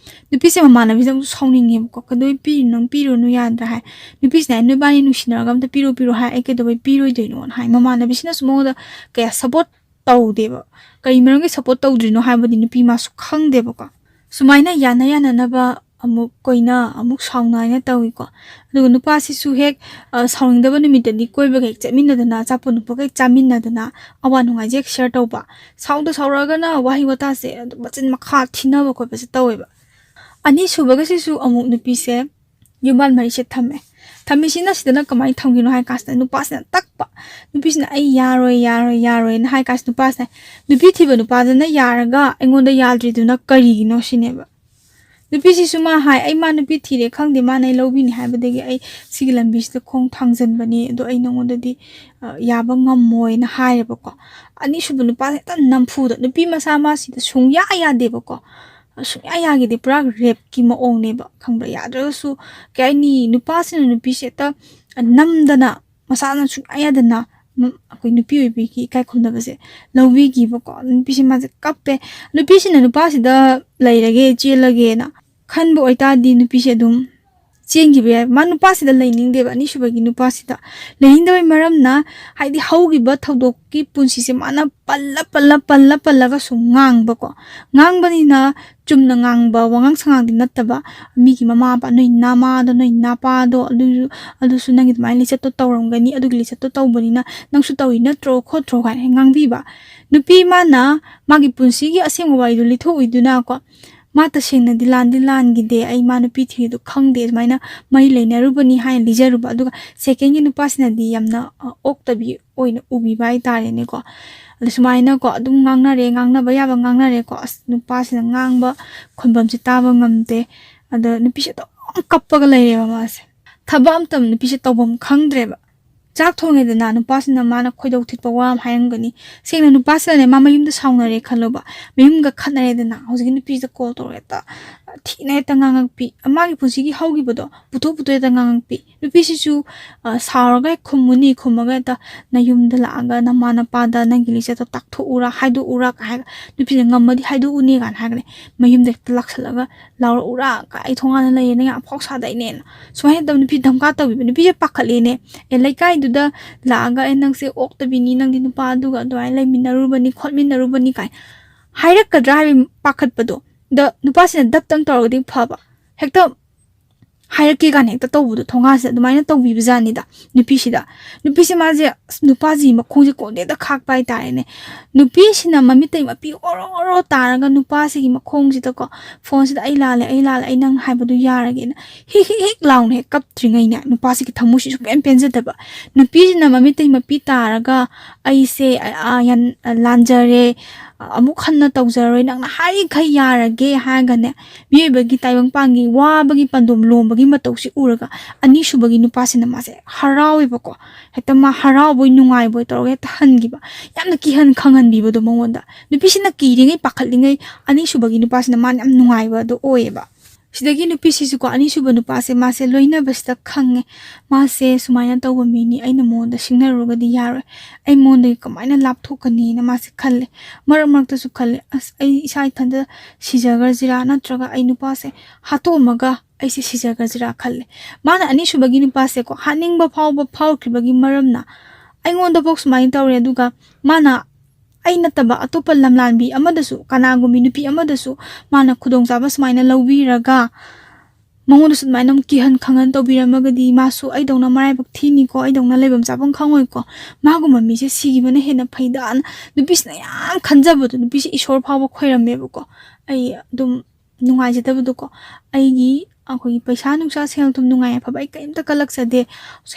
ꯅꯨꯄꯤꯁꯦ ꯃꯃꯥꯟꯅꯕꯤꯁꯦ ꯑꯃꯨꯛ ꯁꯥꯎꯅꯤꯡꯉꯦꯕꯀꯣ, "ꯀꯩꯗꯧꯕꯩ ꯄꯤꯔꯤꯅꯣ? ꯅꯪ ꯄꯤꯔꯨꯅꯨ ꯌꯥꯗ꯭ꯔꯥ?" ꯍꯥꯏ꯫ ꯅꯨꯄꯤꯁꯤꯅ ꯍꯥꯏ, "ꯅꯣꯏꯕꯥꯅꯤ ꯅꯨꯡꯁꯤꯅꯔꯒ ꯑꯝꯇ ꯄꯤꯔꯣ, ꯄꯤꯔꯣ" ꯍꯥꯏ, "ꯑꯩ ꯀꯩꯗꯧꯕꯩ ꯄꯤꯔꯣꯏꯗꯣꯏꯅꯣꯅ?" ꯍꯥꯏ꯫ ꯃꯃꯥꯟꯅꯕꯤꯁꯤꯅꯁꯨ ꯃꯉꯣꯟꯗ ꯀꯌꯥ ꯁꯞꯄꯣꯔꯠ ꯇꯧꯗꯦꯕ꯫ ꯀꯔꯤ ꯃꯔꯝꯒꯤ ꯁꯞꯄꯣꯔꯠ ꯇꯧꯗ꯭ꯔꯤꯅꯣ ꯍꯥꯏꯕꯗꯤ ꯅꯨꯄꯤ ꯃꯥꯁꯨ ꯈꯪꯗꯦꯕꯀꯣ꯫ ꯁꯨꯃꯥꯏꯅ ꯌꯥꯅ ꯌꯥꯅꯅꯕ ꯑꯃꯨꯛ ꯀꯣꯏꯅ, ꯑꯃꯨꯛ ꯁꯥꯎꯅ ꯍꯥꯏꯅ ꯇꯧꯏꯀꯣ꯫ ꯑꯗꯨꯒ ꯅꯨꯄꯥꯁꯤꯁꯨ ꯍꯦꯛ, ꯑ, ꯁꯥꯎꯅꯤꯡꯗꯕ ꯅꯨꯃꯤꯠꯇꯗꯤ ꯀꯣꯏꯕꯒ ꯍꯦꯛ ꯆꯠꯃꯤꯟꯅꯗꯅ, ꯑꯆꯥꯄꯣꯠ ꯅꯨꯄꯒ ꯍꯦꯛ ꯆꯥꯃꯤꯟꯅꯗꯅ, ꯑꯋꯥ ꯅꯨꯡꯉꯥꯏꯁꯦ ꯍꯦꯛ ꯁꯤꯌꯔ ꯇꯧꯕ꯫ ꯁꯥꯎꯗ ꯁꯥꯎꯔꯛꯑꯒꯅ ꯋꯥꯍꯩ ꯋꯥꯇꯥꯁꯦ ꯑꯗꯨꯝ ꯃꯆꯤꯟ ꯃꯈꯥ ꯊꯤꯅꯕ ꯈꯣꯠꯄꯁꯦ ꯇꯧꯋꯦꯕ꯫ ꯑꯅꯤꯁꯨꯕꯒꯁꯤꯁꯨ ꯑꯃꯨꯛ ꯅꯨꯄꯤꯁꯦ ꯌꯨꯝꯕꯥꯟ ꯃꯔꯤꯁꯦ ꯊꯝꯃꯦ꯫ ꯊꯝꯃꯤꯁꯤꯅ ꯁꯤꯗꯅ ꯀꯃꯥꯏꯅ ꯊꯝꯒꯤꯅꯣ ꯍꯥꯏ ꯀꯥꯟꯁꯤꯗ, ꯅꯨꯄꯥꯁꯤꯅ ꯇꯛꯄ꯫ ꯅꯨꯄꯤꯁꯤꯅ "ꯑꯩ ꯌꯥꯔꯣꯏ, ꯌꯥꯔꯣꯏ, ꯌꯥꯔꯣꯏꯅ" ꯍꯥꯏ ꯀꯥꯟꯁꯤꯗ, ꯅꯨꯄꯥꯁꯤꯅ, ꯅꯨꯄꯤ ꯊꯤꯕ ꯅꯨꯄꯥꯗꯨꯅ ꯌꯥꯔꯒ ꯑꯩꯉꯣꯟꯗ ꯌꯥꯗ꯭ꯔꯤꯗꯨꯅ ꯀꯔꯤꯒꯤꯅꯣ ꯁꯤꯅꯦꯕ꯫ ꯅꯨꯄꯤꯁꯤꯁꯨ ꯃꯥ ꯍꯥꯏ, "ꯑꯩ ꯃꯥ ꯅꯨꯄꯤ ꯊꯤꯔꯦ, ꯈꯪꯗꯦ, ꯃꯥꯅ ꯑꯩ ꯂꯧꯕꯤꯅꯤ ꯍꯥꯏꯕꯗꯒꯤ ꯑꯩ ꯁꯤꯒꯤ ꯂꯝꯕꯤꯁꯤꯗ ꯈꯣꯡ ꯊꯥꯡꯖꯟꯕꯅꯤ, ꯑꯗꯣ ꯑꯩ ꯅꯉꯣꯟꯗꯗꯤ, ꯑ, ꯌꯥꯕ ꯉꯝꯃꯣꯏꯅ" ꯍꯥꯏꯔꯦꯕꯀꯣ꯫ ꯑꯅꯤꯁꯨꯕ ꯅꯨꯄꯥꯁꯦ ꯍꯦꯛꯇ ꯅꯝꯐꯨꯗ, ꯅꯨꯄꯤ ꯃꯆꯥ ꯃꯥꯁꯤꯗ ꯁꯨꯡꯌꯥ ꯌꯥꯗꯦꯕꯀꯣ꯫ ꯁꯨꯡꯌꯥ ꯌꯥꯈꯤꯗꯦ, ꯄꯨꯔꯥ ꯔꯦꯞꯀꯤ ꯃꯑꯣꯡꯅꯦꯕ, ꯈꯪꯕ꯭ꯔꯥ? ꯌꯥꯗ꯭ꯔꯒꯁꯨ, ꯀꯩ ꯍꯥꯏꯅꯤ, ꯅꯨꯄꯥꯁꯤꯅ ꯅꯨꯄꯤꯁꯦ ꯍꯦꯛꯇ ꯅꯝꯗꯅ, ꯃꯁꯥꯅ ꯁꯨꯡꯌꯥ ꯌꯥꯗꯅ, ꯎꯝ, ꯑꯩꯈꯣꯏ ꯅꯨꯄꯤ ꯑꯣꯏꯕꯤꯒꯤ ꯏꯀꯥꯏ ꯈꯨꯝꯅꯕꯁꯦ ꯂꯧꯕꯤꯈꯤꯕꯀꯣ꯫ ꯅꯨꯄꯤꯁꯦ ꯃꯥꯁꯦ ꯀꯞꯄꯦ꯫ ꯅꯨꯄꯤꯁꯤꯅ ꯅꯨꯄꯥꯁꯤꯗ "ꯂꯩꯔꯒꯦ, ꯆꯦꯜꯂꯒꯦꯅ" ꯈꯟꯕ ꯑꯣꯏꯇꯥꯔꯗꯤ, ꯅꯨꯄꯤꯁꯦ ꯑꯗꯨꯝ ꯆꯦꯟꯈꯤꯕ ꯌꯥꯏ꯫ ꯃꯥ ꯅꯨꯄꯥꯁꯤꯗ ꯂꯩꯅꯤꯡꯗꯦꯕ, ꯑꯅꯤꯁꯨꯕꯒꯤ ꯅꯨꯄꯥꯁꯤꯗ ꯂꯩꯅꯤꯡꯗꯕꯩ ꯃꯔꯝꯅ, ꯍꯥꯏꯗꯤ, ꯍꯧꯈꯤꯕ ꯊꯧꯗꯣꯛꯀꯤ ꯄꯨꯟꯁꯤꯁꯦ ꯃꯥꯅ ꯄꯜꯂ, ꯄꯜꯂ, ꯄꯜꯂ, ꯄꯜꯂꯒ ꯁꯨꯝ ꯉꯥꯡꯕꯀꯣ꯫ ꯉꯥꯡꯕꯅꯤꯅ ꯆꯨꯝꯅ ꯉꯥꯡꯕ ꯋꯥꯉꯥꯡ ꯁꯉꯥꯡꯗꯤ ꯅꯠꯇꯕ, ꯃꯤꯒꯤ ꯃꯃꯥ ꯃꯄꯥ, "ꯅꯣꯏ ꯅꯃꯥꯗꯣ, ꯅꯣꯏ ꯅꯄꯥꯗꯣ, ꯑꯗꯨꯁꯨ, ꯑꯗꯨꯁꯨ ꯅꯪꯒꯤ ꯑꯗꯨꯃꯥꯏꯅ ꯂꯤꯆꯠꯇꯣ ꯇꯧꯔꯝꯒꯅꯤ, ꯑꯗꯨꯒꯤ ꯂꯤꯆꯠꯇꯣ ꯇꯧꯕꯅꯤꯅ ꯅꯪꯁꯨ ꯇꯧꯏ ꯅꯠꯇ꯭ꯔꯣ, ꯈꯣꯠꯇ꯭ꯔꯣ?" ꯀꯥꯏꯅ ꯉꯥꯡꯕꯤꯕ꯫ ꯅꯨꯄꯤ ꯃꯥꯅ ꯃꯥꯒꯤ ꯄꯨꯟꯁꯤꯒꯤ ꯑꯁꯦꯡꯕ ꯋꯥꯔꯤꯗꯣ ꯂꯤꯊꯣꯛꯎꯏꯗꯨꯅꯀꯣ, "ꯃꯥ ꯇꯁꯦꯡꯅꯗꯤ ꯂꯥꯟꯗꯤ ꯂꯥꯟꯈꯤꯗꯦ, ꯑꯩ ꯃꯥ ꯅꯨꯄꯤ ꯊꯤꯔꯤꯗꯣ ꯈꯪꯗꯦ, ꯑꯗꯨꯃꯥꯏꯅ ꯃꯔꯤ ꯂꯩꯅꯔꯨꯕꯅꯤ" ꯍꯥꯏꯅ ꯂꯤꯖꯔꯨꯕ꯫ ꯑꯗꯨꯒ ꯁꯦꯀꯦꯟꯒꯤ ꯅꯨꯄꯥꯁꯤꯅꯗꯤ ꯌꯥꯝꯅ, ꯑ, ꯑꯣꯛꯇꯕꯤ ꯑꯣꯏꯅ ꯎꯕꯤꯕ ꯍꯥꯏꯇꯥꯔꯦꯅꯦꯀꯣ꯫ ꯑꯗ ꯁꯨꯃꯥꯏꯅꯀꯣ ꯑꯗꯨꯝ ꯉꯥꯡꯅꯔꯦ, ꯉꯥꯡꯅꯕ ꯌꯥꯕ ꯉꯥꯡꯅꯔꯦꯀꯣ꯫ ꯑꯁ, ꯅꯨꯄꯥꯁꯤꯅ ꯉꯥꯡꯕ ꯈꯨꯝꯕꯝꯁꯦ ꯇꯥꯕ ꯉꯝꯗꯦ꯫ ꯑꯗ ꯅꯨꯄꯤꯁꯦ ꯑꯗꯨꯝ ꯀꯞꯄꯒ ꯂꯩꯔꯦꯕ ꯃꯥꯁꯦ꯫ ꯊꯕꯛ ꯑꯝꯇ ꯅꯨꯄꯤꯁꯦ ꯇꯧꯐꯝ ꯈꯪꯗ꯭ꯔꯦꯕ꯫ ꯆꯥꯛ ꯊꯣꯡꯉꯦꯗꯅ, ꯅꯨꯄꯥꯁꯤꯅ ꯃꯥꯅ ꯈꯣꯏꯗꯧ ꯊꯤꯠꯄ ꯋꯥ ꯑꯃ ꯍꯥꯏꯔꯝꯒꯅꯤ꯫ ꯁꯦꯡꯅ, ꯅꯨꯄꯥꯁꯤꯅꯅꯦ, ꯃꯥ ꯃꯌꯨꯝꯗ ꯁꯥꯎꯅꯔꯦ ꯈꯜꯂꯣꯕ, ꯃꯌꯨꯝꯒ ꯈꯠꯅꯔꯦꯗꯅ, ꯍꯧꯖꯤꯛꯀꯤ ꯅꯨꯄꯤꯁꯤꯗ ꯀꯣꯜ ꯇꯧꯔꯒ ꯍꯦꯛꯇ ꯊꯤꯅ ꯍꯦꯛꯇ ꯉꯥꯡꯉꯛꯄꯤ, ꯃꯥꯒꯤ ꯄꯨꯟꯁꯤꯒꯤ ꯍꯧꯈꯤꯕꯗꯣ ꯄꯨꯊꯣꯛ ꯄꯨꯊꯣꯛ ꯍꯦꯛꯇ ꯉꯥꯡꯉꯛꯄꯤ꯫ ꯅꯨꯄꯤꯁꯤꯁꯨ, ꯑ, ꯁꯥꯎꯔꯒ ꯍꯦꯛ ꯈꯨꯝꯃꯨꯅꯤ, ꯈꯨꯝꯃꯒ ꯍꯦꯛꯇ "ꯅꯌꯨꯝꯗ ꯂꯥꯛꯑꯒ ꯅꯃꯥ ꯅꯄꯥꯗ ꯅꯪꯒꯤ ꯂꯤꯆꯠꯇꯣ ꯇꯥꯛꯊꯣꯛꯎꯔꯥ, ꯍꯥꯏꯗꯣꯛꯎꯔꯥ?" ꯀꯥꯏ ꯍꯥꯏꯔꯒ, ꯅꯨꯄꯤꯁꯤꯅ "ꯉꯝꯃꯗꯤ ꯍꯥꯏꯗꯣꯛꯎꯅꯦ" ꯀꯥꯏꯅ ꯍꯥꯏꯔꯒꯅꯦ, ꯃꯌꯨꯝꯗ ꯍꯦꯛꯇ ꯂꯥꯛꯁꯜꯂꯒ "ꯂꯥꯎꯔꯛꯎꯔꯥ? ꯀꯥꯏ, ꯑꯩ ꯊꯣꯡꯒꯥꯟꯗ ꯂꯩꯌꯦ, ꯅꯪ ꯌꯥꯝ ꯑꯐꯥꯎ ꯁꯥꯗꯥꯏꯅꯦꯅ" ꯁꯨꯃꯥꯏꯅ ꯇꯧꯗꯅ ꯅꯨꯄꯤ ꯙꯝꯀꯥ ꯇꯧꯕꯤꯕ꯫ ꯅꯨꯄꯤꯁꯦ ꯄꯥꯈꯠꯂꯦꯅꯦ꯫ ꯑꯦ, ꯂꯩꯀꯥꯏꯗꯨꯗ ꯂꯥꯛꯑꯒ "ꯑꯦ, ꯅꯪꯁꯦ ꯑꯣꯛꯇꯕꯤꯅꯤ, ꯅꯪꯗꯤ ꯅꯨꯄꯥ ꯑꯗꯨꯒ ꯑꯗꯨꯃꯥꯏꯅ ꯂꯩꯃꯤꯟꯅꯔꯨꯕꯅꯤ, ꯈꯣꯠꯃꯤꯟꯅꯔꯨꯕꯅꯤ" ꯀꯥꯏ ꯍꯥꯏꯔꯛꯀꯗ꯭ꯔꯥ ꯍꯥꯏꯕꯒꯤ ꯄꯥꯈꯠꯄꯗꯣ꯫ ꯑꯗ ꯅꯨꯄꯥꯁꯤꯅ ꯗꯞꯇꯪ ꯇꯧꯔꯒꯗꯤ ꯐꯕ, ꯍꯦꯛꯇ ꯍꯥꯏꯔꯛꯀꯦ ꯀꯥꯏꯅ ꯍꯦꯛꯇ ꯇꯧꯕꯗꯣ, ꯊꯣꯡꯒꯥꯟꯁꯤꯗ ꯑꯗꯨꯃꯥꯏꯅ ꯇꯧꯕꯤꯕꯖꯥꯠꯅꯤꯗ ꯅꯨꯄꯤꯁꯤꯗ꯫ ꯅꯨꯄꯤꯁꯦ ꯃꯥꯁꯦ ꯑꯁ, ꯅꯨꯄꯥꯁꯤꯒꯤ ꯃꯈꯣꯡꯁꯦ ꯀꯣꯟꯗꯦꯗ ꯈꯥꯛꯄ ꯍꯥꯏꯇꯥꯔꯦꯅꯦ꯫ ꯅꯨꯄꯤꯁꯤꯅ ꯃꯃꯤꯠꯇꯩ ꯃꯄꯤ ꯑꯣꯔꯣ ꯑꯣꯔꯣ ꯇꯥꯔꯒ ꯅꯨꯄꯥꯁꯤꯒꯤ ꯃꯈꯣꯡꯁꯤꯗꯀꯣ, ꯐꯣꯟꯁꯤꯗ "ꯑꯩ ꯂꯥꯜꯂꯦ, ꯑꯩ ꯂꯥꯜꯂꯦ, ꯑꯩ ꯅꯪ ꯍꯥꯏꯕꯗꯨ ꯌꯥꯔꯒꯦꯅ" ꯍꯤꯛ ꯍꯤꯛ ꯍꯤꯛ ꯂꯥꯎꯅ ꯍꯦꯛ ꯀꯞꯇ꯭ꯔꯤꯉꯩꯅꯦ, ꯅꯨꯄꯥꯁꯤꯒꯤ ꯊꯃꯣꯏꯁꯤꯁꯨ ꯀꯩꯝ ꯄꯦꯟꯖꯗꯕ꯫ ꯅꯨꯄꯤꯁꯤꯅ ꯃꯃꯤꯠꯇꯩ ꯃꯄꯤ ꯇꯥꯔꯒ "ꯑꯩꯁꯦ, ꯑ, ꯑ, ꯌꯥꯟ-, ꯑ, ꯂꯥꯟꯖꯔꯦ, ꯑ, ꯑꯃꯨꯛ ꯍꯟꯅ ꯇꯧꯖꯔꯔꯣꯏ, ꯅꯪꯅ ꯍꯥꯏꯔꯤꯈꯩ ꯌꯥꯔꯒꯦ" ꯍꯥꯏꯔꯒꯅꯦ, ꯃꯤꯑꯣꯏꯕꯒꯤ ꯇꯥꯏꯕꯪꯄꯥꯟꯒꯤ ꯋꯥꯕꯒꯤ ꯄꯥꯟꯗꯣꯝ ꯂꯣꯝꯕꯒꯤ ꯃꯇꯧꯁꯤ ꯎꯔꯒ ꯑꯅꯤꯁꯨꯕꯒꯤ ꯅꯨꯄꯥꯁꯤꯅ ꯃꯥꯁꯦ ꯍꯔꯥꯎꯋꯦꯕꯀꯣ꯫ ꯍꯦꯛꯇ ꯃꯥ ꯍꯔꯥꯎꯕꯣꯏ ꯅꯨꯡꯉꯥꯏꯕꯣꯏ ꯇꯧꯔꯒ ꯍꯦꯛꯇ ꯍꯟꯈꯤꯕ꯫ ꯌꯥꯝꯅ ꯀꯤꯍꯟ ꯈꯪꯍꯟꯕꯤꯕꯗꯣ ꯃꯉꯣꯟꯗ꯫ ꯅꯨꯄꯤꯁꯤꯅ ꯀꯤꯔꯤꯉꯩ ꯄꯥꯈꯠꯂꯤꯉꯩ ꯑꯅꯤꯁꯨꯕꯒꯤ ꯅꯨꯄꯥꯁꯤꯅ ꯃꯥꯅ ꯌꯥꯝ ꯅꯨꯡꯉꯥꯏꯕꯗꯣ ꯑꯣꯏꯌꯦꯕ꯫ ꯁꯤꯗꯒꯤ ꯅꯨꯄꯤꯁꯤꯁꯨꯀꯣ, ꯑꯅꯤꯁꯨꯕ ꯅꯨꯄꯥꯁꯦ ꯃꯥꯁꯦ ꯂꯣꯏꯅꯕꯁꯤꯗ ꯈꯪꯉꯦ, ꯃꯥꯁꯦ ꯁꯨꯃꯥꯏꯅ ꯇꯧꯕ ꯃꯤꯅꯤ, ꯑꯩꯅ ꯃꯉꯣꯟꯗ ꯁꯤꯡꯅꯔꯨꯔꯒꯗꯤ ꯌꯥꯔꯣꯏ, ꯑꯩ ꯃꯉꯣꯟꯗꯒꯤ ꯀꯃꯥꯏꯅ ꯂꯥꯞꯊꯣꯛꯀꯅꯤꯅ ꯃꯥꯁꯦ ꯈꯜꯂꯦ꯫ ꯃꯔꯛ ꯃꯔꯛꯇꯁꯨ ꯈꯜꯂꯦ, "ꯑꯁ, ꯑꯩ ꯏꯁꯥ ꯏꯊꯟꯇ ꯁꯤꯖꯈ꯭ꯔꯁꯤꯔꯥ, ꯅꯠꯇ꯭ꯔꯒ ꯑꯩ ꯅꯨꯄꯥꯁꯦ ꯍꯥꯠꯇꯣꯛꯑꯝꯃꯒ ꯑꯩꯁꯦ ꯁꯤꯖꯈ꯭ꯔꯁꯤꯔꯥ?" ꯈꯜꯂꯦ꯫ ꯃꯥꯅ ꯑꯅꯤꯁꯨꯕꯒꯤ ꯅꯨꯄꯥꯁꯦꯀꯣ, ꯍꯥꯠꯅꯤꯡꯕ ꯐꯥꯎꯕ ꯐꯥꯎꯈꯤꯕꯒꯤ ꯃꯔꯝꯅ ꯑꯩꯉꯣꯟꯗꯐꯥꯎ ꯁꯨꯃꯥꯏꯅ ꯇꯧꯔꯦ, ꯑꯗꯨꯒ ꯃꯥꯅ ꯑꯩ ꯅꯠꯇꯕ ꯑꯇꯣꯞꯄ ꯂꯝꯂꯥꯟꯕꯤ ꯑꯃꯗꯁꯨ, ꯀꯅꯥꯒꯨꯝꯕꯤ ꯅꯨꯄꯤ ꯑꯃꯗꯁꯨ ꯃꯥꯅ ꯈꯨꯗꯣꯡꯆꯥꯕ ꯁꯨꯃꯥꯏꯅ ꯂꯧꯕꯤꯔꯒ ꯃꯉꯣꯟꯗꯁꯨ ꯑꯗꯨꯃꯥꯏꯅ ꯑꯃꯨꯛ ꯀꯤꯍꯟ ꯈꯪꯍꯟ ꯇꯧꯕꯤꯔꯝꯃꯒꯗꯤ ꯃꯥꯁꯨ ꯑꯩꯗꯧꯅ ꯃꯔꯥꯏꯕꯛ ꯊꯤꯅꯤꯀꯣ, ꯑꯩꯗꯧꯅ ꯂꯩꯐꯝ ꯆꯥꯐꯝ ꯈꯪꯉꯣꯏꯀꯣ, ꯃꯥꯒꯨꯝꯕ ꯃꯤꯁꯦ ꯁꯤꯈꯤꯕꯅ ꯍꯦꯟꯅ ꯐꯩꯗꯥꯅ ꯅꯨꯄꯤꯁꯤꯅ ꯌꯥꯝ ꯈꯟꯖꯕꯗꯣ, ꯅꯨꯄꯤꯁꯦ ꯏꯁꯣꯔ ꯐꯥꯎꯕ ꯈꯣꯏꯔꯝꯃꯦꯕꯀꯣ꯫ ꯑꯩ ꯑꯗꯨꯝ ꯅꯨꯡꯉꯥꯏꯖꯗꯕꯗꯣꯀꯣ, ꯑꯩꯒꯤ, ꯑꯩꯈꯣꯏꯒꯤ ꯄꯩꯁꯥ ꯅꯨꯡꯁꯥ, ꯁꯦꯜ ꯊꯨꯝ, ꯅꯨꯡꯉꯥꯏ ꯑꯐꯕ ꯑꯩ ꯀꯔꯤꯝꯇ ꯀꯜꯂꯛꯆꯗꯦ,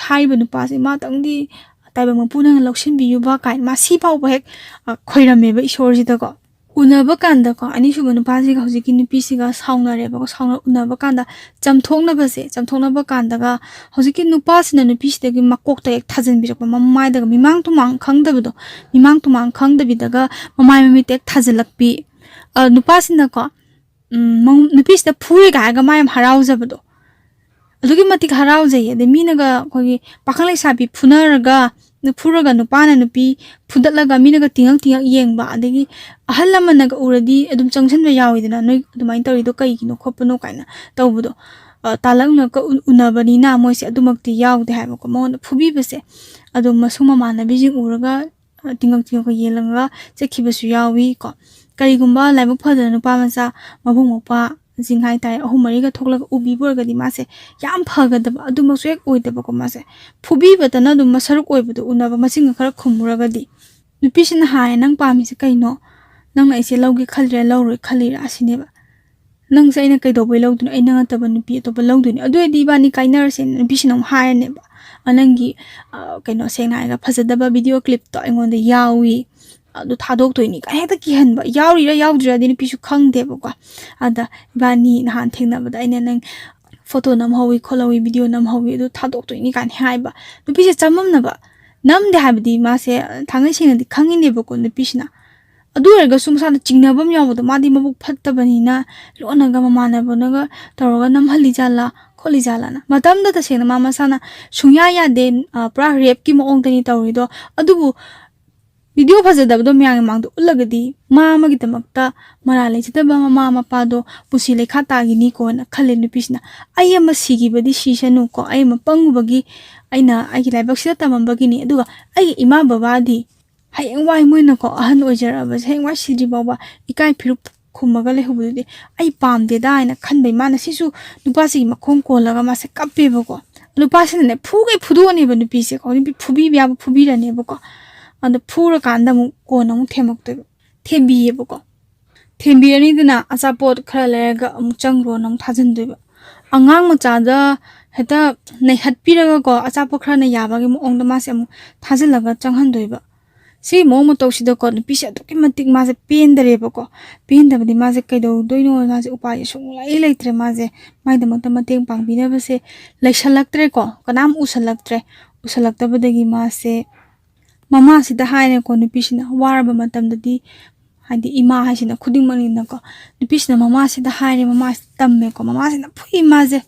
ꯍꯥꯏꯔꯤꯕ ꯅꯨꯄꯥꯁꯦ ꯃꯥꯇꯪꯗꯤ ꯇꯥꯏꯕꯪ ꯃꯄꯨꯅ ꯂꯧꯁꯤꯟꯕꯤꯌꯨꯕ ꯀꯥꯏꯅ ꯃꯥ ꯁꯤ ꯐꯥꯎꯕ ꯍꯦꯛ, ꯑ, ꯈꯣꯏꯔꯝꯃꯦꯕ ꯏꯁꯣꯔꯁꯤꯗꯀꯣ꯫ ꯎꯅꯕ ꯀꯥꯟꯗꯀꯣ, ꯑꯅꯤꯁꯨꯕ ꯅꯨꯄꯥꯁꯤꯒ ꯍꯧꯖꯤꯛꯀꯤ ꯅꯨꯄꯤꯁꯤꯒ ꯁꯥꯎꯅꯔꯦꯕꯀꯣ꯫ ꯁꯥꯎꯅ-, ꯎꯅꯕ ꯀꯥꯟꯗ ꯆꯝꯊꯣꯛꯅꯕꯁꯦ, ꯆꯝꯊꯣꯛꯅꯕ ꯀꯥꯟꯗꯒ ꯍꯧꯖꯤꯛꯀꯤ ꯅꯨꯄꯥꯁꯤꯅ ꯅꯨꯄꯤꯁꯤꯗꯒꯤ ꯃꯀꯣꯛꯇ ꯍꯦꯛ ꯊꯥꯖꯤꯟꯕꯤꯔꯛꯄ, ꯃꯃꯥꯏꯗꯒ ꯃꯤꯃꯥꯡ ꯇꯨꯃꯥꯡ ꯈꯪꯗꯕꯗꯣ, ꯃꯤꯃꯥꯡ ꯇꯨꯃꯥꯡ ꯈꯪꯗꯕꯤꯗꯒ ꯃꯃꯥꯏ ꯃꯃꯤꯠꯇ ꯍꯦꯛ ꯊꯥꯖꯤꯜꯂꯛꯄꯤ꯫ ꯑ, ꯅꯨꯄꯥꯁꯤꯅꯀꯣ, ꯎꯝ, ꯃꯉꯣ-, ꯅꯨꯄꯤꯁꯤꯗ ꯐꯨꯔꯦꯒ ꯍꯥꯏꯔꯒ ꯃꯥ ꯌꯥꯝ ꯍꯔꯥꯎꯖꯕꯗꯣ, ꯑꯗꯨꯛꯀꯤ ꯃꯇꯤꯛ ꯍꯔꯥꯎꯖꯩꯌꯦ꯫ ꯑꯗꯩ ꯃꯤꯅꯒ, ꯑꯩꯈꯣꯏꯒꯤ ꯄꯥꯈꯪ ꯂꯩꯁꯥꯕꯤ ꯐꯨꯅꯔꯒ, ꯐꯨꯔꯒ ꯅꯨꯄꯥꯅ ꯅꯨꯄꯤ ꯐꯨꯗꯠꯂꯒ ꯃꯤꯅꯒ ꯇꯤꯡꯉꯛ ꯇꯤꯡꯉꯛ ꯌꯦꯡꯕ, ꯑꯗꯒꯤ ꯑꯍꯜ ꯂꯃꯟꯅꯒ ꯎꯔꯗꯤ ꯑꯗꯨꯝ ꯆꯪꯁꯤꯟꯕ ꯌꯥꯎꯋꯤꯗꯅ, "ꯅꯣꯏ ꯑꯗꯨꯃꯥꯏꯅ ꯇꯧꯔꯤꯗꯣ ꯀꯩꯒꯤꯅꯣ?" ꯈꯣꯠꯄꯅꯣ ꯀꯥꯏꯅ ꯇꯧꯕꯗꯣ꯫ ꯑ, ꯇꯥꯂꯛꯅꯀ ꯎ-, ꯎꯅꯕꯅꯤꯅ ꯃꯣꯏꯁꯦ ꯑꯗꯨꯃꯛꯇꯤ ꯌꯥꯎꯗꯦ ꯍꯥꯏꯕꯀꯣ꯫ ꯃꯉꯣꯟꯗ ꯐꯨꯕꯤꯕꯁꯦ ꯑꯗꯨꯝ ꯃꯁꯨꯡ ꯃꯃꯥꯟꯅꯕꯤꯁꯤꯡ ꯎꯔꯒ, ꯑ, ꯇꯤꯡꯉꯛ ꯇꯤꯡꯉꯛꯀ ꯌꯦꯡꯂꯒ ꯆꯠꯈꯤꯕꯁꯨ ꯌꯥꯎꯏ ꯀꯣ꯫ ꯀꯔꯤꯒꯨꯝꯕ ꯂꯥꯏꯕꯛ ꯐꯗꯅ ꯅꯨꯄꯥ ꯃꯆꯥ ꯃꯕꯨꯡ ꯃꯧꯄ꯭ꯋꯥ ꯁꯤꯡ ꯍꯥꯏꯇꯥꯔꯦ, ꯑꯍꯨꯝ ꯃꯔꯤꯒ ꯊꯣꯛꯂꯒ ꯎꯕꯤꯕ ꯑꯣꯏꯔꯒꯗꯤ ꯃꯥꯁꯦ ꯌꯥꯝ ꯐꯒꯗꯕ, ꯑꯗꯨꯃꯛꯁꯨ ꯍꯦꯛ ꯑꯣꯏꯗꯕꯀꯣ꯫ ꯃꯥꯁꯦ ꯐꯨꯕꯤꯕꯇꯅ ꯑꯗꯨꯝ ꯃꯁꯔꯨꯛ ꯑꯣꯏꯕꯗꯣ ꯎꯅꯕ, ꯃꯆꯤꯟꯒ ꯈꯔ ꯈꯨꯝꯃꯨꯔꯒꯗꯤ꯫ ꯅꯨꯄꯤꯁꯤꯅ ꯍꯥꯏꯌꯦ, "ꯅꯪ ꯄꯥꯝꯃꯤꯁꯦ ꯀꯩꯅꯣ? ꯅꯪꯅ ꯑꯩꯁꯦ ꯂꯧꯒꯦ ꯈꯜꯂꯤꯔꯥ, ꯂꯧꯔꯣꯏ ꯈꯜꯂꯤꯔꯥ?" ꯑꯁꯤꯅꯦꯕ꯫ "ꯅꯪꯁꯦ ꯑꯩꯅ ꯀꯩꯗꯧꯕꯩ ꯂꯧꯗꯣꯏꯅꯣ? ꯑꯩ ꯅꯪ ꯅꯠꯇꯕ ꯅꯨꯄꯤ ꯑꯇꯣꯞꯄ ꯂꯧꯗꯣꯏꯅꯤ꯫ ꯑꯗꯨ ꯑꯣꯏꯔꯗꯤ ꯏꯕꯥꯅꯤ ꯀꯥꯏꯅꯔꯁꯦꯅ" ꯅꯨꯄꯤꯁꯤꯅ ꯑꯃꯨꯛ ꯍꯥꯏꯔꯅꯦꯕ꯫ "ꯑ, ꯅꯪꯒꯤ, ꯑ, ꯀꯩꯅꯣ, ꯁꯦꯡꯅ ꯍꯥꯏꯔꯒ ꯐꯖꯗꯕ ꯚꯤꯗꯤꯑꯣ ꯀ꯭ꯂꯤꯞꯇꯣ ꯑꯩꯉꯣꯟꯗ ꯌꯥꯎꯏ, ꯑꯗꯨ ꯊꯥꯗꯣꯛꯇꯣꯏꯅꯤ" ꯀꯥꯏꯅ ꯍꯦꯛꯇ ꯀꯤꯍꯟꯕ꯫ ꯌꯥꯎꯔꯤꯔꯥ ꯌꯥꯎꯗ꯭ꯔꯤꯔꯥꯗꯤ ꯅꯨꯄꯤꯁꯨ ꯈꯪꯗꯦꯕꯀꯣ꯫ ꯑꯗ ꯏꯕꯥꯅꯤ ꯅꯍꯥꯟ ꯊꯦꯡꯅꯕꯗ ꯑꯩꯅ ꯅꯪ ꯐꯣꯇꯣ ꯅꯝꯍꯧꯋꯤ ꯈꯣꯠꯍꯧꯋꯤ, ꯚꯤꯗꯤꯑꯣ ꯅꯝꯍꯧꯋꯤ, ꯑꯗꯨ ꯊꯥꯗꯣꯛꯇꯣꯏꯅꯤ ꯀꯥꯏꯅ ꯍꯥꯏꯕ꯫ ꯅꯨꯄꯤꯁꯦ ꯆꯃꯝꯅꯕ꯫ ꯅꯝꯗꯦ ꯍꯥꯏꯕꯗꯤ ꯃꯥꯁꯦ ꯊꯥꯡꯒꯩ ꯁꯦꯡꯅꯗꯤ ꯈꯪꯉꯤꯅꯦꯕꯀꯣ ꯅꯨꯄꯤꯁꯤꯅ꯫ ꯑꯗꯨ ꯑꯣꯏꯔꯒꯁꯨ ꯃꯁꯥꯗ ꯆꯤꯡꯅꯕ ꯑꯃ ꯌꯥꯎꯕꯗꯣ, ꯃꯥꯗꯤ ꯃꯕꯨꯛ ꯐꯠꯇꯕꯅꯤꯅ ꯂꯣꯟꯅꯒ ꯃꯃꯥꯟꯅꯕꯅꯒ ꯇꯧꯔꯒ ꯅꯝꯍꯜꯂꯤ ꯖꯥꯠꯂꯥ, ꯈꯣꯠꯂꯤ ꯖꯥꯠꯂꯥꯅ꯫ ꯃꯇꯝꯗꯨꯗ ꯇꯁꯦꯡꯅ ꯃꯥ ꯃꯁꯥꯅ ꯁꯨꯡꯌꯥ ꯌꯥꯗꯦ, ꯑ, ꯄꯨꯔꯥ ꯔꯦꯞꯀꯤ ꯃꯑꯣꯡꯗꯅꯤ ꯇꯧꯔꯤꯗꯣ꯫ ꯑꯗꯨꯕꯨ ꯚꯤꯗꯤꯑꯣ ꯐꯖꯗꯕꯗꯣ ꯃꯌꯥꯝꯒꯤ ꯃꯥꯡꯗ ꯎꯠꯂꯒꯗꯤ ꯃꯥ ꯑꯃꯒꯤꯗꯃꯛꯇ ꯃꯔꯥꯜ ꯂꯩꯖꯗꯕ ꯃꯃꯥ ꯃꯄꯥꯗꯣ ꯄꯨꯟꯁꯤ ꯂꯩꯈꯥ ꯇꯥꯈꯤꯅꯤꯀꯣꯅ ꯈꯜꯂꯦ ꯅꯨꯄꯤꯁꯤꯅ꯫ "ꯑꯩ ꯑꯃ ꯁꯤꯈꯤꯕꯗꯤ ꯁꯤꯁꯅꯨꯀꯣ, ꯑꯩ ꯑꯃ ꯄꯪꯉꯨꯕꯒꯤ, ꯑꯩꯅ ꯑꯩꯒꯤ ꯂꯥꯏꯕꯛꯁꯤꯗ ꯇꯝꯃꯝꯕꯒꯤꯅꯤ, ꯑꯗꯨꯒ ꯑꯩꯒꯤ ꯏꯃꯥ ꯕꯕꯥꯗꯤ ꯍꯌꯦꯡꯋꯥꯏ ꯃꯣꯏꯅꯀꯣ, ꯑꯍꯟ ꯑꯣꯏꯖꯔꯛꯑꯕꯁꯦ ꯍꯌꯦꯡꯋꯥꯏ ꯁꯤꯗ꯭ꯔꯤ ꯐꯥꯎꯕ ꯏꯀꯥꯏ ꯐꯤꯔꯨꯞ ꯈꯨꯝꯃꯒ ꯂꯩꯍꯧꯕꯗꯨꯗꯤ ꯑꯩ ꯄꯥꯝꯗꯦꯗ" ꯍꯥꯏꯅ ꯈꯟꯕꯩ ꯃꯥꯅ ꯁꯤꯁꯨ ꯅꯨꯄꯥꯁꯤꯒꯤ ꯃꯈꯣꯡ ꯀꯣꯜꯂꯒ ꯃꯥꯁꯦ ꯀꯞꯄꯦꯕꯀꯣ꯫ ꯅꯨꯄꯥꯁꯤꯅꯅꯦ ꯐꯨꯒꯩ ꯐꯨꯗꯣꯛꯑꯅꯦꯕ ꯅꯨꯄꯤꯁꯦꯀꯣ, ꯅꯨꯄꯤ ꯐꯨꯕꯤꯕ ꯌꯥꯕ ꯐꯨꯕꯤꯔꯅꯦꯕꯀꯣ꯫ ꯑꯗꯣ ꯐꯨꯔꯀꯥꯟꯗ ꯑꯃꯨꯛ ꯀꯣꯟꯅ ꯑꯃꯨꯛ ꯊꯦꯝꯃꯛꯇꯣꯏꯕ, ꯊꯦꯝꯕꯤꯌꯦꯕꯀꯣ꯫ ꯊꯦꯝꯕꯤꯔꯅꯤꯗꯅ, ꯑꯆꯥꯄꯣꯠ ꯈꯔ ꯂꯩꯔꯒ ꯑꯃꯨꯛ ꯆꯪꯈ꯭ꯔꯣꯅ ꯑꯃꯨꯛ ꯊꯥꯖꯤꯟꯗꯣꯏꯕ꯫ ꯑꯉꯥꯡ ꯃꯆꯥꯗ ꯍꯦꯛꯇ ꯅꯩꯍꯠꯄꯤꯔꯒꯀꯣ, ꯑꯆꯥꯄꯣꯠ ꯈꯔꯅ ꯌꯥꯕꯒꯤ ꯃꯑꯣꯡꯗ ꯃꯥꯁꯦ ꯑꯃꯨꯛ ꯊꯥꯖꯤꯜꯂꯒ ꯆꯪꯍꯟꯗꯣꯏꯕ꯫ ꯁꯤꯒꯤ ꯃꯑꯣꯡ ꯃꯇꯧꯁꯤꯗꯀꯣ ꯅꯨꯄꯤꯁꯦ ꯑꯗꯨꯛꯀꯤ ꯃꯇꯤꯛ ꯃꯥꯁꯦ ꯄꯦꯟꯗꯔꯦꯕꯀꯣ꯫ ꯄꯦꯟꯗꯕꯗꯤ ꯃꯥꯁꯦ ꯀꯩꯗꯧꯗꯣꯏꯅꯣ, ꯃꯥꯁꯦ ꯎꯄꯥꯏꯁꯦ ꯁꯨꯡꯂꯩ ꯂꯩꯇ꯭ꯔꯦ꯫ ꯃꯥꯁꯦ ꯃꯥꯏꯗꯃꯛꯇ ꯃꯇꯦꯡ ꯄꯥꯡꯕꯤꯅꯕꯁꯦ ꯂꯩꯁꯜꯂꯛꯇ꯭ꯔꯦꯀꯣ, ꯀꯅꯥꯝ ꯎꯁꯜꯂꯛꯇ꯭ꯔꯦ꯫ ꯎꯁꯜꯂꯛꯇꯕꯗꯒꯤ ꯃꯥꯁꯦ ꯃꯃꯥꯁꯤꯗ ꯍꯥꯏꯔꯦꯀꯣ꯫ ꯅꯨꯄꯤꯁꯤꯅ ꯋꯥꯔꯕ ꯃꯇꯝꯗꯗꯤ, ꯍꯥꯏꯗꯤ ꯏꯃꯥ ꯍꯥꯏꯁꯤꯅ ꯈꯨꯗꯤꯡꯃꯛꯅꯤꯗꯅꯀꯣ, ꯅꯨꯄꯤꯁꯤꯅ ꯃꯃꯥꯁꯤꯗ ꯍꯥꯏꯔꯦ, ꯃꯃꯥꯁꯤꯗ ꯇꯝꯃꯦꯀꯣ꯫ ꯃꯃꯥꯁꯤꯅ ꯐꯨꯏ ꯃꯥꯁꯦ,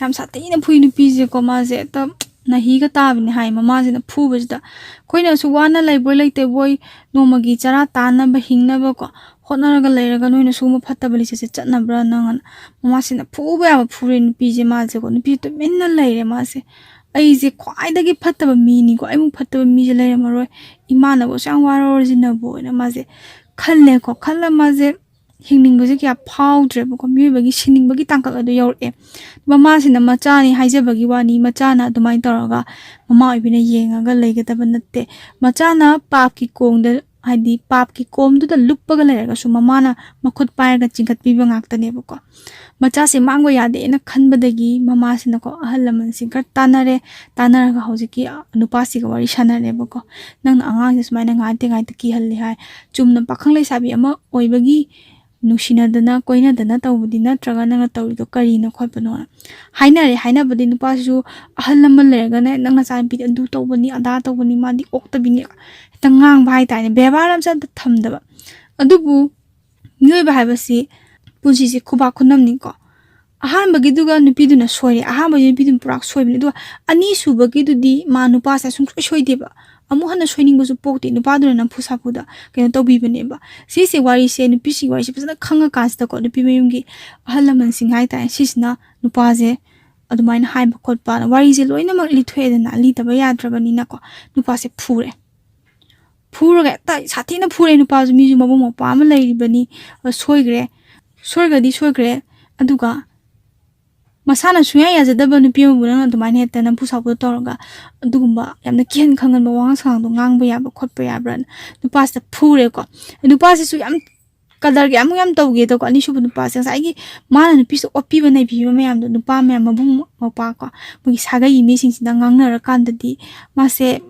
ꯌꯥꯝ ꯁꯥꯊꯤꯅ ꯐꯨꯏ ꯅꯨꯄꯤꯁꯦꯀꯣ꯫ ꯃꯥꯁꯦ ꯍꯦꯛꯇ ꯅꯥꯍꯤꯒ ꯇꯥꯕꯅꯦ ꯍꯥꯏ ꯃꯃꯥꯁꯤꯅ ꯐꯨꯕꯁꯤꯗ꯫ ꯑꯩꯈꯣꯏꯅꯁꯨ ꯋꯥꯅ ꯂꯩꯕꯣꯏ ꯂꯩꯇꯕꯣꯏ ꯅꯣꯡꯃꯒꯤ ꯆꯔꯥ ꯇꯥꯅꯕ ꯍꯤꯡꯅꯕꯀꯣ ꯍꯣꯠꯅꯔꯒ ꯂꯩꯔꯒ ꯅꯣꯏꯅ ꯁꯤꯒꯨꯝꯕ ꯐꯠꯇꯕ ꯂꯤꯆꯠꯁꯦ ꯆꯠꯅꯕ꯭ꯔꯥ ꯅꯪ? ꯃꯃꯥꯁꯤꯅ ꯐꯨꯕ ꯌꯥꯕ ꯐꯨꯔꯦ ꯅꯨꯄꯤꯁꯦ꯫ ꯃꯥꯁꯦꯀꯣ, ꯅꯨꯄꯤ ꯇꯨꯃꯤꯟꯅ ꯂꯩꯔꯦ ꯃꯥꯁꯦ꯫ "ꯑꯩꯁꯦ ꯈ꯭ꯋꯥꯏꯗꯒꯤ ꯐꯠꯇꯕ ꯃꯤꯅꯤꯀꯣ, ꯑꯩꯃꯨꯛ ꯐꯠꯇꯕ ꯃꯤꯁꯦ ꯂꯩꯔꯝꯃꯔꯣꯏ, ꯏꯃꯥꯅꯕꯨ ꯑꯁꯨꯛ ꯌꯥꯝ ꯋꯥꯔꯧꯔꯤꯁꯤꯅꯕꯨ" ꯍꯥꯏꯅ ꯃꯥꯁꯦ ꯈꯜꯂꯦꯀꯣ꯫ ꯈꯜꯂ ꯃꯥꯁꯦ ꯍꯤꯡꯅꯤꯡꯕꯁꯦ ꯀꯌꯥ ꯐꯥꯎꯗ꯭ꯔꯦꯕꯀꯣ꯫ ꯃꯤꯑꯣꯏꯕꯒꯤ ꯁꯤꯅꯤꯡꯕꯒꯤ ꯇꯥꯡꯀꯛ ꯑꯗꯨ ꯌꯧꯔꯛꯑꯦ꯫ ꯃꯃꯥꯁꯤꯅ ꯃꯆꯥꯅꯤ ꯍꯥꯏꯖꯕꯒꯤ ꯋꯥꯅꯤ, ꯃꯆꯥꯅ ꯑꯗꯨꯃꯥꯏꯅ ꯇꯧꯔꯒ ꯃꯃꯥ ꯑꯣꯏꯕꯤꯅ ꯌꯦꯡꯉꯒ ꯂꯩꯒꯗꯕ ꯅꯠꯇꯦ꯫ ꯃꯆꯥꯅ ꯄꯥꯞꯀꯤ ꯀꯣꯡꯗ, ꯍꯥꯏꯗꯤ ꯄꯥꯞꯀꯤ ꯀꯣꯝꯗꯨꯗ ꯂꯨꯞꯄꯒ ꯂꯩꯔꯒꯁꯨ ꯃꯃꯥꯅ ꯃꯈꯨꯠ ꯄꯥꯏꯔꯒ ꯆꯤꯡꯈꯠꯄꯤꯕ ꯉꯥꯛꯇꯅꯦꯕꯀꯣ꯫ ꯃꯆꯥꯁꯦ ꯃꯥꯡꯕ ꯌꯥꯗꯦꯅ ꯈꯟꯕꯗꯒꯤ ꯃꯃꯥꯁꯤꯅꯀꯣ ꯑꯍꯜ ꯂꯃꯟꯁꯤꯡ ꯈꯔ ꯇꯥꯟꯅꯔꯦ꯫ ꯇꯥꯟꯅꯔꯒ ꯍꯧꯖꯤꯛꯀꯤ ꯅꯨꯄꯥꯁꯤꯒ ꯋꯥꯔꯤ ꯁꯥꯟꯅꯔꯦꯕꯀꯣ꯫ "ꯅꯪꯅ ꯑꯉꯥꯡꯁꯦ ꯁꯨꯃꯥꯏꯅ ꯉꯥꯏꯇ ꯉꯥꯏꯇ ꯀꯤꯍꯜꯂꯤ ꯍꯥꯏ꯫ ꯆꯨꯝꯅ ꯄꯥꯈꯪ ꯂꯩꯁꯥꯕꯤ ꯑꯃ ꯑꯣꯏꯕꯒꯤ ꯅꯨꯡꯁꯤꯅꯗꯅ ꯀꯣꯏꯅꯗꯅ ꯇꯧꯕꯗꯤ ꯅꯠꯇ꯭ꯔꯒ ꯅꯪꯅ ꯇꯧꯔꯤꯗꯣ ꯀꯔꯤꯅꯣ ꯈꯣꯠꯄꯅꯣ?" ꯍꯥꯏꯅꯔꯦ꯫ ꯍꯥꯏꯅꯕꯗꯤ ꯅꯨꯄꯥꯁꯤꯁꯨ ꯑꯍꯜ ꯂꯃꯟ ꯂꯩꯔꯒꯅꯦ, "ꯅꯪ ꯅꯆꯥꯅꯨꯄꯤꯗꯤ ꯑꯗꯨ ꯇꯧꯕꯅꯤ, ꯑꯗꯥ ꯇꯧꯕꯅꯤ, ꯃꯥꯗꯤ ꯑꯣꯛꯇꯕꯤꯅꯤ", ꯍꯦꯛꯇ ꯉꯥꯡꯕ ꯍꯥꯏꯇꯥꯔꯦ꯫ ꯕꯦꯕꯥꯔ ꯑꯃꯁꯨ ꯑꯝꯇ ꯊꯝꯗꯕ꯫ ꯑꯗꯨꯕꯨ ꯃꯤꯑꯣꯏꯕ ꯍꯥꯏꯕꯁꯤ ꯄꯨꯟꯁꯤꯁꯦ ꯈꯨꯕꯥꯛ ꯈꯨꯅꯝꯅꯤꯀꯣ꯫ ꯑꯍꯥꯟꯕꯒꯤꯗꯨꯒ ꯅꯨꯄꯤꯗꯨꯅ ꯁꯣꯏꯔꯦ꯫ ꯑꯍꯥꯟꯕꯒꯤ ꯅꯨꯄꯤꯗꯨꯅ ꯄꯨꯔꯥ ꯁꯣꯏꯕꯅꯤ꯫ ꯑꯗꯨꯒ ꯑꯅꯤꯁꯨꯕꯒꯤꯗꯨꯗꯤ ꯃꯥ ꯅꯨꯄꯥꯁꯦ ꯁꯨꯡꯁꯣꯏ ꯁꯣꯏꯗꯦꯕ꯫ ꯑꯃꯨꯛ ꯍꯟꯅ ꯁꯣꯏꯅꯤꯡꯕꯁꯨ ꯄꯣꯛꯇꯦ꯫ ꯅꯨꯄꯥꯗꯨꯅ ꯅꯝꯐꯨ ꯁꯥꯐꯨꯗ ꯀꯩꯅꯣ ꯇꯧꯕꯤꯕꯅꯦꯕ꯫ ꯁꯤꯁꯦ ꯋꯥꯔꯤꯁꯦ, ꯅꯨꯄꯤꯁꯤꯒꯤ ꯋꯥꯔꯤꯁꯦ ꯐꯖꯅ ꯈꯪꯉꯀꯥꯟꯁꯤꯗꯀꯣ, ꯅꯨꯄꯤ ꯃꯌꯨꯝꯒꯤ ꯑꯍꯜ ꯂꯃꯟꯁꯤꯡ ꯍꯥꯏꯇꯥꯔꯦ, ꯁꯤꯁꯤꯅ ꯅꯨꯄꯥꯁꯦ ꯑꯗꯨꯃꯥꯏꯅ ꯍꯥꯏꯕ ꯈꯣꯠꯄ, ꯋꯥꯔꯤꯁꯦ ꯂꯣꯏꯅꯃꯛ ꯂꯤꯊꯣꯛꯑꯦꯗꯅ, ꯂꯤꯗꯕ ꯌꯥꯗ꯭ꯔꯕꯅꯤꯅꯀꯣ, ꯅꯨꯄꯥꯁꯦ ꯐꯨꯔꯦ꯫ ꯐꯨꯔꯒ ꯍꯦꯛꯇ ꯁꯥꯊꯤꯅ ꯐꯨꯔꯦ ꯅꯨꯄꯥꯁꯨ꯫ ꯃꯤꯁꯨ ꯃꯕꯨꯡ ꯃꯧꯄ꯭ꯋꯥ ꯑꯃ ꯂꯩꯔꯤꯕꯅꯤ꯫ ꯑ, ꯁꯣꯏꯈ꯭ꯔꯦ, ꯁꯣꯏꯈ꯭ꯔꯗꯤ ꯁꯣꯏꯈ꯭ꯔꯦ꯫ ꯑꯗꯨꯒ ꯃꯁꯥꯅ ꯁꯨꯡꯌꯥ ꯌꯥꯖꯗꯕ ꯅꯨꯄꯤ ꯑꯃꯕꯨ ꯅꯪꯅ ꯑꯗꯨꯃꯥꯏꯅ ꯍꯦꯛꯇ ꯅꯝꯐꯨ ꯁꯥꯐꯨ ꯇꯧꯔꯒ, ꯑꯗꯨꯒꯨꯝꯕ ꯌꯥꯝꯅ ꯀꯤꯍꯟ ꯈꯪꯍꯟꯕ ꯋꯥꯉꯥꯡ ꯁꯉꯥꯡꯗꯣ ꯉꯥꯡꯕ ꯌꯥꯕ꯭ꯔꯥ ꯈꯣꯠꯄ ꯌꯥꯕ꯭ꯔꯥꯅ ꯅꯨꯄꯥꯁꯤꯗ ꯐꯨꯔꯦꯀꯣ꯫ ꯅꯨꯄꯥꯁꯤꯁꯨ ꯌꯥꯝ ꯀꯗꯔ ꯀꯌꯥꯃꯨꯛ ꯌꯥꯝ ꯇꯧꯒꯦꯗꯀꯣ, ꯑꯅꯤꯁꯨꯕ ꯅꯨꯄꯥꯁꯦ ꯉꯁꯥꯏꯒꯤ ꯃꯥꯅ ꯅꯨꯄꯤꯁꯤꯗ ꯑꯣꯠꯄꯤꯕ ꯅꯩꯕꯤꯕ ꯃꯌꯥꯝꯗꯣ ꯅꯨꯄꯥ ꯃꯌꯥꯝ, ꯃꯕꯨꯡ ꯃꯧꯄ꯭ꯋꯥ ꯀꯣ, ꯃꯣꯏꯒꯤ ꯁꯥꯒꯩꯒꯤ ꯃꯤꯁꯤꯡꯁꯤꯅ ꯉꯥꯡꯅꯔꯀꯥꯟꯗꯗꯤ ꯃꯥꯁꯦ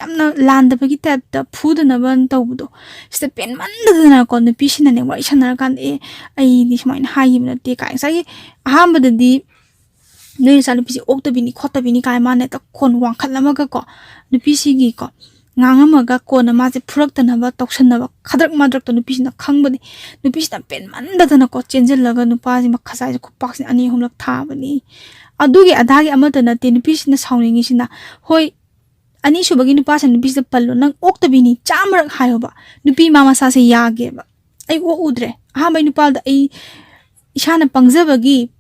ꯌꯥꯝꯅ ꯂꯥꯟꯗꯕꯒꯤ ꯇꯥꯏꯞꯇ ꯐꯨꯗꯅꯕ ꯇꯧꯕꯗꯣ, ꯁꯤꯗ ꯄꯦꯟꯃꯟꯗꯗꯅꯀꯣ, ꯅꯨꯄꯤꯁꯤꯅꯅꯦ ꯋꯥꯔꯤ ꯁꯥꯟꯅꯔꯀꯥꯟꯗ, "ꯑꯦ, ꯑꯩꯗꯤ ꯁꯨꯃꯥꯏꯅ ꯍꯥꯏꯈꯤꯕ ꯅꯠꯇꯦ" ꯀꯥꯏ꯫ ꯉꯁꯥꯏꯒꯤ ꯑꯍꯥꯟꯕꯗꯗꯤ ꯅꯣꯏ ꯅꯆꯥꯅꯨꯄꯤꯁꯦ ꯑꯣꯛꯇꯕꯤꯅꯤ ꯈꯣꯠꯇꯕꯤꯅꯤ ꯀꯥꯏ ꯃꯥꯅ ꯍꯦꯛꯇ ꯈꯣꯟ ꯋꯥꯡꯈꯠꯂꯝꯃꯒꯀꯣ, ꯅꯨꯄꯤꯁꯤꯒꯤꯀꯣ, ꯉꯥꯡꯉꯝꯃꯒ ꯀꯣꯟꯅ ꯃꯥꯁꯦ ꯐꯨꯔꯛꯇꯅꯕ ꯇꯧꯁꯟꯅꯕ ꯈꯗ꯭ꯔꯛ ꯃꯗ꯭ꯔꯛꯇꯣ ꯅꯨꯄꯤꯁꯤꯅ ꯈꯪꯕꯅꯤ꯫ ꯅꯨꯄꯤꯁꯤꯅ ꯄꯦꯟꯃꯟꯗꯗꯅꯀꯣ, ꯆꯦꯟꯁꯤꯜꯂꯒ ꯅꯨꯄꯥꯁꯤ ꯃꯈꯖꯥꯏꯁꯦ ꯈꯨꯄꯥꯛꯁꯤꯅ ꯑꯅꯤ ꯑꯍꯨꯝꯂꯛ ꯊꯥꯕꯅꯤ꯫ ꯑꯗꯨꯒꯤ ꯑꯗꯥꯒꯤ ꯑꯃꯠꯇ ꯅꯠꯇꯦ, ꯅꯨꯄꯤꯁꯤꯅ ꯁꯥꯎꯅꯤꯡꯉꯤꯁꯤꯅ, ꯍꯣꯏ, ꯑꯅꯤꯁꯨꯕꯒꯤ ꯅꯨꯄꯥꯁꯤꯅ ꯅꯨꯄꯤꯁꯤꯗ ꯄꯜꯂꯣ, "ꯅꯪ ꯑꯣꯛꯇꯕꯤꯅꯤ" ꯆꯥꯝꯃꯔꯛ ꯍꯥꯏꯌꯣꯕ, ꯅꯨꯄꯤ ꯃꯥ ꯃꯁꯥꯁꯦ ꯌꯥꯒꯦꯕ꯫ "ꯑꯩ ꯑꯣꯛꯎꯗ꯭ꯔꯦ, ꯑꯍꯥꯟꯕꯩ ꯅꯨꯄꯥꯗ ꯑꯩ ꯏꯁꯥꯅ ꯄꯪꯖꯕꯒꯤ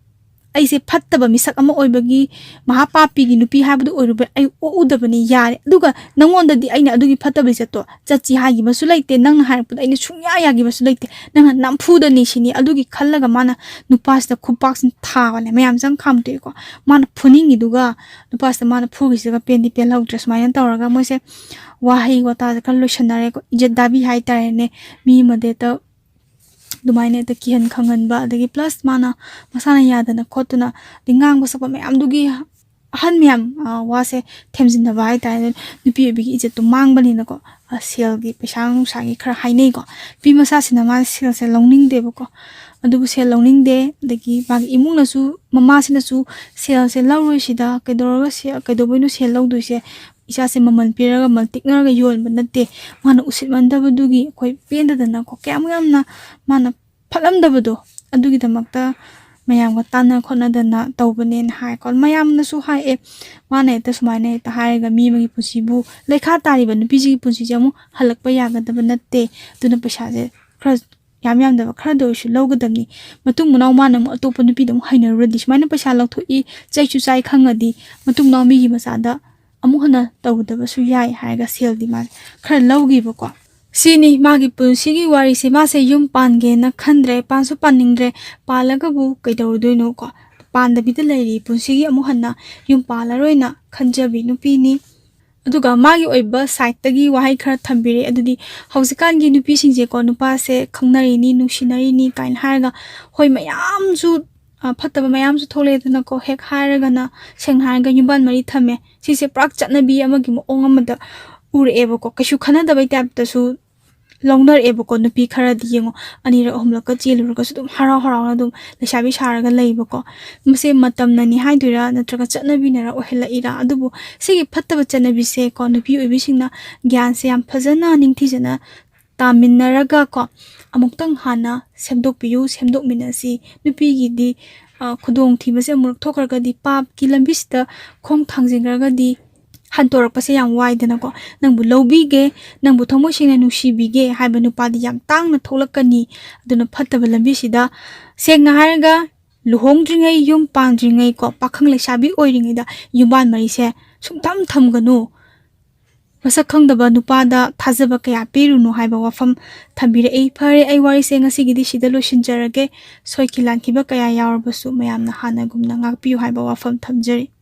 ꯑꯩꯁꯦ ꯐꯠꯇꯕ ꯃꯤꯁꯛ ꯑꯃ ꯑꯣꯏꯕꯒꯤ, ꯃꯍꯥꯄꯥꯄꯤꯒꯤ ꯅꯨꯄꯤ ꯍꯥꯏꯕꯗꯨ ꯑꯣꯏꯔꯨꯕ ꯑꯩ ꯑꯣꯛꯎꯗꯕꯅꯤ, ꯌꯥꯔꯦ꯫ ꯑꯗꯨꯒ ꯅꯪꯉꯣꯟꯗꯗꯤ ꯑꯩꯅ ꯑꯗꯨꯒꯤ ꯐꯠꯇꯕ ꯂꯤꯆꯠꯇꯣ ꯆꯠꯁꯤ ꯍꯥꯏꯈꯤꯕꯁꯨ ꯂꯩꯇꯦ, ꯅꯪꯅ ꯍꯥꯏꯔꯛꯄꯗ ꯑꯩꯅ ꯁꯨꯡꯌꯥ ꯌꯥꯈꯤꯕꯁꯨ ꯂꯩꯇꯦ, ꯅꯪꯅ ꯅꯝꯐꯨꯗꯅꯤ ꯁꯤꯅꯤ꯫ ꯑꯗꯨꯒꯤ ꯈꯜꯂꯒ ꯃꯥꯅ ꯅꯨꯄꯥꯁꯤꯗ ꯈꯨꯄꯥꯛꯁꯤꯅ ꯊꯥꯕꯅꯦ, ꯃꯌꯥꯝ ꯆꯪ ꯈꯥꯝꯗꯣꯛꯑꯦꯀꯣ꯫ ꯃꯥꯅ ꯐꯨꯅꯤꯡꯉꯤꯗꯨꯒ ꯅꯨꯄꯥꯁꯤꯗ ꯃꯥꯅ ꯐꯨꯈꯤꯁꯤꯒ ꯄꯦꯟꯗꯤ ꯄꯦꯜꯍꯧꯗ꯭ꯔꯦ꯫ ꯁꯨꯃꯥꯏꯅ ꯇꯧꯔꯒ ꯃꯣꯏꯁꯦ ꯋꯥꯍꯩ ꯋꯥꯇꯥꯁꯦ ꯈꯔ ꯂꯣꯏꯁꯟꯅꯔꯦꯀꯣ, ꯏꯖꯠ ꯗꯥꯕꯤ ꯍꯥꯏꯇꯥꯔꯦꯅꯦ꯫ ꯃꯤ ꯑꯃꯗ ꯍꯦꯛꯇ ꯑꯗꯨꯃꯥꯏꯅ ꯍꯦꯛꯇ ꯀꯤꯍꯟ ꯈꯪꯍꯟꯕ, ꯑꯗꯒꯤ plus ꯃꯥꯅ ꯃꯁꯥꯅ ꯌꯥꯗꯅ ꯈꯣꯠꯇꯨꯅ ꯑꯗꯩ ꯉꯥꯡꯕ ꯁꯛꯄ ꯃꯌꯥꯝꯗꯨꯒꯤ ꯑꯍꯟ ꯃꯌꯥꯝ, ꯑ, ꯋꯥꯁꯦ ꯊꯦꯝꯖꯤꯟꯅꯕ ꯍꯥꯏꯇꯥꯔꯦ꯫ ꯅꯨꯄꯤ ꯑꯣꯏꯕꯤꯒꯤ ꯏꯖꯠꯇꯣ ꯃꯥꯡꯕꯅꯤꯅꯀꯣ, ꯑ, ꯁꯦꯜꯒꯤ, ꯄꯩꯁꯥ ꯅꯨꯡꯁꯥꯒꯤ ꯈꯔ ꯍꯥꯏꯅꯩꯀꯣ꯫ ꯅꯨꯄꯤ ꯃꯆꯥꯁꯤꯅ ꯃꯥꯅ ꯁꯦꯜꯁꯦ ꯂꯧꯅꯤꯡꯗꯦꯕꯀꯣ꯫ ꯑꯗꯨꯕꯨ ꯁꯦꯜ ꯂꯧꯅꯤꯡꯗꯦ, ꯑꯗꯒꯤ ꯃꯥꯒꯤ ꯏꯃꯨꯡꯅꯁꯨ, ꯃꯃꯥꯁꯤꯅꯁꯨ ꯁꯦꯜꯁꯦ ꯂꯧꯔꯣꯏ ꯁꯤꯗ, ꯀꯩꯗꯧꯔꯒ ꯁꯦ-, ꯀꯩꯗꯧꯕꯩꯅꯣ ꯁꯦꯜ ꯂꯧꯗꯣꯏꯁꯦ? ꯏꯆꯥꯁꯦ ꯃꯃꯜ ꯄꯤꯔꯒ, ꯃꯃꯜ ꯇꯤꯛꯅꯔꯒ ꯌꯣꯟꯕ ꯅꯠꯇꯦ꯫ ꯃꯥꯅ ꯎꯁꯤꯠꯃꯟꯗꯕꯗꯨꯒꯤ ꯑꯩꯈꯣꯏ ꯄꯦꯟꯗꯗꯅꯀꯣ, ꯀꯌꯥꯃꯨꯛ ꯌꯥꯝꯅ ꯃꯥꯅ ꯐꯠꯂꯝꯗꯕꯗꯣ, ꯑꯗꯨꯒꯤꯗꯃꯛꯇ ꯃꯌꯥꯝꯒ ꯇꯥꯟꯅ ꯈꯣꯠꯅꯗꯅ ꯇꯧꯕꯅꯦꯅ ꯍꯥꯏꯀꯣ꯫ ꯃꯌꯥꯝꯅꯁꯨ ꯍꯥꯏ, "ꯑꯦ, ꯃꯥꯅ ꯍꯦꯛꯇ ꯁꯨꯃꯥꯏꯅ ꯍꯦꯛꯇ ꯍꯥꯏꯔꯒ ꯃꯤ ꯑꯃꯒꯤ ꯄꯨꯟꯁꯤꯕꯨ, ꯂꯩꯈꯥ ꯇꯥꯔꯤꯕ ꯅꯨꯄꯤꯁꯤꯒꯤ ꯄꯨꯟꯁꯤꯁꯦ ꯑꯃꯨꯛ ꯍꯜꯂꯛꯄ ꯌꯥꯒꯗꯕ ꯅꯠꯇꯦ, ꯑꯗꯨꯅ ꯄꯩꯁꯥꯁꯦ ꯈꯔ ꯌꯥꯝ ꯌꯥꯝꯗꯕ ꯈꯔꯗ ꯑꯣꯏꯔꯁꯨ ꯂꯧꯒꯗꯕꯅꯤ꯫ ꯃꯇꯨꯡ ꯃꯅꯥꯎ ꯃꯥꯅ ꯑꯃꯨꯛ ꯑꯇꯣꯞꯄ ꯅꯨꯄꯤꯗ ꯑꯃꯨꯛ ꯍꯩꯅꯔꯨꯔꯗꯤ, ꯁꯨꯃꯥꯏꯅ ꯄꯩꯁꯥ ꯂꯧꯊꯣꯛꯏ, ꯆꯩꯁꯨ ꯆꯥꯏ ꯈꯪꯉꯗꯤ, ꯃꯇꯨꯡ ꯃꯅꯥꯎ ꯃꯤꯒꯤ ꯃꯆꯥꯗ ꯑꯃꯨꯛ ꯍꯟꯅ ꯇꯧꯒꯗꯕꯁꯨ ꯌꯥꯏ" ꯍꯥꯏꯔꯒ ꯁꯦꯜꯗꯤ ꯃꯥꯁꯦ ꯈꯔ ꯂꯧꯈꯤꯕꯀꯣ꯫ ꯁꯤꯅꯤ ꯃꯥꯒꯤ ꯄꯨꯟꯁꯤꯒꯤ ꯋꯥꯔꯤꯁꯦ꯫ ꯃꯥꯁꯦ ꯌꯨꯝ ꯄꯥꯟꯒꯦꯅ ꯈꯟꯗ꯭ꯔꯦ, ꯄꯥꯟꯁꯨ ꯄꯥꯟꯅꯤꯡꯗ꯭ꯔꯦ, ꯄꯥꯜꯂꯒꯕꯨ ꯀꯩꯗꯧꯔꯨꯗꯣꯏꯅꯣꯀꯣ? ꯄꯥꯟꯗꯕꯤꯗ ꯂꯩꯔꯤ, ꯄꯨꯟꯁꯤꯒꯤ ꯑꯃꯨꯛ ꯍꯟꯅ ꯌꯨꯝ ꯄꯥꯜꯂꯔꯣꯏꯅ ꯈꯟꯖꯕꯤ ꯅꯨꯄꯤꯅꯤ꯫ ꯑꯗꯨꯒ ꯃꯥꯒꯤ ꯑꯣꯏꯕ side ꯇꯒꯤ ꯋꯥꯍꯩ ꯈꯔ ꯊꯝꯕꯤꯔꯦ꯫ ꯑꯗꯨꯗꯤ ꯍꯧꯖꯤꯛꯀꯥꯟꯒꯤ ꯅꯨꯄꯤꯁꯤꯡꯁꯦꯀꯣ, ꯅꯨꯄꯥꯁꯦ ꯈꯪꯅꯔꯤꯅꯤ, ꯅꯨꯡꯁꯤꯅꯔꯤꯅꯤ ꯀꯥꯏꯅ ꯍꯥꯏꯔꯒ, ꯍꯣꯏ, ꯃꯌꯥꯝꯁꯨ, ꯑ, ꯐꯠꯇꯕ ꯃꯌꯥꯝꯁꯨ ꯊꯣꯛꯂꯛꯑꯦꯗꯅꯀꯣ꯫ ꯍꯦꯛ ꯍꯥꯏꯔꯒꯅ, ꯁꯦꯡꯅ ꯍꯥꯏꯔꯒ, ꯌꯨꯝꯕꯥꯟ ꯃꯔꯤ ꯊꯝꯃꯦ꯫ ꯁꯤꯁꯦ ꯄꯨꯔꯥ ꯆꯠꯅꯕꯤ ꯑꯃꯒꯤ ꯃꯑꯣꯡ ꯑꯃꯗ ꯎꯔꯛꯑꯦꯕꯀꯣ꯫ ꯀꯩꯁꯨ ꯈꯟꯅꯗꯕꯩ type ꯇꯁꯨ ꯂꯧꯅꯔꯛꯑꯦꯕꯀꯣ꯫ ꯅꯨꯄꯤ ꯈꯔꯗꯤ ꯌꯦꯡꯉꯣ, ꯑꯅꯤꯔꯛ ꯑꯍꯨꯝꯂꯛꯀ ꯆꯦꯜꯂꯨꯔꯒꯁꯨ ꯑꯗꯨꯝ ꯍꯔꯥꯎ ꯍꯔꯥꯎꯅ ꯑꯗꯨꯝ ꯂꯩꯁꯥꯕꯤ ꯁꯥꯔꯒ ꯂꯩꯕꯀꯣ꯫ ꯃꯁꯦ ꯃꯇꯝꯅꯅꯤ ꯍꯥꯏꯗꯣꯏꯔꯥ, ꯅꯠꯇ꯭ꯔꯒ ꯆꯠꯅꯕꯤꯅꯔ ꯑꯣꯏꯍꯜꯂꯛꯏꯔꯥ? ꯑꯗꯨꯕꯨ ꯁꯤꯒꯤ ꯐꯠꯇꯕ ꯆꯠꯅꯕꯤꯁꯦ ꯀꯣ, ꯅꯨꯄꯤ ꯑꯣꯏꯕꯤꯁꯤꯡꯅ ꯒ꯭ꯌꯥꯟꯁꯦ ꯌꯥꯝ ꯐꯖꯅ, ꯅꯤꯡꯊꯤꯖꯅ ꯇꯥꯃꯤꯟꯅꯔꯒ ꯀꯣ, ꯑꯃꯨꯛꯇꯪ ꯍꯥꯟꯅ ꯁꯦꯝꯗꯣꯛꯄꯤꯌꯨ, ꯁꯦꯝꯗꯣꯛꯃꯤꯟꯅꯁꯤ꯫ ꯅꯨꯄꯤꯒꯤꯗꯤ, ꯑ, ꯈꯨꯗꯣꯡꯊꯤꯕꯁꯦ ꯑꯃꯨꯔꯛ ꯊꯣꯛꯈ꯭ꯔꯒꯗꯤ, ꯄꯥꯞꯀꯤ ꯂꯝꯕꯤꯁꯤꯗ ꯈꯣꯡ ꯊꯥꯡꯖꯤꯟꯈ꯭ꯔꯒꯗꯤ, ꯍꯟꯇꯣꯔꯛꯄꯁꯦ ꯌꯥꯝ ꯋꯥꯏꯗꯅꯀꯣ꯫ ꯅꯪꯕꯨ ꯂꯧꯕꯤꯒꯦ, ꯅꯪꯕꯨ ꯊꯃꯣꯏ ꯁꯦꯡꯅ ꯅꯨꯡꯁꯤꯕꯤꯒꯦ ꯍꯥꯏꯕ ꯅꯨꯄꯥꯗꯤ ꯌꯥꯝ ꯇꯥꯡꯅ ꯊꯣꯛꯂꯛꯀꯅꯤ꯫ ꯑꯗꯨꯅ ꯐꯠꯇꯕ ꯂꯝꯕꯤꯁꯤꯗ, ꯁꯦꯡꯅ ꯍꯥꯏꯔꯒ, ꯂꯨꯍꯣꯡꯗ꯭ꯔꯤꯉꯩ, ꯌꯨꯝ ꯄꯥꯟꯗ꯭ꯔꯤꯉꯩ ꯀꯣ, ꯄꯥꯈꯪ ꯂꯩꯁꯥꯕꯤ ꯑꯣꯏꯔꯤꯉꯩꯗ ꯌꯨꯝꯕꯥꯟ ꯃꯔꯤꯁꯦ ꯁꯨꯡꯊꯝ ꯊꯝꯒꯅꯨ꯫ ꯃꯁꯛ ꯈꯪꯗꯕ ꯅꯨꯄꯥꯗ ꯊꯥꯖꯕ ꯀꯌꯥ ꯄꯤꯔꯨꯅꯨ ꯍꯥꯏꯕ ꯋꯥꯐꯝ ꯊꯝꯕꯤꯔꯛꯏ꯫ ꯐꯔꯦ, ꯑꯩ ꯋꯥꯔꯤꯁꯦ ꯉꯁꯤꯒꯤꯗꯤ ꯁꯤꯗ ꯂꯣꯏꯁꯤꯟꯖꯔꯒꯦ꯫ ꯁꯣꯏꯈꯤ ꯂꯥꯟꯈꯤꯕ ꯀꯌꯥ ꯌꯥꯎꯔꯕꯁꯨ ꯃꯌꯥꯝꯅ ꯍꯥꯟꯅꯒꯨꯝꯅ ꯉꯥꯛꯄꯤꯌꯨ ꯍꯥꯏꯕ ꯋꯥꯐꯝ ꯊꯝꯖꯔꯤ꯫